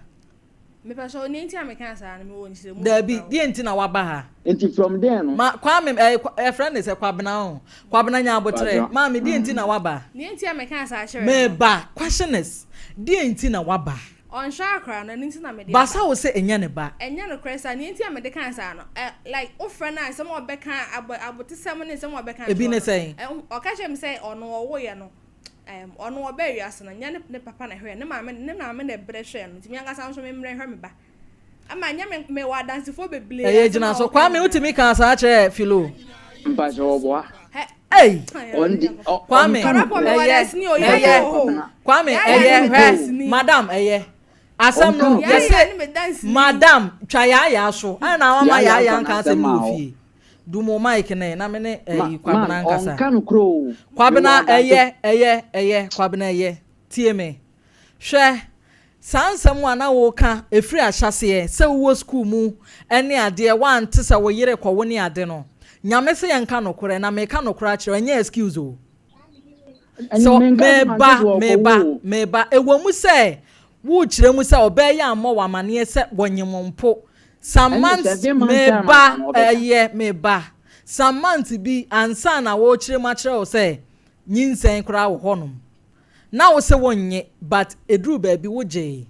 Mepakyɛw, nea nti a mekaa saa no, mewɔ nkyerɛmu Dabi, kakra wɔ. deɛ nti na waba ha? Nti from there no. Ma, Kwame, ɛɛ, eh, yɛfrɛ no sɛ Kwabena o. Kwabena nya aboterɛ. Kwabena, Maame, deɛ nti na mm. waba? Nea nti a mekaa saa kyerɛɛ no. Meba, question is, deɛ nti na waba? Ɔnhwɛ akora no, ɛno nti na mede aba. Basa wo sɛ ɛnyɛ ne ba. Ɛnyɛ nokorɛ saa, nea nti a mede kaa saa no, ɛ, like, wofrɛ no a, nsɛm a ɔbɛka, abɔ, abotesɛm ne nsɛm a ɔbɛka Ebi akyerɛ ne wo no, sɛn? ɛ, ɔka kyerɛɛ me sɛ ɔno ɔwoeɛ no, Ɛɛm, ɔno ɔbaa wiase no, nyɛ ne ne papa na ɛhwɛɛ no, ne maame ne maame na ɛbrɛ hwɛɛ no, nti me ankasa nso me mmerɛ hwɛ me ba. Ama nyɛ me mewɔ adansefoɔ bebree Ɛyɛ asɛm a gyina so. wɔka Kwame nyinaa. wotumi kaa saa kyerɛɛ Philo? Mpakyɛ ɔboa. Hɛ, Ei! Awurade Ɔn de Nyankopɔn. ɔ Kwame, ɔnka Kɔrɔpɔ nokorɛ. mewɔ ɛyɛ, adanseni o, ɛyɛ, yaya wɔ hɔ o. Kwabena. Kwame, Yaya ɛyɛ, ne me hwɛ, danseni. madam, ɛyɛ. Asɛm Ɔnka no, nokorɛ. Yaya yɛse, ne me danseni. madam, twa yaayaa so. Ɛna na wama Yaayaa yaayaa mfa nka n'asɛm asɛm no maa wɔ wo. fie. Dum wo mic no ɛ, na me ne Ma ɛyi Kwabena man nkasa. ɔnka nokorɛ o. Mewɔ Kwabena, adanse. ɛyɛ, ɛyɛ, ɛyɛ, Kwabena, ɛyɛ. Tie me. Hwɛ, saa nsɛm a na woka ɛfiri ahyɛaseɛ sɛ wowɔ sukuu mu ne adeɛ, woante sɛ wo yere kɔwo ne ade no, Nyame se yɛnka nokorɛ, na meka nokorɛ akyerɛ wo, ɛnyɛ excuse o. Ɛne So, menka sɛ mante meba, sɛ ɔkɔwo meba, o. meba, ɛwɔ mu sɛ worekyerɛ mu sɛ ɔbaa yi ammɔ wo amaneɛ sɛ wɔnyem wo mpo, some Ɛne months, 7 months time meba, ansa na ɔbɛka. ɛyɛ, meba, some months bi ansa na wɔrekyerɛ mu akyerɛ wo sɛ nyinsɛn koraa wɔ hɔnom. Na wo se wonnye but ɛduruu baabi wogyee.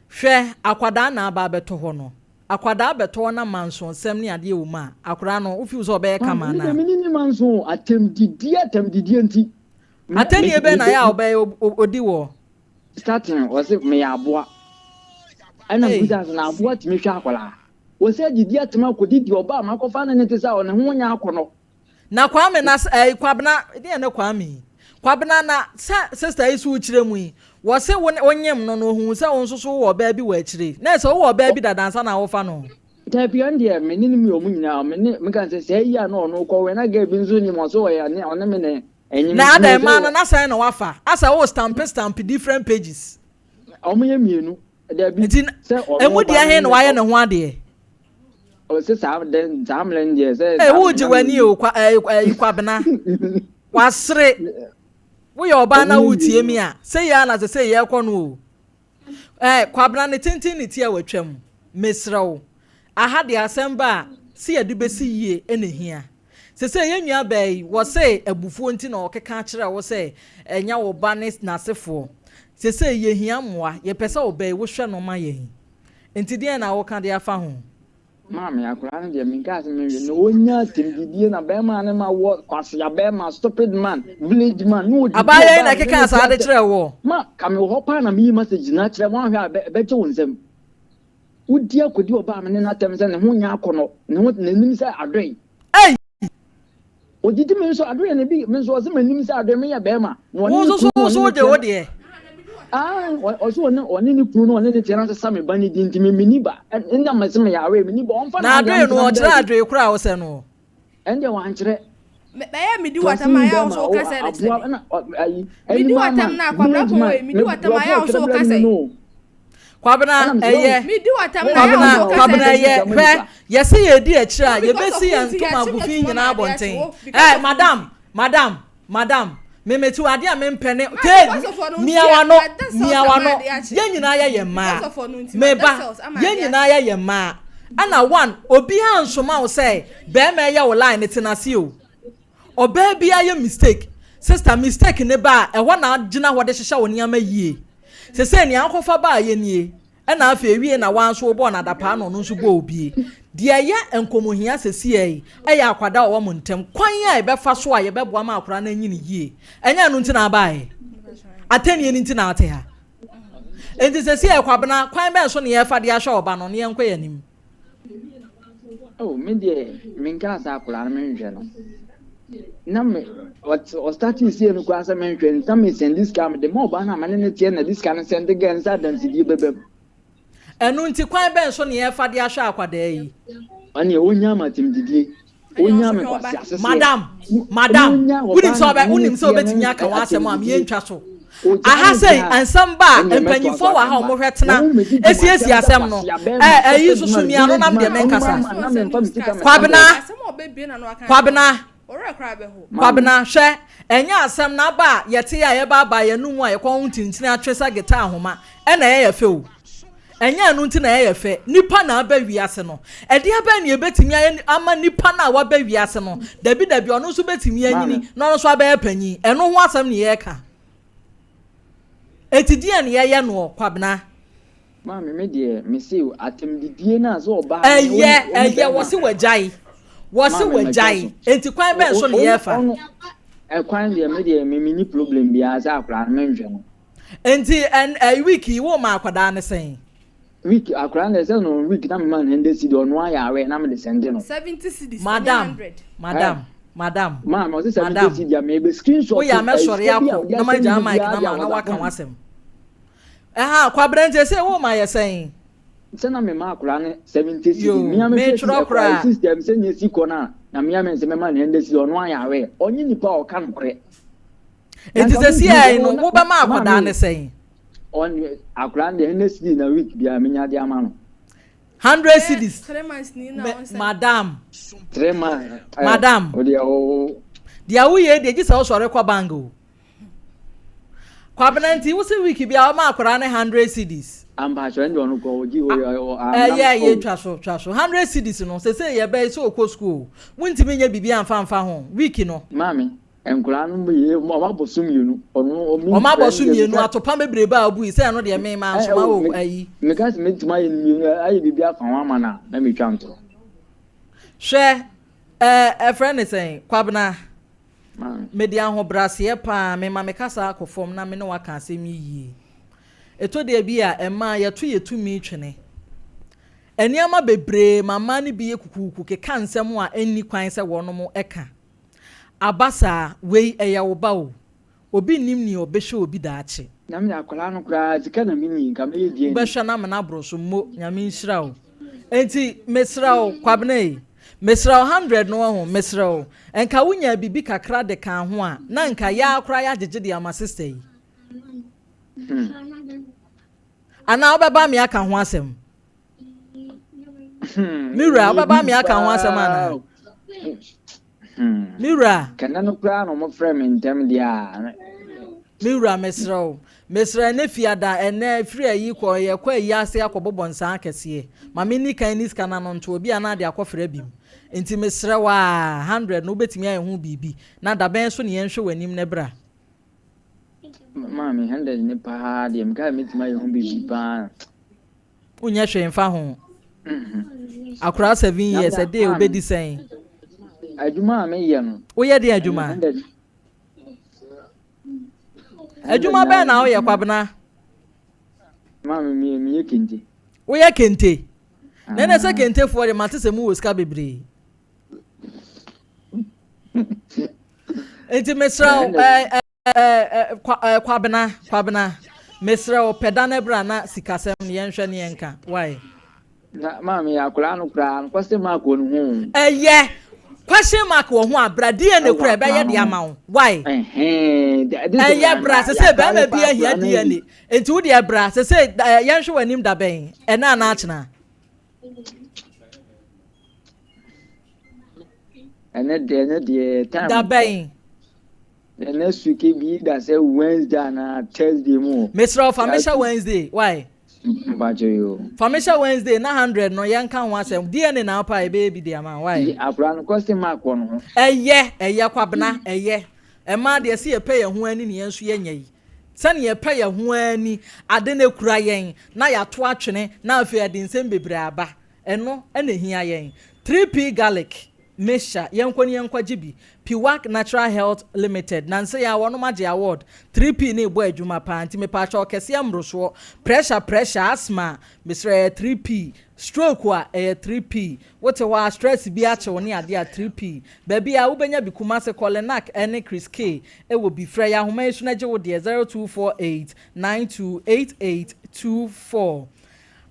Hwɛ akwadaa na aba abɛtɔ hɔ no. Akwadaa bɛtɔ hɔ na mansonsɛm ne adeɛ wɔ mu a, akwadaa no wo feel sɛ ɔbɛyɛ Maame, kama me deɛ anaa? me ne ni manso o, atɛmdidie atɛmdidie nti. Me me Atɛnnie bɛn me na ɛyɛ a ɔbɛyɛ ɔdi woɔ? Starting ɔse meyɛ aboa. Ɛna Ei. mebisa sɛ na aboa tumi hwɛ akwadaa? Wɔsɛ adidi atɛm akɔdidi ɔbaa makɔfa no ne te sɛ ɔne ho nyɛ akɔnɔ. Na Kwame na ɛɛ Kwabena deɛ ne Kwame yi Kwabena na sɛ sister yi so wokyerɛ mu yi wɔse wo ne wonyem no no ohuu sɛ wo nso so wowɔ ɔbaa bi wɔ akyire na ɛsɛ wowɔ ɔbaa bi dada ansa na wofa no. Dabi ɔno deɛ me ne no mu yɛ ɔmo nyinaa me ne meka sɛ sɛ ayi a na ɔno kɔ wɛ na girl bi nso nyim ɔso ɔyɛ ɔne ɔne me na ɛnyim Na nti adɛn sɛ mmaa no na sɛn na wafa asɛ wo stampe stampe different pages. Ɔmo yɛ mmienu dabi Nti sɛ ɔno emu ba deɛ no he na ne wayɛ ne ho adeɛ. Ɔsɛ saa dɛn saa mmerɛ no deɛ sɛ Ee saa wogye mmerɛ w'ani o kwa ɛɛ ɛyi Kwabena wasere woyɛ ɔbaa na Ɔmo yɛ wotie mmienu. mi a sɛ yɛ na sɛ sɛ yɛ kɔ no o ɛɛ Kwabena ne tenten ne ti a watwam mesrɛ wo aha deɛ asɛm ba a sɛ yɛde bɛsi yie ɛna ehia sɛ sɛ yɛn nua baa yi wɔsɛ abufuo nti na ɔkeka akyerɛ wo sɛ ɛnya wo ba ne n'asefoɔ sɛ sɛ yɛhia mmoa yɛpɛ sɛ ɔbaa yi wohwɛ no ma yɛn nti deɛn na woka de afa ho. Maame akwadaa no deɛ menkaa sɛ menhwɛ na ɔnya atɛmdidie na bɛrima ne ma wɔ kwasea bɛrima stupid man village man na ɔdidi Abaayewa yi na ɔbaa me ne ɛkekaa ne saa de te atɛ kyerɛɛ woɔ? Ma ka mewɔ hɔ paa na meyi message no akyerɛ woanhwɛ a ɛbɛgye wo nsam wodi akɔdi ɔbaa me ne no atɛm sɛ ne ho nyɛ akɔnɔ ne ho n'anim sɛ adoe Ei! Odidi me nso adoe ne bi me nso ɔse m'anim sɛ adoe meyɛ bɛrima na ɔne Wo ne nso so kunu na so ɔne ne wogye teɛ wo na deɛ? Ah, ɔse ɔne ɔne ne kunu na ɔne ne teɛ na sesa me ba ne din nti me menni ba ɛnna mese meyɛ awe menni ba ɔmfa Na n'adeɛ adoe no ntena ɔkyerɛ baabi adoe koraa a wosɛ no? Ɛndeɛ wankyerɛ. Bɛyɛ medi Nti ɔse w'atam a me ɛyɛ a wo bɛrima nso o woka sɛ de kyerɛ aboa me. ɛna ayi Medi animal w'atam man na Kwabena village pɔn man wei medi me w'atam a brɔfo ɛyɛ a wo nso ɔtwerɛ woka brɛ me sɛ. no o. Kwabena Ɛna mesɛ ɛyɛ wahu Medi w'atam na ɛyɛ a Kwabena wo nso woka sɛ Kwabena de ɛyɛ kyerɛ me. hwɛ yɛse yɛdi akyire a Wo because yɛbɛsi of wo yɛn nti ntoma yɛakye agu me fi atuma ma nyinaa ade akye abɔnten wo because eh of wo madam nti. madam madam me mete hɔ adeɛ a mempɛ ne Ma tee because of ɔno nti mia a w'ano mada cells mia ama w'ano ade akye. yɛn nyinaa yɛyɛ Because mmaa of ɔno nti mada meba cells ama yɛn ade nyinaa akye. yɛyɛ mmaa ɛna one obiara nsoma wo sɛ bɛrima ɛyɛ wo line tena ase o Ɔbaa biara yɛ mistake. Sister, mistake ne ba a, ɛhɔ na agyina hɔ de hyehyɛ wo nneɛma yie. Sesei nea akɔfa baeɛ nie, ɛna afei ewie na woa nso wobɔɔ no adapaa na ɔno nso bɔɔ wo bie. Deɛ ɛyɛ nkɔmmɔhia sesiei yi yɛ akwadaa a ɔwɔ mo ntam, kwan a yɛbɛfa so a yɛbɛboa ma akwadaa no anyini yie. Ɛnyɛ ɛno nti na abaeɛ? Atɛnnie no nti na ate ha. Enti sesiei Kwabena, kwan bɛn so na yɛrefa de ahwɛ ɔba no na yɛnkɔ yɛn anim? Oh, me deɛ menkaa sɛ akwadaa no menhwɛ no. Na me ɔstartee sie no koraa sɛ menhwɛ no, na mesɛnde sika mede ma ɔbaa no a mene ne teɛ na de sika no sɛnde gɛn sɛ adansedie bɛba mu. Ɛno nti kwan bɛn so na yɛfa de ahwɛ akwadaa yi? Ɔneɛ ɔnya ama atemdidie. Onya me kwasi aseseɛ. Madam, madam, wonim sɛ ɔbɛ, wonim sɛ ɔbɛtumi aka wɔn asɛm a meyɛ ntwa so. Aha sɛ nsɛm ba a, mpanyinfoɔ wɔ ha a wɔhwɛ tena esiesie asɛm no. Ɛ ɛyi nso so mia no nam deɛ menkasa. Kwabena, Kwabena, Kwabena, hwɛ, ɛnyɛ asɛm na aba a yɛte a yɛbaabaa yɛn anum a yɛkɔn ho ntintini atwe sɛ guitar ahoma ɛna ɛyɛ fɛ o. Ɛnyɛ ɛno nti na ɛyɛ fɛ. Nipa na aba wiase no. Ɛdeɛ bɛn na yɛbɛtumi ayɛ ama nipa no a waba wiase no? Dabi dabi, ɔno nso bɛtumi anyini na ɔno nso abɛyɛ panyin. Ɛno ho asɛm na yɛreka. Enti deɛn na yɛyɛ noɔ, Kwabena? Maame, me deɛ, mese o, atɛmdidie no a sɛ ɔbaa ne wo Ɛyɛ, ɛyɛ, bɛrima. wɔse wagyae. Wɔse Maame, matwa wagyae. so. Enti kwan bɛn so na yɛrefa? Ɛkwan deɛ, me deɛ, me menni problem biara sɛ akwadaa no menhwɛ no. Nti ɛn ɛyi week yi wo ma akwadaa no sɛn? Week akwadaa no ɛsɛ no week na me ma no hundred cedi ɔno ayɛ awɛ na me de sɛnde no. 70 cedis ɛnyɛ Madam hundred. madam madam Maame ɔse 70 madam cedi a me bɛ screenshot woyɛ a ɛyi mɛsɔre sika bi a akɔ ɔde na asɛnde magyaa me mic biara no de ama wo na awɔ woaka phone. w'asɛm. Ɛha Kwabena nti ɛsei wo ma yɛ sɛn? Sɛ na me ma akwadaa no 70 cedi Yoo me a me hwɛ si metwerɛ ɛkɔ koraa. system sɛ nea esi kɔ no a na me a me nse mɛma no 100 cedi ɔno ayɛ awɛ ɔnye nipa a ɔka nokorɛ. Nti sɛsiɛi no wobɛma akwadaa no sɛn? Akwadaa no deɛ hundred cedis na week biara menya de ama no. Hundred cedis madam. 3 months. Madam. Deɛ woyɛ deɛ gye sɛ wosɔre kɔ bank o. Kwabena nti wosi week biara woma akwadaa no 100 cedis. Ampakyɛ ɛnde ɔno kɔ ɔgye Ɛyɛ yɛ twa so twa so 100 cedis no sese yɛ bɛyɛ sɛ ɔkɔ school wontumi nyɛ biribi anfa nfa ho week no. Maame. Nkwadaa no yɛ wɔn abɔ so mmienu. Ɔno ɔmo Wɔn abɔ so mmienu atopa bebrebe a ɔbu yi sɛ ɛno deɛ me maa nsoma o ayi. Meka sɛ metumi ayɛ no mmienu ayɛ biribi afa ho ama no a na metwa ntorɔ. Hwɛ ɛɛ ɛfrɛ ne sɛn Kwabena mede ahobraseɛ paa mema me kasa akɔ fam na me ne waka asɛm yi yie. Ɛtɔ deɛ bi a mmaa yɛto yɛ tumi twene. Nneɛma bebree ma mmaa no bi yɛ kukuuku keka nsɛm a ɛnni kwan sɛ wɔnom ka. Aba saa, wei ɛyɛ wo ba o. Obi nnim nea ɔbɛhwɛ obi daakye. Na me akwadaa no koraa sika na menni nka mɛyɛ deɛn ni. Wobɛhwɛ no amena aboro so mmo, Nyame nhyira wo. Enti mesrɛ wo Kwabena ei, mesrɛ wo 100 no wahu, mesrɛ wo, nka wonyaa biribi kakra de kaa ho a, na nka yɛa koraa yɛagyegye de ama sister yi. Anaa wobɛba me aka ho asɛm? Me wura, wobɛba me aka ho asɛm anaa? Me wura. Kɛnɛ no koraa na wɔfrɛ me ntɛm deɛ a. Me wura, mesrɛ wo. Mesrɛ ɛnɛ fiada, ɛnɛ firi ayi kɔ, yɛkɔ ayi ase akɔbobɔ nsaa akɛseɛ. Ma menni kan nni sika no ano nto obi a na ade akɔfra bi mu. Nti mesrɛ wo a, 100 no wobɛtumi ayɛ ho biribi. Na dabɛn so ne yɛnhwɛ w'anim na bra. Maame, 100 ne paa deɛ, meka sɛ mɛtumi ayɛ ho biribi paa. Wonyɛ hwee mfa ho. Akwadaa 7 years ɛde obedi sɛn? Adwuma a meyɛ no. Woyɛ deɛ adwuma? Adwuma bɛn na woyɛ Kwabena? Maame meyɛ kente. Woyɛ kente? Na ɛna sɛ kentefoɔ de mate sɛ mu wɔ sika bebree. Nti mesrɛ wo Kwabena Kwabena mesrɛ wo pɛ da no bra na sikasɛm no yɛnhwɛ ne yɛnka why. Na maame akwadaa no koraa no question mark wɔ ne ho. Ɛyɛ question mark wɔ ho a bra DNA kora ɛbɛyɛ de ama wo why. Ɛyɛ bra sɛ sɛ bɛrima bi ahia DNA nti wo deɛ bra sɛ sɛ yɛnhwɛ w'anim da bɛn ɛna anaa akyena. Ɛnɛ deɛ ɛnɛ deɛ time. Da bɛn. The next week bi da sɛ Wednesday anaa Thursday mu. Mesrɛ wo fa me hyɛ Wednesday why. Mpakyɛ yi o. Fa me hyɛ Wednesday na 100 no yɛn ka ho asɛm DNA na apa ɛbɛyɛ bi de ama why. Yi akora no question mark wɔ no ho. Ɛyɛ ɛyɛ Kwabena ɛyɛ ɛmaa deɛ sɛ yɛpɛ yɛn ho ani ne yɛn nso yɛnyɛ yi sɛne yɛpɛ yɛn ho ani ade no ekura yɛn na yɛato atwene na afei ɛde nsɛm bebree aba ɛno ɛna ehia yɛn 3P garlic mixture yɛnkɔ ne yɛnkɔgye bi Piwak Natural Health Limited nansa yi a wɔnom agye award 3P no rebɔ adwuma paa nti mepaakyɛw kɛseɛ mmorosoɔ pressure pressure asthma mesrɛ ɛyɛ 3P stroke a ɛyɛ 3P wote hɔ a stress bi akye wo ne adeɛ a 3P baabi a wobɛnya bi Kumasi Kolinak ne Chris K wɔ bi frɛ yɛ ahoma yi so na gye wo deɛ 0248 928824.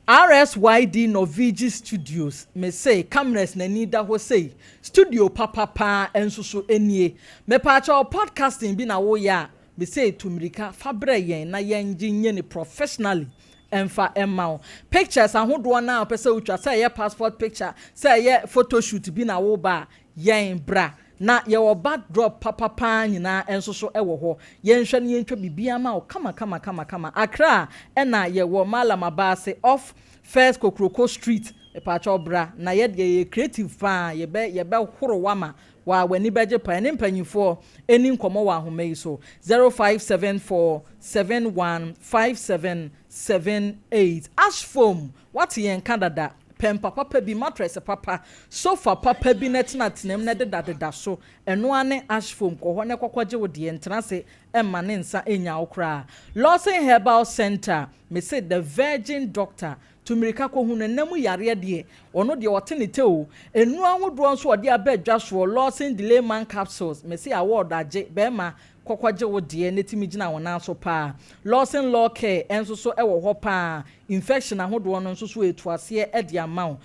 RSYD Norvege Studios, mese cameras n'ani da hɔ sei, studio papa paa nso so nie. Mepaakyɛw podcasting bi na woyɛ a, mese tu mmirika fa brɛ yɛn na yɛngye nyɛ no professionally mfa mma wo. Pictures ahodoɔ no a wopɛ sɛ wotwa, sɛ ɛyɛ passport picture, sɛ ɛyɛ photoshoot bi na woreba a, yɛn bra. Na yɛwɔ back drop papa paa nyinaa nso so wɔ hɔ. Yɛnhwɛ na yɛntwa biribiara ma wo kama kama kama kama. Accra ɛna yɛwɔ Mallam Abaase off First Kokroko Street. Mepaakyɛw bra na yɛ deɛ yɛyɛ creative paa yɛbɛ yɛbɛ horo wo ama waa w'ani bɛgye paa. Yɛne mpanyinfoɔ ɛni nkɔmɔ wɔ ahoma yi so 0574 71 57 78. Ash foam wate yɛn nka dada. Pɛ mpa papa bi, mattress papa, sofa papa bi na tenatena mu na dedadeda so. Ɛno ara ne ash foam. Kɔ hɔ na kɔkɔgye wo deɛ. Ntena ase mma ne nsa nnya wo koraa. Lawson Herbal Centre, mese The Virgin Doctor, tu mmirika kɔhu no. Nna mu yareɛ deɛ, ɔno deɛ ɔte ne tɛ o. Nnuro ahodoɔ nso a ɔde aba dwa soɔ, Lawson Delay Man Capsules, mese award agye, bɛrima, Kɔkɔgye wo deɛ na tumi gyina wo nan so paa. Lawson Law Care nso so wɔ hɔ paa. Infection ahodoɔ no nso so ɛtu aseɛ de ama wo.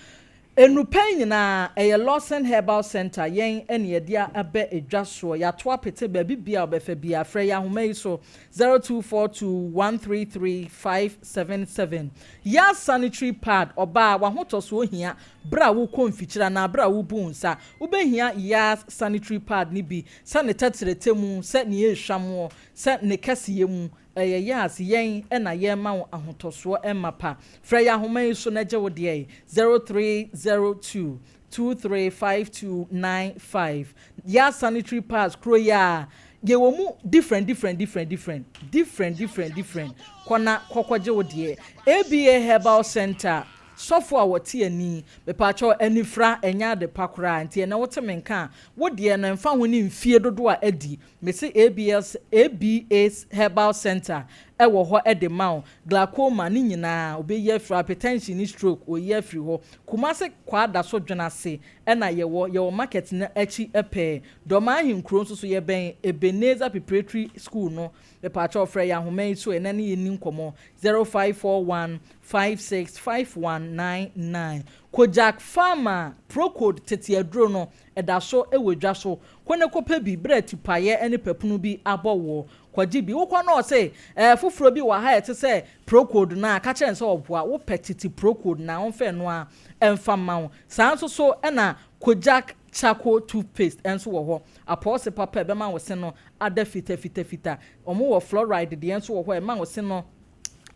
Nnupɛ yi nyinaa ɛyɛ Lawson Herbal Centre yɛn na yɛde aba dwa soɔ. Yɛato apete baabi biara a wobɛfa biara. Frɛ yɛn ahoma yi so, 0242 133 577. Yas Sanitary Pad, Ɔbaa, w'ahotɔsoɔ hia berɛ a wokɔ mfikyire anaa berɛ a wobu wo nsa. Wobɛhia Yas Sanitary Pad no bi Sɛ ne tɛtrɛtɛ mu, sɛ ne ehwamoɔ, sɛ ne kɛseyɛ mu, ɛyɛ yas, yɛn na yɛrema wo ahotɔsoɔ mapa. Frɛ yɛn ahoma yi so na gye wo deɛ, 0302 235295. Yas sanitary pads kuro yi ara, yɛwɔ mu different different different different, different different different. Kɔ na kɔkɔgye wo deɛ. ABA Herbal Centre, Sɔfo a wɔte ani, mepaakyɛw anifra ɛnyɛ ade pa koraa nti ɛnɛ wote me nka a, wo deɛ no ɛmfa ho ne mfie dodoɔ a adi, mese ABS, ABA Herbal Centre ɛwɔ hɔ de ma wo, glaucoma ne nyinaa obeyi afiri hɔ, hypertension ne stroke oyi afiri hɔ. Kumasi Kwadaso Dwenase ɛna yɛwɔ, yɛwɔ market no akyi pɛɛ, Dɔmaa Ahenkuro nso so yɛbɛn Ebenezer Preparatory School no, mepaakyɛw frɛ yɛn ahoma yi so ɛnɛ ne yɛnni nkɔmmɔ, 0541 565199. Kojak Pharma Procold tete aduro no, ɛda so wɔ dwa so. Kɔ na kɔpɛ bi berɛ a tipaeɛ ne papono bi abɔ woɔ. Kɔgye bi. Wokɔ na ɔse, ɛɛ foforɔ bi wɔ ha a ɛte sɛ Procold no a, ka kyerɛ no sɛ ɔboa. Wopɛ tete Procold no a, ɔmfa ɛno ara mfa mma wo. Saa nso so na Kojak Charcoal Toothpaste nso wɔ hɔ. Apɔɔse papa a ɛbɛma wo se no ada fitafitafita. Wɔwɔ fluoride deɛ nso wɔ hɔ a ɛma wo se no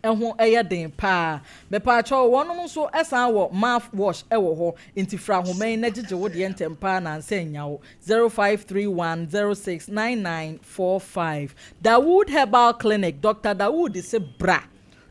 ho yɛ den paa. Mepaakyɛw wɔnom nso san wɔ mouth wash wɔ hɔ nti fra ahoma yi na gyegye wo deɛ ntɛm paa na ansa annya wo. 0531069945 Dawood Herbal Clinic Doctor Dawood se bra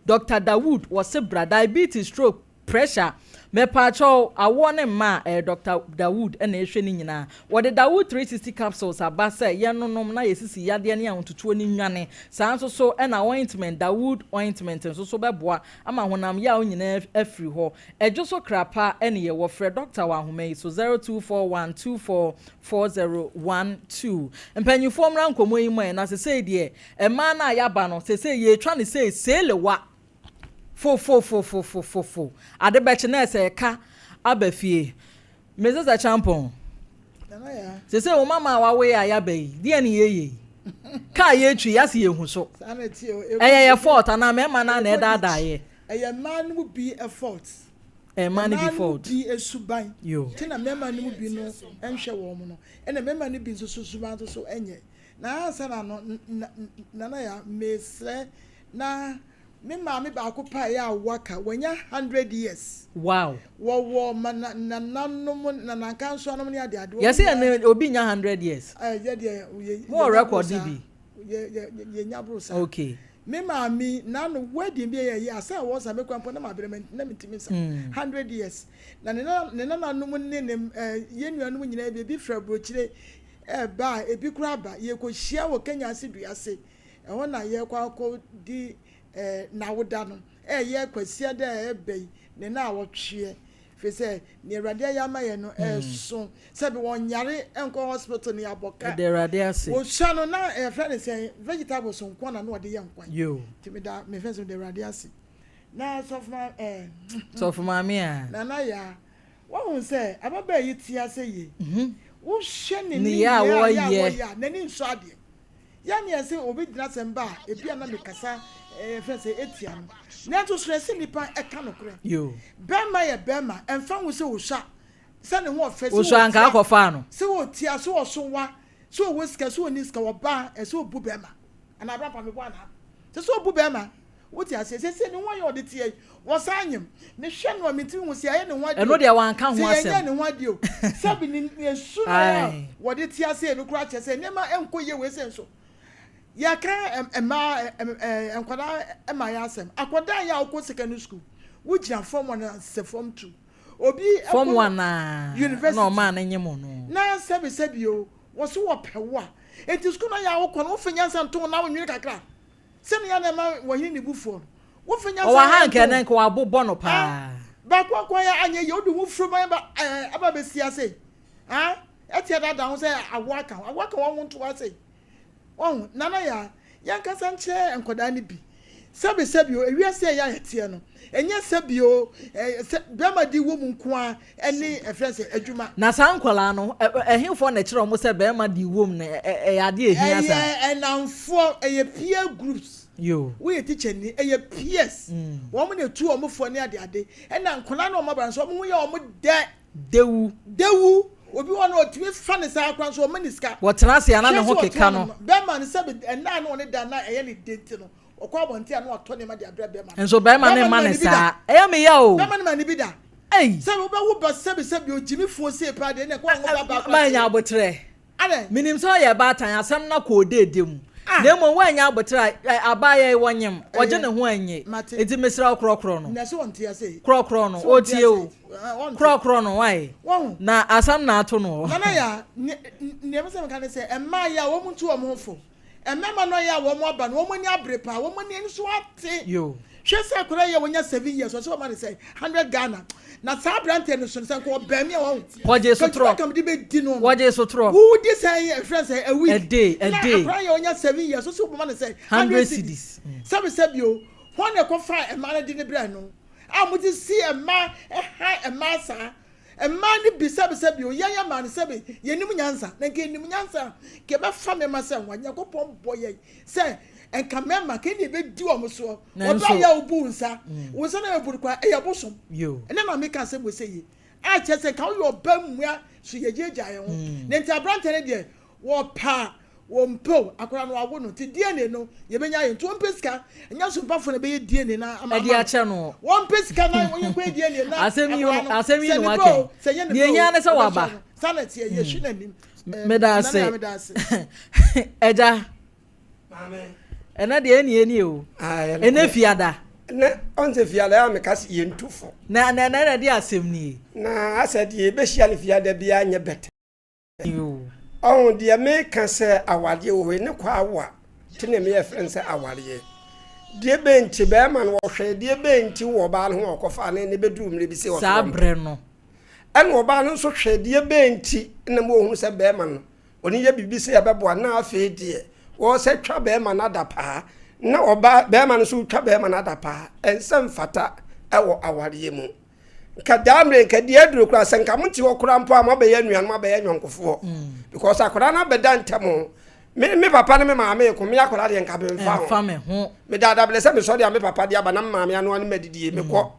Doctor Dawood wɔse bra Diabetes stroke Pressure, Mepaakyɛw, awoɔ ne mma a, ɛyɛ Dɔkta Dawood na ɛhwɛ ne nyinaa. Wɔde Dawood 360 capsules aba sɛ yɛnonom na yɛsisi yadeɛ ne ahotutuo no nnwane. Saa nso so na ointment, Dawood ointment nso so bɛboa ama honam yaw nyinaa afiri hɔ. Ɛdwo so kra pa ne yɛwɔ. Frɛ dɔkta wɔ ahoma yi so, 0241 24 4012. Mpanyinfoɔ mmra nkɔmmɔ yi mu ɛ, na sesei deɛ mmaa no a yɛaba no, sesei yɛretwa no sei, seelewa. Fofofofofofo ade bɛkye na ɛsɛ ɛka aba fie. Me sesa kyampɔn. Sese wo mama a wawo yɛ a yaba yi, deɛ ne yɛyɛ yi. Kaa yɛtwi yɛase yɛhu so. Ɛyɛ yɛ fault anaa mmarima no na ɛdaadaa yɛ. Ɛyɛ mmaa no mu bi fault. Ɛyɛ mmaa no bi fault. Mmaa no bi suban. Ti na mmarima no mu bi no nhwɛ wɔn no. Ɛna mmarima no bi nso so suban nso so nyɛ. Na ansa na no nana ya mesrɛ na Me maame baako pɛ a ɛyɛ a waka, wanya hundred years. Wow. Wɔwɔ ma na nananom, nanankansoanom ne adeade. Wɔn Yɛse nyinaa. ɛnɛ obi nnya hundred years. Ɛɛ yɛ deɛ yɛ Mo wɔ yɛnya boro record saa. bi? Yɛ yɛ yɛnya boro saa. Okay. Me maame n'ano wedding bi a yɛyɛ asa a ɛwɔ sa me kura mpo na mabrɛ ma na mentumi nsa. Hundred years. Na ne nana ne nananom ne ne ɛɛ yɛn nuanom nyinaa bi ebi firi aburokyire ɛɛba a ebi koraa aba. Yɛkɔhyia wɔ Kenya ase dua ase. Ɛhɔ na yɛrekɔ akɔdi n'awoda no. Ɛyɛ Kwasiada a ɛreba yi ne naawɔtweɛ. Firi sɛ nea Awurade ayɛ ama yɛn no ɛso. Sɛbi wɔnyare nkɔ hospital no yɛabɔ ka. Yɛda Awurade ase. Wɔsua no na yɛfrɛ no sɛn vegetables nko na na ɔde yɛ nkwan. Nti meda mefɛ sɛ meda Awurade ase. Na sɔfo ma eh. Sɔfo maame a. Nana Yaa, woahu sɛ ababaa yi te ase yie? Wohwɛ ne nneyɛɛ a ɔyɛ a, n'ani nsɔ adeɛ. Yɛ nea sɛ obi de n'asɛm ba a, ebia na mekasa eh, yɛfrɛ no sɛ etia no. Nanso so ɛsɛ nnipa ɛka nokorɛ? Bɛrima yɛ bɛrima, ɛmfa ho sɛ osua, sɛ ne ho ɔfɛ, sɛ Osua anka ɔtia, akɔfaa no. sɛ ɔtia, sɛ ɔso wa, sɛ ɔwɔ sika, sɛ ɔnni sika, ɔbaa, ɛsɛ ɔbu bɛrima. Anaa Aberampa meboa anaa? Ɛsɛ sɛ ɔbu bɛrima. Wote aseɛ? Seesei ne ho ayɛ ɔde teɛ yi, wɔsan nyem. Mehwɛ no a, mentumi nhu sɛ yɛayɛ ne ho adeɛ Ɛno o, deɛ wanka ho sɛ yɛnyɛɛ asɛm. ne ho adeɛ o. Sɛbi ne ne su no a Ae. wɔde te aseɛ no koraa kyerɛ sɛ nneɛma nkɔ yie wei sei nso. Yɛka mmaa ɛ nkwadaa mmaeɛ asɛm. Akwadaa yɛ a wokɔ secondary school, wogyina form one anaa form two. Obi Form kɔ one a na university ɔmaa no nyem no. na sɛbi sɛbi o, wɔso wɔpɛ wo a. Enti sukuu no ayɛ a wokɔ no, wofa nyansa nto wo na wonwene kakra. Sɛnea na ɛma wɔhene ne bo fuw no, wofa nyansa Ɔwɔ ha anka nto ɛnɛ nka wabobɔ no paa. Baako nko ara anyɛ yie, wode wo furuman ba ɛɛ aba bɛsi ase yi, ah, ɛte adaadaa ho sɛ awoɔ aka ho, awoɔ aka wɔn ho nto ase yi. Wahu, Nana Yaa, yɛnkasa nkyerɛ nkwadaa no bi. Sɛbi sɛbi o, ewiase a ɛyɛ a yɛteɛ no, ɛnyɛ sɛbi o, ɛɛ sɛ bɛrima de wɔ mu nko ara ɛne ɛfrɛ sɛ adwuma. Na saa nkwadaa no, ɛhefoɔ na ɛkyerɛ wɔn sɛ bɛrima de wom no ɛyɛ adeɛ a ɛhia saa? Ɛyɛ nnamfoɔ, ɛyɛ peer groups. Yoo. Woyɛ teacher ni, ɛyɛ peers. Wɔn na etu wɔn foɔ ne ade ade. Ɛna nkwadaa no a wɔn aba no nso, wɔn ho yɛ wɔn dɛ. Dewu. Dewu. Obi wɔ hɔ no ɔtumi fa ne saa koraa nso ɔmma ne sika. Wɔtena ase a na ne Hwɛ ho sɛ ɔte keka hɔ no. nom. Bɛrima no sɛbi ɛnna a na ɔne da na ɛyɛ ne dɛ nti no, Ɔkɔ abɔnten a na watɔ nneɛma de abrɛ bɛrima no. Nso bɛrima no Bɛrima no mma ma no ne bi da. saa. Ɛyɛ me ya o. Bɛrima no ma ne bi da. Ei. Sɛ wobɛwo ba sɛbi sɛbi ogyimifoɔ sei paa deɛ ɛnna ɛkɔ anwo ba baako Manya akyɛ. aboterɛ. Adɛn? Menim sɛ ɔyɛ baatan, asɛm no akɔ odeede mu. Ah. Na mmom woannya aboterɛ a, ɛ, abaayewa yi wɔnyem, ɔgye Ɛyɛ. ne ho annye. Mate. Enti mesrɛ wo korɔkorɔ no. Na sɛ ɔnte ase yi. Korɔkorɔ no, Sɛ ɔnte ɔtie ase o. yi. Ɛ, ɔnte. Korɔkorɔ no, wai. Wahu? Na asɛm na ato no hɔ. Nana Yaa, ne, nea mepɛ sɛ meka ne sɛ, mmaa yi a wɔn ntu wɔn ho fo. Mmarima no ayɛ a wɔn aba no wɔn ani abere paa wɔn ani nso ate. Hwɛ sɛ akwadaa yi a wɔnya 7 years ɔsɛ wɔma no sɛ 100 Ghana na saa aberanteɛ no so no sɛ nka ɔbɛn me a wɔn. Wɔgye sotorɔ. Ka mede bɛdi no. Wɔgye sotorɔ. Wodi sɛ ɛfrɛ sɛ a week. A day a day. Na akwadaa yi a wɔnya 7 years ɔsɛ wɔma no sɛ 100 cedis. Sɛbi sɛbi o wɔn na ɛkɔfa mmaa no de ne brɛ no a wɔde si mmaa ɛha mmaa saa. Mmaa no bi sɛbesɛbe o, yɛn mmaa no sɛbe yɛnnim nyansa, na nka yɛnim nyansa a, nka yɛbɛfa mmarima sɛ nwa. Nyankopɔn bɔ yɛn sɛ nka mmarima, nka yɛn na yɛbɛdi wɔn soɔ. Ɔbaa yɛ a wobu wo nsa, wo nsa na yɛbu no koraa, ɛyɛ bosom. Ɛnɛ na meka asɛm wɔ sɛ yie, a kyerɛ sɛ nka woyɛ ɔbaa mmua so yɛgyaagyaa yɛn ho. Na nti aberanteɛ no deɛ, Wɔpɛ a, wɔmpɛ o, akwadaa no wɔawo no nti DNA no yɛbɛnya ayɛ nti wɔmpɛ sika, ɛnyɛ sompafo na ɛbɛyɛ DNA no ama Ɛde akyɛ no. Wɔmpɛ sika na wɔyɛ DNA na Asɛm yi akwadaa no, asɛm yi sɛ na ne ba waka o, sɛ ɛnyɛ ne yi. ba Deɛ o, ehia ne sɛ wɔbɛhwɛ waba. no. Saa na ɛteɛ, yɛhwe n'anim. Eh, Meda Nana ase. Yaa, meda ase. Agya, Maame. ɛnɛ deɛ ɛni ɛni o. Ah, ɛyɛ Ɛnɛ nokorɛ. fiada. Na ɔn sɛ fiada a meka sɛ yɛntu fo. Na na na ɛna de asɛm nie. Na asɛ deɛ yɛbɛhyia no fiada biara nyɛ bɛtɛ. Ɔho deɛ meka sɛ awareɛ wɔ hɔ yi ne kɔ awa te ne meyɛ frɛ no sɛ awareɛ. Deɛ bɛn nti bɛrima no ɔhwɛ deɛ bɛn nti wɔ ɔbaa no ho ɔkɔfa ne ne bɛduru mmerɛ bi sɛ ɔsɛ Saa ɔmpɛ. berɛ no. Ɛna ɔbaa no nso hwɛ deɛ bɛn nti na ma ɔhunu sɛ bɛrima no ɔne yɛ biribi sɛ ɛbɛboa na afei deɛ wɔsɛ twa bɛrima no adapaa na ɔbaa bɛrima no nso twa bɛrima no adapaa ɛnsɛ mfata ɛwɔ awareɛ mu. Nka daa mmerɛ nka deɛ aduro koraa sɛ nka mote hɔ koraa mpo a moabɛyɛ anuanom abɛyɛ nyɔnkofoɔ mm. because akwadaa no abɛda ntɛm me me papa ne me maame ko me akwadaa deɛ nka memfa ho meda adabrɛ sɛ mesɔre a me papa de aba na me maame anoa ne madidie mm. mekɔ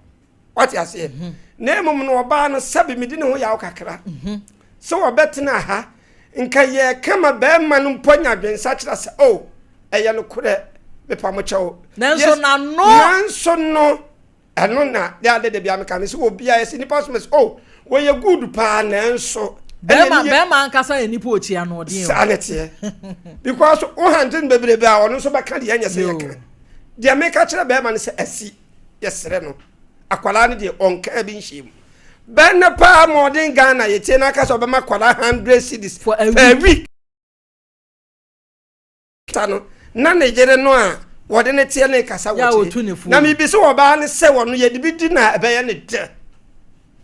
wate aseɛ mm-hmm. na mmom no ɔbaa no sɛbe medi ne ho yaw kakra mm-hmm. sɛ wɔbɛtena ha nka yɛka ma bɛrima no mpo anya adwensakyera sɛ o oh, ɛyɛ nokorɛ mepa mo kyɛw nanso nano nanso no Ɛno na de ade de bia meka me sɛ obiara yɛsɛ nipa so mɛsɛ oh wɔyɛ good paa nanso. Bɛrima bɛrima ankasa yɛ nipa okyi ano ɔden o. Saa na ɛteɛ because wo hante no bebrebe a ɔno nso bɛka deɛ ɛnyɛ sɛ yɛka deɛ meka kyerɛ bɛrima no sɛ asi yɛsrɛ no akwadaa no deɛ ɔnkaa bi nhyɛ mu bɛn paa ma ɔden Ghana yɛtie no aka sɛ ɔbɛma akwadaa 100 cedis for a per week. ta no na ne yere no a wɔde ne teɛ ne kasa wɔ kyerɛ na mebisa ɔbaa no sɛ wɔno yɛde bi di na ɛbɛyɛ ne dɛ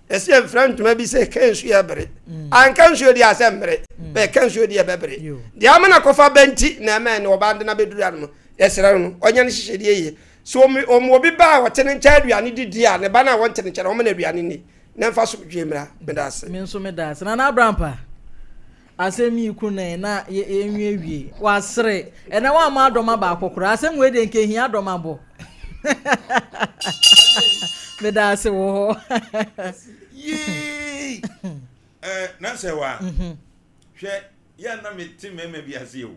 ɛsɛ yɛmfrɛ ntoma bi sɛ ka nsuo ɛbere mm. anka nsuo deɛ asɛ mmere mm. bɛɛ ka nsuo deɛ ɛbɛbere deɛ ama no akɔfa bɛnti na ɛmɛ ne ɔbaa de no abɛduru ano no yɛsrɛ no ɔnyɛ no hyehyɛdeɛ yie. Sɛ wɔn wɔn obi ba a ɔte ne nkyɛn aduane didi a, ne ba no a wɔnte ne nkyɛn no, wɔma no aduane nni. Na mfa asomdwoeɛ mmra. Meda ase. Me nso meda ase. Nana Abrampa, asɛm yi ku nɛn na yɛnwiewie. Wasere. Ɛnɛ woamma adɔma baako koraa. Asɛm wei deɛ nka ɛhia adɔma bɔ. Meda ase wɔ hɔ. Yee! Eh, na sɛ wa. Hwɛ, yɛ na mete mmarima bi ase o.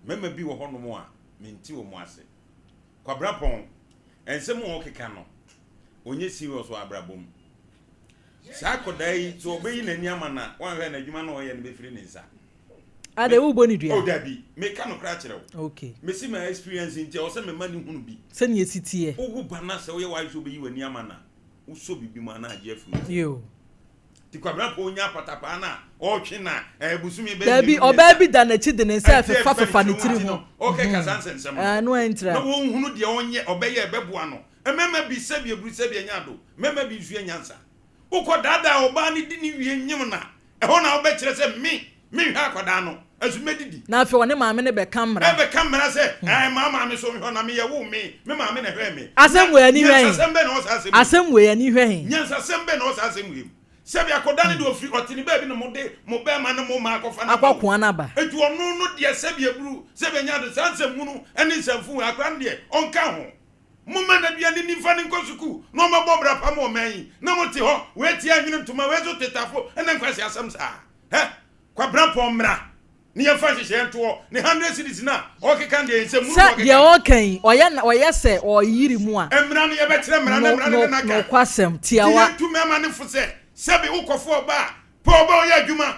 Mmarima bi wɔ hɔnom a mente wɔn ase. Kwabena Pɔn, nsɛm a ɔkeka no, ɔnyɛ serious wɔ abrabɔ mu. Saa akɔdaa yi, sɛ ɔbɛyi n'ani ama no a, wanhwɛ a n'adwuma no a ɔyɛ no bɛfiri ne nsa. Adɛ wobɔ ne dua? Oh, dabi. Meka nokorɛ akyerɛ wo. Okay. Mesi ma experience nti, ɛwɔ sɛ mema no hunu bi. Sɛnea ɛsi teɛ. Wowo ba no a, sɛ woyɛ w'adwene sɛ wobɛyi w'ani ama no a, wosɔ biribi mu a na agye afiri wo nsam. Yo. Nti Kwabena Pɔn nya patapaa no a ɔretwe na ɛɛ bosome bɛyɛ Dabi, mmienu ɔbaa mmiɛnsa. bi da n'akyi de ne nsa Ɛnti ɛfefa ɛfefa ne fefa ne tiri ho tiri nti ho. no ɔrekeka saa nsɛnsɛm no. Ɛno ɛntira. Na wɔnhunu deɛ ɔnyɛ ɔbɛyɛ ɛbɛboa no. Mmarima bi sɛbi aburu sɛbi ɛnyɛ ado. Mmarima bi nso yɛ nyansa. Wokɔ daadaa ɔbaa no di ne wie nyem no a, ɛhɔ na wobɛkyerɛ sɛ me menhwɛ akwadaa no nso mɛdidi. Na afei ɔne maame no bɛka mmara. Ɛbɛka mmara sɛ, ɛɛ maa maame so nhwɛ na meyɛ woo me, me maame na ɛhwɛɛ me. Asɛm wei ani hwɛ he? Nyansasɛm bɛn na ɛwɔ saa asɛm yi mu? Asɛm wei ani hwɛ he? Nyansasɛm bɛn na ɛwɔ saa asɛm wei mu? Sɛbi akɔda no deɛ ɔfiri ɔte ne baabi na mode mo bɛɛma ne mo maa akɔfa no aba o. Akɔkoa no aba. Enti ɔno no deɛ sɛbi aburu, sɛbi ɛnyɛ ade, saa nsɛmhunu ne nsɛmfo wei akora no deɛ ɔnka ho. Momma no aduane nni mfa no nkɔ sukuu na ɔmmɛbɔ bra pa ma ɔman yi. Na mote hɔ, wei te anwene ntoma, wei nso te tafo ne nkwaseasɛm saa. Hɛ! Kwabena Pɔn mmra na yɛmfa nhyehyɛeɛ nto hɔ. Ne hundred cedis no a ɔrekeka no deɛ, nsɛmhunu na Sɛ ɔrekeka deɛ no. ɔreka yi, ɔyɛ na ɔyɛ sɛ ɔreyere mu a. Mmara no, yɛbɛkyerɛ mmara na mmara no ne no aka. Nokwasɛm, Nti tiawa. yɛntu mmarima no fo sɛ, sɛbe wokɔfa ɔbaa a, pɛ ɔbaa a ɔyɛ adwuma.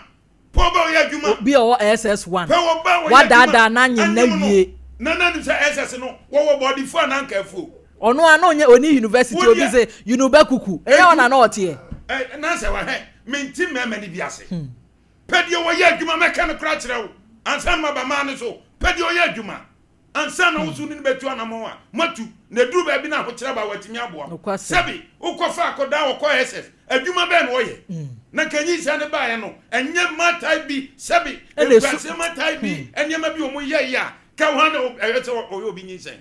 Pɛ ɔbaa a ɔyɛ adwuma. Obi a ɔwɔ SS one. Pɛ ɔbaa a ɔyɛ adwuma. Wadaadaa no anyem no Anyem no. awie. Na na nim sɛ SS no, wɔwɔ bɔɔdefoɔ anaa nkaefoɔ. Ɔno a na ɔnyɛ ɔni university Wo obi deɛ. se Unubɛkuku. Ɛnyɛ hɔ na na ɔteɛ. Ɛ, na sɛ wahwɛ, mente mmarima no bi ase. Pɛ deɛ ɔyɛ adwuma, mɛka no koraa akyerɛ wo ansa na maba maa no so. Pɛ deɛ ɔyɛ adwuma ansa na wo nso wo ne no bɛtu anammɔn a moatu, na ɛduru baabi na ahokyerɛ aba a watumi aboa wo. Sɛbe wokɔfa akɔdaa ɔkɔ SS, adwuma bɛn na ɔyɛ? Na nka nyinsɛn no baeɛ no, ɛnyɛ mmaatae bi, sɛbe nkuraseɛ mmaatae bi, nneɛma bi wɔn yɛeɛ a, ka hwan na ɛyɛ sɛ ɔyɛ obi nyinsɛn?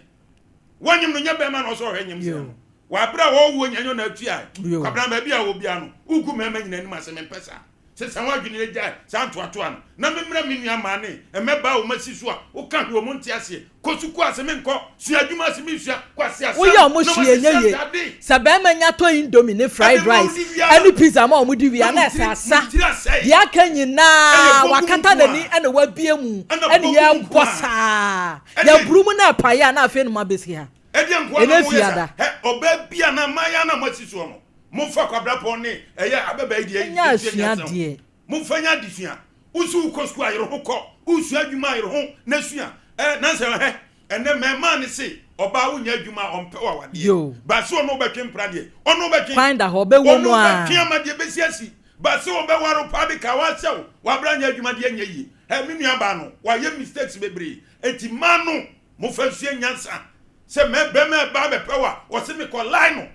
Wɔnyem no, nyɛ bɛrima na ɔsɛ ɔhwɛ nyemsɛn no. Wɔ abere a wɔwɔ nya nyɛ ɔna atua. Kwabena baabi a wɔ biara no, wogu mmarima nyina anim ase, mempɛ saa. Sesa w'adwene na gyae saa ntoatoa no na memmrɛ me nua mmaa ne mmɛbaa a wɔasi so a woka hwee wɔn nte aseɛ. Kɔ sukuu ase menkɔ, sua adwuma ase mensua, kwasi asɛm Woyɛ na ɔmo hwee wɔahyehyɛ ɛnyɛ yie. ntade Sɛ bɛɛma nya tɔ indomie ne de fried ma wo rice di wie a ɛne pizza ma ɔmo di wie na a na mo ɛsɛ tiri mo asa. tiri asɛe. Deɛ aka Ɛyɛ nyinaa bogu wakata nko n'ani a ɛna wabue mu ɛna ɛne bogu yɛbɔ nko a saa. ɛdeɛ Yɛburu mu na ɛpaeɛ a na afei na moabɛsi ha. ɛdeɛ nko a na Ɛnɛ moyɛ saa. fiada. Hɛ ɔbaa bi anaa mmaayewa no a moasi soɔ no Momfa kwabrapɔn ne ɛyɛ abɛbaa yi deɛ Ɛnyɛ nsua asua nyansa o. deɛ. Momfa nyɛ adesua. Wo nso wokɔ sukuu a yere ho kɔ. Wosua adwuma a yere ho na sua. Ɛ nansa hwɛ ɛnɛ mmɛɛmaa no se ɔbaa wonyɛ adwuma a ɔmpɛ wo awadeɛ. Yoo. But se ɔne wo bɛtwe mpena deɛ ɔne wo bɛtwe. Kwan da hɔ ɔbɛwɔ Ɔne mu wo aa. bɛtwe ama deɛ bɛsi asi. But se ɔbɛware wo paa de ka wahyɛ wo wabra nyɛ adwuma deɛ ɛnyɛ yie. Ɛ me nua baa no wayɛ mistakes bebree. Enti mmaa no momfa nsua nyansa. Sɛ mɛ bɛma ɛba abɛpɛ wo a, ɔse mekɔ lie no,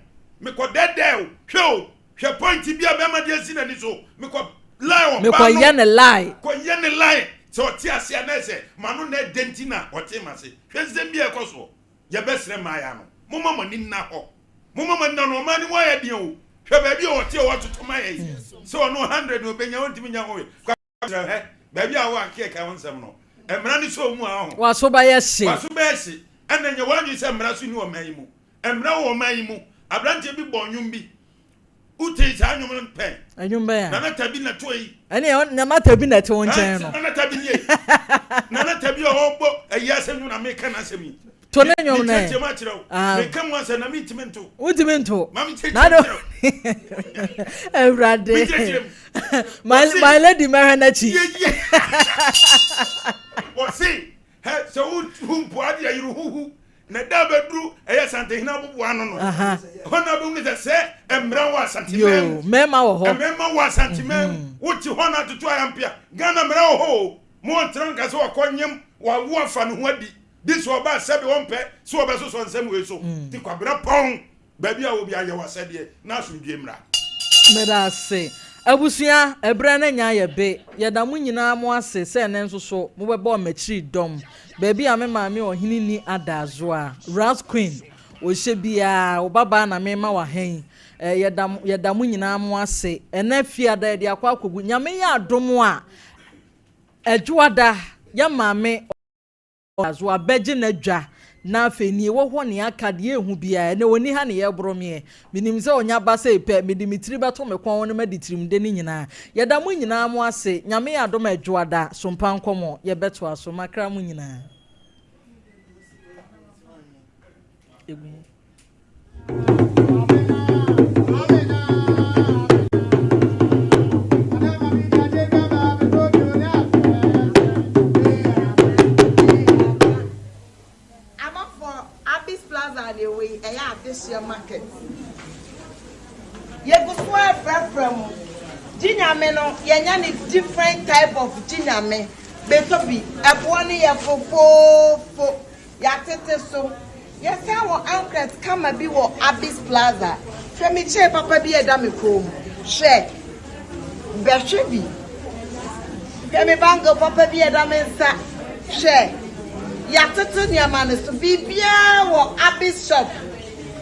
mekɔ dɛɛdɛɛ wo, hwɛ o, hwɛ point bi a bɛma de asi n'ani so, mekɔ lie ɔba no, Mekɔ yɛ ne lie. Kɔ yɛ ne lie, sɛ ɔte ase a na ɛsɛ m'ano na ɛdɛ nti na ɔte m'ase, hwɛ nsɛm bi a ɛkɔ soɔ, yɛbɛsrɛ mmaayɛ no, momma mo ani nna hɔ, momma mo ani nna hɔ, na ɔman no mu ayɛ den o, hwɛ baabi a ɔte a wɔatoto ma yɛn yi, sɛ ɔno 100 na ɔbɛnya, ɔntumi nya ho hwee. Kyerɛ hɛ, baabi a wo anke ɛka ho nsɛm no, mmara no sɔ mu a ɔho. W'aso bɛyɛ hye. W'aso bɛyɛ hye. Ɛna nyɛ w'adwene sɛ mmara so nni ɔman yi mu. Mmara wɔ ɔman yi mu. Aberanteɛ bi bɔɔ nnwom bi. Wotee saa nnwom no pɛn? Nnwom bɛn a? Nana Tabi na ɛtoɔ yi. Ɛne Nana Tabi na ɛte wo nkyɛn no. Nana Tabi nie. Nana Tabi a ɔrebɔ ayi asɛm nnwom na meka n'asɛm yi. To ne nnwom no ɛ. Mekyerɛkyerɛ mu akyerɛ wo. Meka mu asɛm na mentumi nto. Wontumi nto. Ma menkyerɛkyerɛ mu kyerɛ wo. Awurade. Menkyerɛkyerɛ mu. My my lady mɛhwɛ n'akyi. Yeye. Wɔse hɛ sɛ wohu mpo adeɛ yere huhu na da bɛduru ɛyɛ Asantehene aboboa ano no. Hɔ na bɛhunu sɛ sɛ mmara wɔ Asanteman mu. Mmarima wɔ hɔ. Mmarima wɔ Asanteman mu. Wote hɔ na atoto ayampea. Ghana mmara wɔ hɔ o. Mo ɔntra nka sɛ wakɔ nyem wawo afa ne ho adi. Bi so ɔba a sɛbe ɔmpɛ sɛ ɔbɛsosɔ nsɛm wei so. Nti Kwabena pɔn baabi a wɔ biara yɛ w'asɛdeɛ na asomdwie mmra. Meda ase. Abusua, ɛberɛ no anya ayɛ be. Yɛda mo nyinaa mo ase sɛ ɛnnɛ nso so mobɛbɔɔ m'akyiri dɔm. Baabi a me maame ɔhene nni adaazoa. Ras Queen, ɔhyɛ biara, wo babaa na merema wo aha yi. Eh, yɛda, yɛda mo nyinaa mo ase. Ɛnnɛ Fiada yɛde akɔ akɔgu. Nyame yɛ adom a, Adwoada, yɛ maame So wabɛgye n'adwa na afei nea ɛwɔ hɔ nea aka deɛ ɛhu biara ɛnɛ ɔnni ha ne yɛreboro meɛ menim sɛ ɔnya ba sei pɛ mede me tiri bɛto me kɔn no madi tirimde no nyinaa yɛda mo nyinaa mo ase Nyame yɛ adom a Adwoada sompa nkɔmɔ yɛbɛtoa so makra mo nyinaa. Amafoɔ Abis Plaza na ɛwɔ yi, ɛyɛ adehyeɛ market. Yɛgu so ɛfrɛfrɛ mo. Gye Nyame no, yɛnya ne different type of Gye Nyame. Bɛtɔ bi, ɛboɔ no yɛ fofoofo. Yɛatete so. Yɛsan wɔ ankret kama bi wɔ Abis Plaza. Hwɛ me chain papa bi a ɛda me kɔn mu. Hwɛ. Bɛhwɛ bi. Hwɛ me bangle papa bi a ɛda me nsa. Hwɛ. Yɛatete nneɛma no so. Biribiara wɔ Abis shop.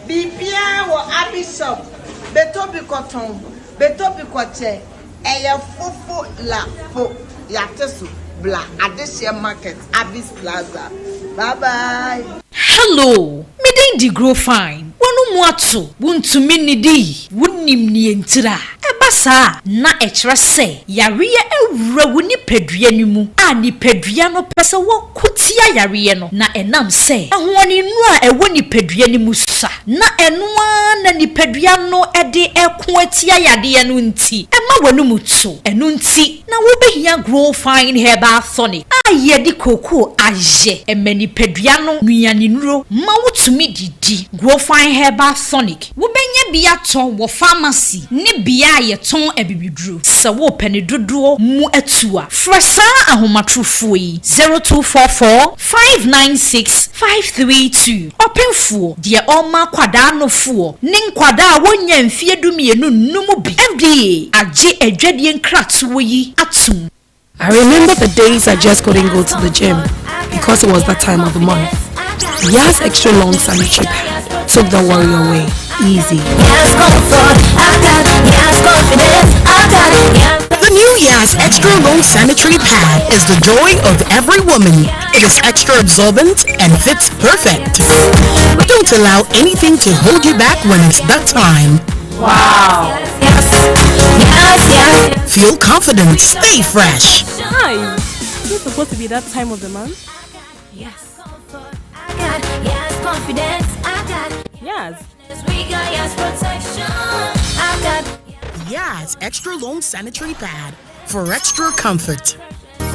Biribiara wɔ Abis shop. Bɛtɔ bi kɔtɔn. Bɛtɔ bi kɔkyɛ. Ɛyɛ fofo la fo yate so bla adehyeɛ market Abis plaza bye bye. Hello, me din de Grow Fine. W'ano mu ato, wuntumi nnidi, wunnim nea entira. Ɛba saa a, na ɛkyerɛ sɛ yareɛ awura wo nipadua no mu a nipadua no pɛ sɛ wɔko tia yareɛ no, na ɛnam sɛ ahoɔdennuro a ɛwɔ nipadua no mu sua na ɛno ara na nipadua no de reko atia yadeɛ no nti, ɛma w'anum to. Ɛno nti na wobɛhia Grow Fine Herbal Tonic a yɛde kookoo ayɛ. Ɛma nipadua no nnuanennuro ma wotumi didi. Grow Fine Herbal Tonic, wobɛnya bi atɔ wɔ pharmacy ne bea a yɛtɔn abibiduro. Sɛ worepɛ ne dodoɔ mu atu a, frɛ saa ahomatorofoɔ yi, 0244 596 532, Ɔpemfoɔ, deɛ ɔrema akwadaa nofoɔ ne nkwadaa a wɔnnya mfeɛ dumienu nnom bi. FDA agye adwadie nkratoɔ yi atom. I remember the days I just couldn't go to the gym because it was that time of the month. Yas Extra Long Sanitary Pad took the worry away. Easy. The new Yas Extra Long Sanitary Pad is the joy of every woman. It is extra absorbent and fits perfect. Don't allow anything to hold you back when it's that time. Wow. Yes. Yes, yes. Feel confident. Stay fresh. Hi. Is it supposed to be that time of the month? Yes. I got yes confidence. I got yes. We got yes protection. I got Yas Extra Long Sanitary Pad for extra comfort.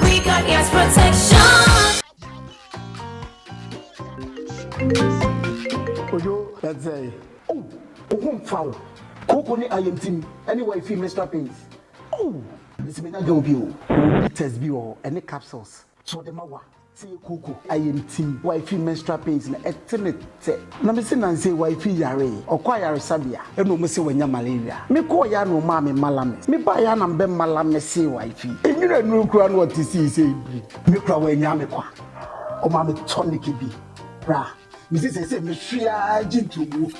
We got yes protection. Ojo, let's say, oh, wo ho mfa wo. Kooko ne ayamtim ne wifi menstrual pains. Oh, mesi menya girl bi o. Yɛwɔ bitters bi wɔ hɔ ɛne capsules. So ɔde ma wa sɛ yɛ kooko ayamtim wifi menstrual pains no ɛte ne tɛ. Na mese nansa yi wifi yaree ɔkɔ ayaresabea ɛna ɔmo se wanya malaria. Me kɔɔ yɛ a na ɔmaa me malamis. Me baa yɛ a na mebɛ malamise wifi. Enwura nnuru koraa na ɔte seisei biri. Me koraa wanyaa me kwa. Ɔmaa me tonic bi bra. Mese seesei mehwe ara gye ntomu.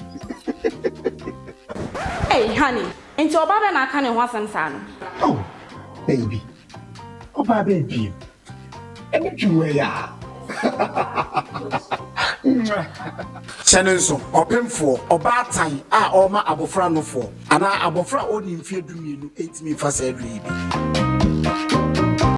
Hey honey, nti ɔbaa bɛn na aka ne ho asɛm saa no? Oh baby, ɔbaa bɛn bio? Ɛne dwuma yi a. Hyɛ no nso, ɔpemfoɔ, ɔbaatan a ɔrema abɔfra nofoɔ, anaa abɔfra a ɔnnii mfeɛ dumienu ntumi mfa saa aduro yi bi.